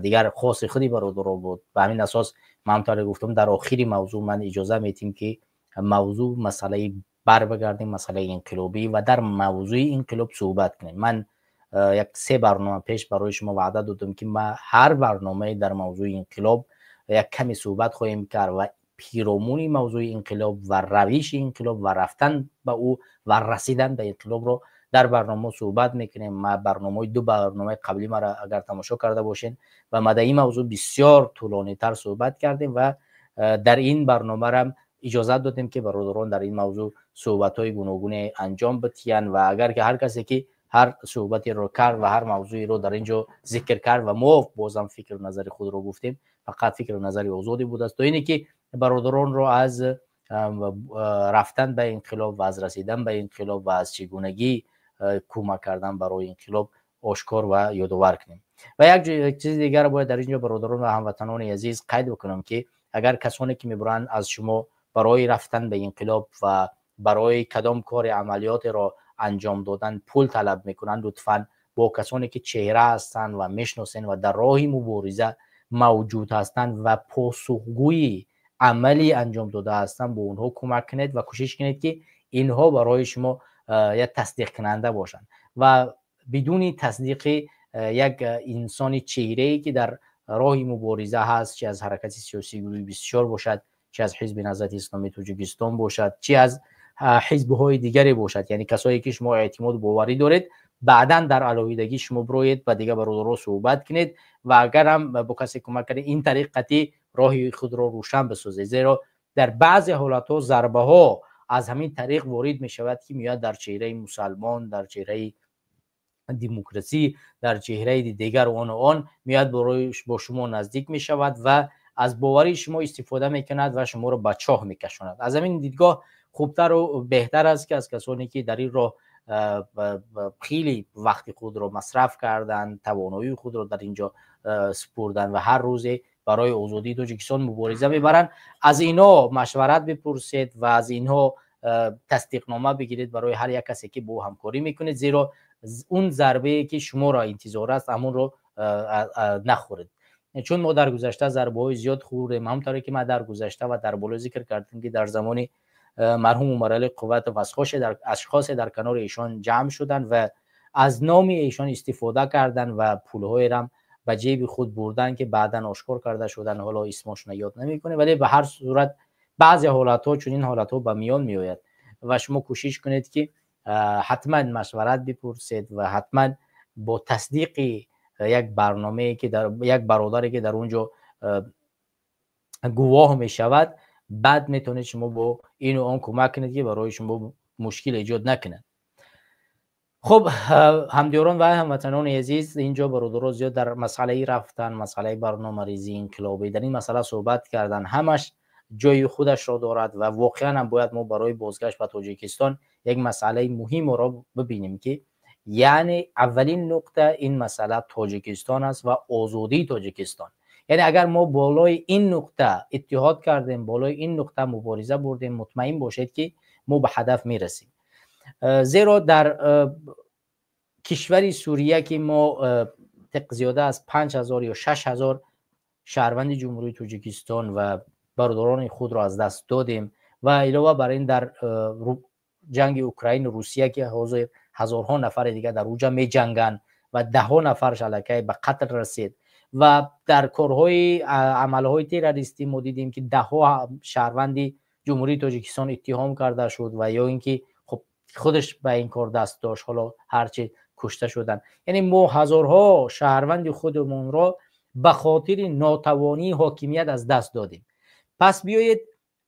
дигар хоси худи бародаро буд. Ба ҳамин асос ман ҳамтаре гуфтам, дар охири мавзӯъ ман иҷоза метим ки мавзӯъ масъалаи бар бигардем, масъалаи инқилобӣ ва дар мавзӯи инқилоб суҳбат кунем. Ман як се барнома пеш барои шумо ваъда додам ки ма ҳар барномае дар мавзӯи инқилоб як каме суҳбат хоҳем кард ва пиромуни мавзӯи инқилоб ва равиши инқилоб ва рафтан ба ӯ ва расидан ба инқилобро дар барнома суҳбат мекунем. Ма барномаи ду барномаи қаблӣ мара агар тамошо карда бошед ва ма дар ин мавзӯъ бисёр тӯлонитар суҳбат кардем ва дар ин барномарам иҷозат додем ки бародарон дар ин мавзӯъ суҳбатҳои гуногуне анҷом бидиҳанд ва агар ки ҳар касе ки ҳар суҳбатеро кард ва ҳар мавзӯеро дар ин ҷо зикр кард ва мо бозам фикру назари худро гуфтем, фақат фикру назари озодӣ будааст, то ине ки бародаронро аз рафтан ба инқилоб ва аз расидан ба инқилоб ва аз чигунагӣ кӯмак кардан барои инқилоб ошкор ва ёдовар кунем. Ва як чизи дигар бояд дар ин ҷо бародарон ва ҳамватанони азиз қайд бикунам ки агар касоне ки мебуранд аз шумо барои рафтан ба инқилоб ва барои кадом кори амалиётеро анҷом додан пул талаб мекунанд, лутфан бо касоне ки чеҳра ҳастанд ва мешиносен ва дар роҳи мубориза мавҷуд ҳастанд ва посухгӯи амалӣ анҷом дода ҳастанд, бо онҳо кӯмак кунед ва кӯшиш кунед ки инҳо барои шумо як тасдиқкунанда бошанд ва бидуни тасдиқи як инсони чеҳрае ки дар роҳи мубориза ҳаст, чи аз ҳаракати сиёсии гурӯҳи 24 бошад, чи аз ҳизби Наҳзати Исломии Тоҷикистон бошад, чи аз ҳизбҳои дигаре бошад, яъне касое ки шумо эътимоду боварӣ доред, баъдан дар алоҳидагӣ шумо бироед ба дигар бародаро суҳбат кунед ва агарам бо касе кӯмак кунед, ин тариқ қатъӣ роҳи худро рӯшан бисозед, зеро дар баъзе ҳолатҳо зарбаҳо аз ҳамин тариқ ворид мешавад ки меояд дар чеҳраи мусалмон, дар чеҳраи демократсӣ, дар чеҳраи дигар ону он меояд бо шумо наздик мешавад ва аз боварии шумо истифода мекунад ва шуморо ба чоҳ мекашонад. Аз ҳамин дидгоҳ хубтару беҳтар аст ки аз касоне ки дар ин роҳ хеле вақти худро масраф карданд, тавоноии худро дар ин ҷо супурданд ва ҳар рӯзе барои озодии Тоҷикистон мубориза мебаранд, аз инҳо машварат бипурсед ва аз инҳо тасдиқнома бигиред барои ҳар як касе ки бо ӯ ҳамкорӣ мекунед, зеро он зарбае ки шуморо интизор аст, ҳамонро нахӯред. Чун мо дар гузашта зарбаҳои зиёд хӯрдем, ҳамонтавре ки ман дар гузашта ва дар боло зикр кардем, ки дар замони марҳум Умаралӣ Қувватов ашхосе дар канори эшон ҷамъ шуданд ва аз номи эшон истифода карданд ва пулҳоеро ба ҷеби худ бурданд, ки баъдан ошкор карда шуданд. Ҳоло исмошонро ёд намекунем, вале ба ҳар сурат баъзе ҳолатҳо чунин ҳолатҳо ба миён меояд ва шумо кӯшиш кунед, ки ҳатман машварат бипурсед ва ҳатман бо тасдиқи як барномае ки дар як бародаре ки дар он ҷо гувоҳ мешавад, баъд метавонед шумо бо ину он кӯмак кунед, ки барои шумо мушкил эҷод накунад. Хуб, ҳамдиёрон ва ҳамватанони азиз, инҷо бародаро зиёд дар масъалаи рафтан, масъалаи барномарезии инқилобӣ, дар ин масъала суҳбат кардан, ҳамаш ҷои худашро дорад ва воқеан ҳам бояд мо барои бозгашт ба Тоҷикистон як масъалаи муҳимро бибинем, ки яъне аввалин нуқта ин масъала Тоҷикистон аст ва озодии Тоҷикистон. Яъне агар мо болои ин нуқта иттиҳод кардем, болои ин нуқта мубориза бурдем, мутмаин бошед, ки мо ба ҳадаф мерасем. Зеро дар кишвари Сурия, ки мо зиёда аз 5000 ё 6000 шаҳрванди Ҷумҳурии Тоҷикистон ва бародарони худро аз даст додем ва илова бар ин дар ҷанги Украину Русия, ки ҳозир ҳазорҳо нафари дигар дар уҷа меҷанганд ва даҳҳо нафарш аллакай ба қатл расид ва дар корҳои амалҳои террористӣ мо дидем, ки даҳҳо шаҳрванди Ҷумҳурии Тоҷикистон иттиҳом карда шуд ва ё ин ки хуб худаш ба ин кор даст дошт, ҳоло ҳарчи кушта шуданд. Яъне мо ҳазорҳо шаҳрванди худамонро ба хотири нотавонии ҳокимият аз даст додем. Пас биёед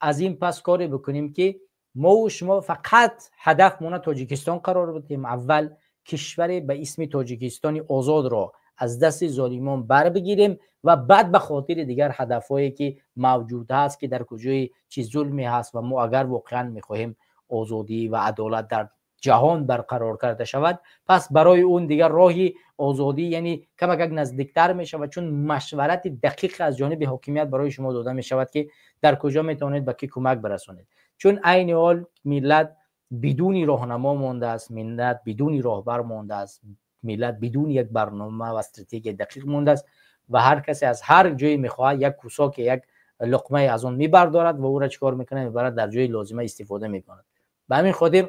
аз ин пас коре бикунем, ки мо шумо фақат ҳадафмона Тоҷикистон қарор бидиҳем. Аввал кишваре ба исми Тоҷикистони озодро аз дасти золимон барбигирем ва баъд ба хотири дигар ҳадафҳое ки мавҷуд ҳаст, ки дар куҷои чӣ зулме ҳаст ва мо агар воқеан мехоҳем озодӣ ва адолат дар ҷаҳон барқарор карда шавад, пас барои он дигар роҳи озодӣ яъне камакак наздиктар мешавад, чун машварати дақиқ аз ҷониби ҳокимият барои шумо дода мешавад, ки дар куҷо метавонед ба кӣ кӯмак барасонед. Чун айни ҳол миллат бидуни роҳнамо мондааст, миллат бидуни роҳбар мондааст, миллат бидуни як барнома ва стратегияи дақиқ мондааст ва ҳар касе аз ҳар ҷое мехоҳад як кусоке, як луқмае аз он мебардорад ва ӯро чикор мекунад? Мебарад, дар ҷои лозима истифода мекунад. Ба ҳамин хотир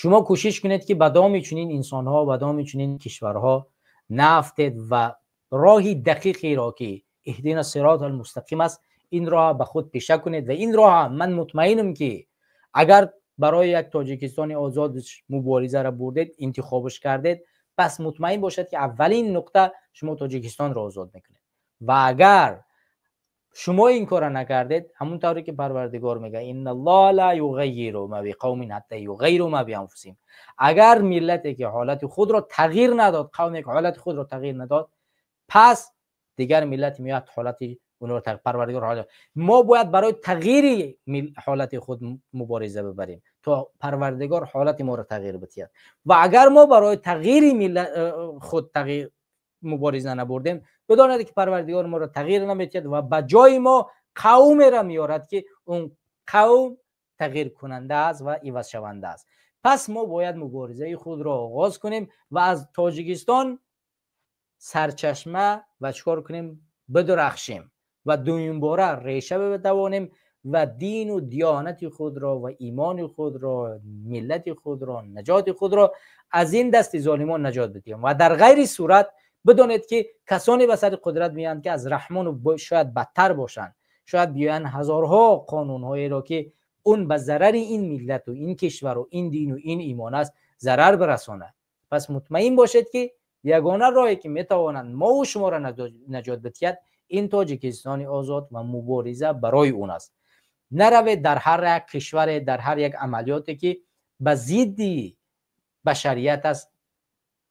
шумо кӯшиш кунед, ки ба доми чунин инсонҳо, ба доми чунин кишварҳо наафтед ва роҳи дақиқеро, ки иҳдина сирот алмустақим аст, ин роҳ ба худ пеша кунед. Ва ин роҳ, ман мутмаинам, ки агар барои як Тоҷикистони озод муборизаро бурдед, интихобаш кардед, пас мутмаин бошед, ки аввалин нуқта шумо Тоҷикистонро озод мекунед. Ва агар шумо ин корро накардед, ҳамон тавре ки Парвардигор мегӯяд: инналлоҳа ла юғаййиру ма биқавмин ҳатта юғаййиру ма бианфусиҳим. Агар миллате ки ҳолати худро тағйир надод, қавме ки ҳолати худро тағйир надод, пас дигар миллат меояд ҳолати онро Парвардигор ҳолат. Мо бояд барои тағйири ҳолати худ мубориза бибарем, то Парвардигор ҳолати моро тағйир бидиҳад. Ва агар мо барои тағйири худ тағйир мубориза набурдем, бидонед, ки Парвардигор моро тағйир намедиҳад ва ба ҷои мо қавмеро меорад, ки он қавм тағйиркунанда аст ва ивазшаванда аст. Пас мо бояд муборизаи худро оғоз кунем ва аз Тоҷикистон сарчашма ва чикор кунем? Бидурахшем ва дуюмбора реша битавонем ва дину диёнати худро ва имони худро, миллати худро, наҷоти худро аз ин дасти золимон наҷот бидиҳем. Ва дар ғайри сурат бидонед, ки касоне ба сари қудрат меоянд, ки аз Раҳмону шояд бадтар бошанд, шояд биёянд ҳазорҳо қонунҳоеро, ки он ба зарари ин миллату ин кишвару ин дину ин имон аст, зарар бирасонад. Пас мутмаин бошед, ки ягона роҳе ки метавонанд мову шуморо наҷот бидиҳад, ин Тоҷикистони озод ва мубориза барои он аст. Наравед дар ҳар як кишваре, дар ҳар як амалиёте ки ба зидди башарият аст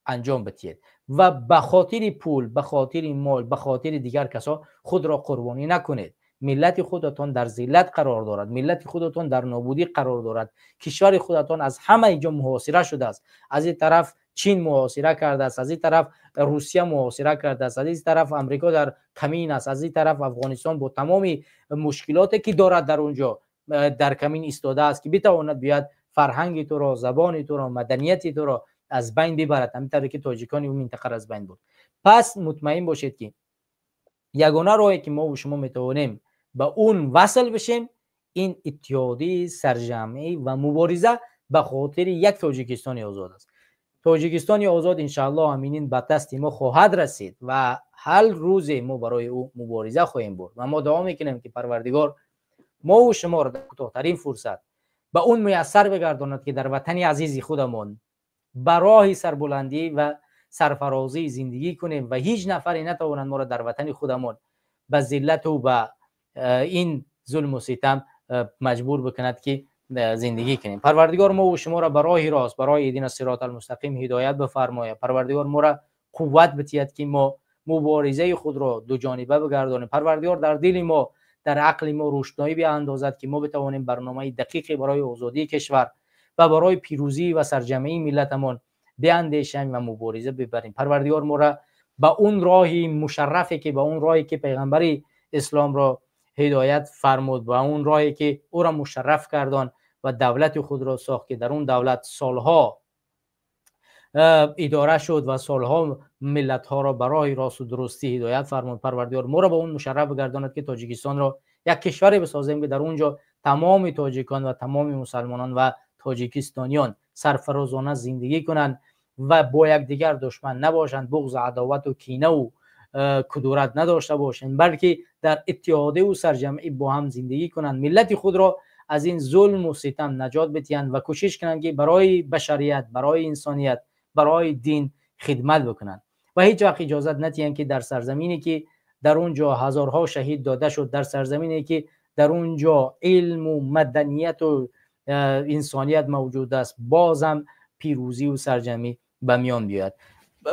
анҷом бидиҳед ва ба хотири пул, ба хотири мол, ба хотири дигар касо худро қурбонӣ накунед. Миллати худатон дар зиллат қарор дорад, миллати худатон дар нобудӣ қарор дорад, кишвари худатон аз ҳама ҷо муҳосира шудааст. Аз ин тараф Чин муҳосира кардааст, аз ин тараф Русия муҳосира кардааст, аз ин тараф Амрико дар камин аст, аз ин тараф Афғонистон бо тамоми мушкилоте ки дорад дар он ҷо. در کمین ایستاده است که بتواند بیاد فرهنگ تو را، زبان تو را، مدنیت تو را از بین ببرد، همینطور که تاجیکان اون منطقه را از بین برد. پس مطمئن باشید که یگانه راهی که ما و شما میتوانیم به اون وصل بشیم این اتحادی سرجمعی و مبارزه به خاطر یک تاجیکستان آزاد است. تاجیکستان آزاد انشاءالله همینین به دست ما خواهد رسید و هر روز ما برای او مبارزه خواهیم برد و ما دعا میکنیم که پروردگار ما و شما را در کوتاه‌ترین فرصت به اون میسر بگرداند که در وطن عزیز خودمان به راه سربلندی و سرفرازی زندگی کنیم و هیچ نفری نتواند ما را در وطن خودمان به ذلت و به این ظلم و ستم مجبور بکند که زندگی کنیم. پروردگار ما و شما را به راه راست، برای دین صراط المستقیم هدایت بفرماید. پروردگار ما را قوت بتید که ما مبارزه خود را دو جانبه بگردانیم. پروردگار در دل ما، در عقل ما روشنایی بیاندازد که ما بتوانیم برنامه دقیقی برای آزادی کشور و برای پیروزی و سرجمعی ملتمان بیاندیشیم و مبارزه ببریم. پروردگار ما را به اون راهی مشرفی که به اون راهی که پیغمبر اسلام را هدایت فرمود و اون راهی که او را مشرف کردان و دولت خود را ساخت که در اون دولت سالها اداره شد و سالها ملت ها را برای راست و درستی هدایت فرمود. پروردگار ما را به اون مشرف بگرداند که تاجیکستان را یک کشوری بسازیم که در اونجا تمام تاجیکان و تمام مسلمانان و تاجیکستانیان سرفرازانه زندگی کنند و با یکدیگر دشمن نباشند، بغض، عداوت و کینه و کدورت نداشته باشند، بلکه در اتحاد و سرجمعی با هم زندگی کنند، ملت خود را از این ظلم و ستم نجات بدهند و کوشش کنند که برای بشریت، برای انسانیت، برای دین خدمت بکنند و هیچ وقت اجازت ندهند که در سرزمینی که در اونجا هزارها شهید داده شد، در سرزمینی که در اونجا علم و مدنیت و انسانیت موجود است، بازم پیروزی و سرجمعی به میان بیاید.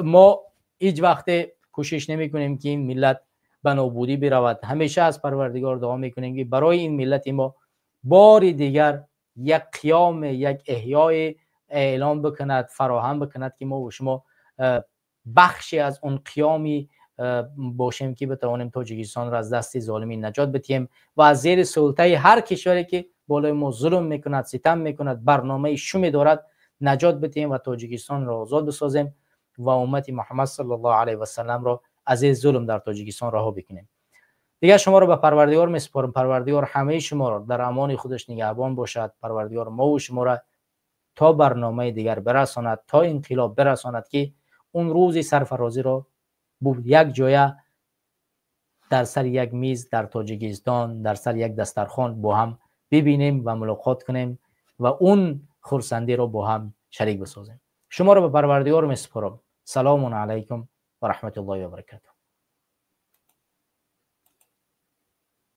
ما هیچ وقت کوشش نمی کنیم که این ملت به نابودی برود. همیشه از پروردگار دعا میکنیم که برای این ملت ما بار دیگر یک قیام، یک احیای اعلام بکند، فراهم بکند که ما و شما بخشی از اون قیامی باشیم که بتوانیم تاجیکستان را از دست ظالمین نجات بدهیم و از زیر سلطه هر کشوری که بالای ما ظلم میکند، ستم میکند، برنامه شومی دارد نجات بدهیم و تاجیکستان را آزاد بسازیم و امت محمد صلی الله علیه و سلم را از این ظلم در تاجیکستان رها بکنیم. دیگر شما را به پروردگار میسپارم. پروردگار همه شما را در امان خودش نگهبان باشد. پروردگار ما و شما را تا برنامه دیگر برساند، تا انقلاب برساند که اون روز سرفرازی را یک جایه در سر یک میز در تاجیکستان، در سر یک دسترخوان با هم ببینیم و ملاقات کنیم و اون خرسندی را با هم شریک بسازیم. شما را به پروردگار میسپارم. سلام علیکم و رحمت الله و برکاته.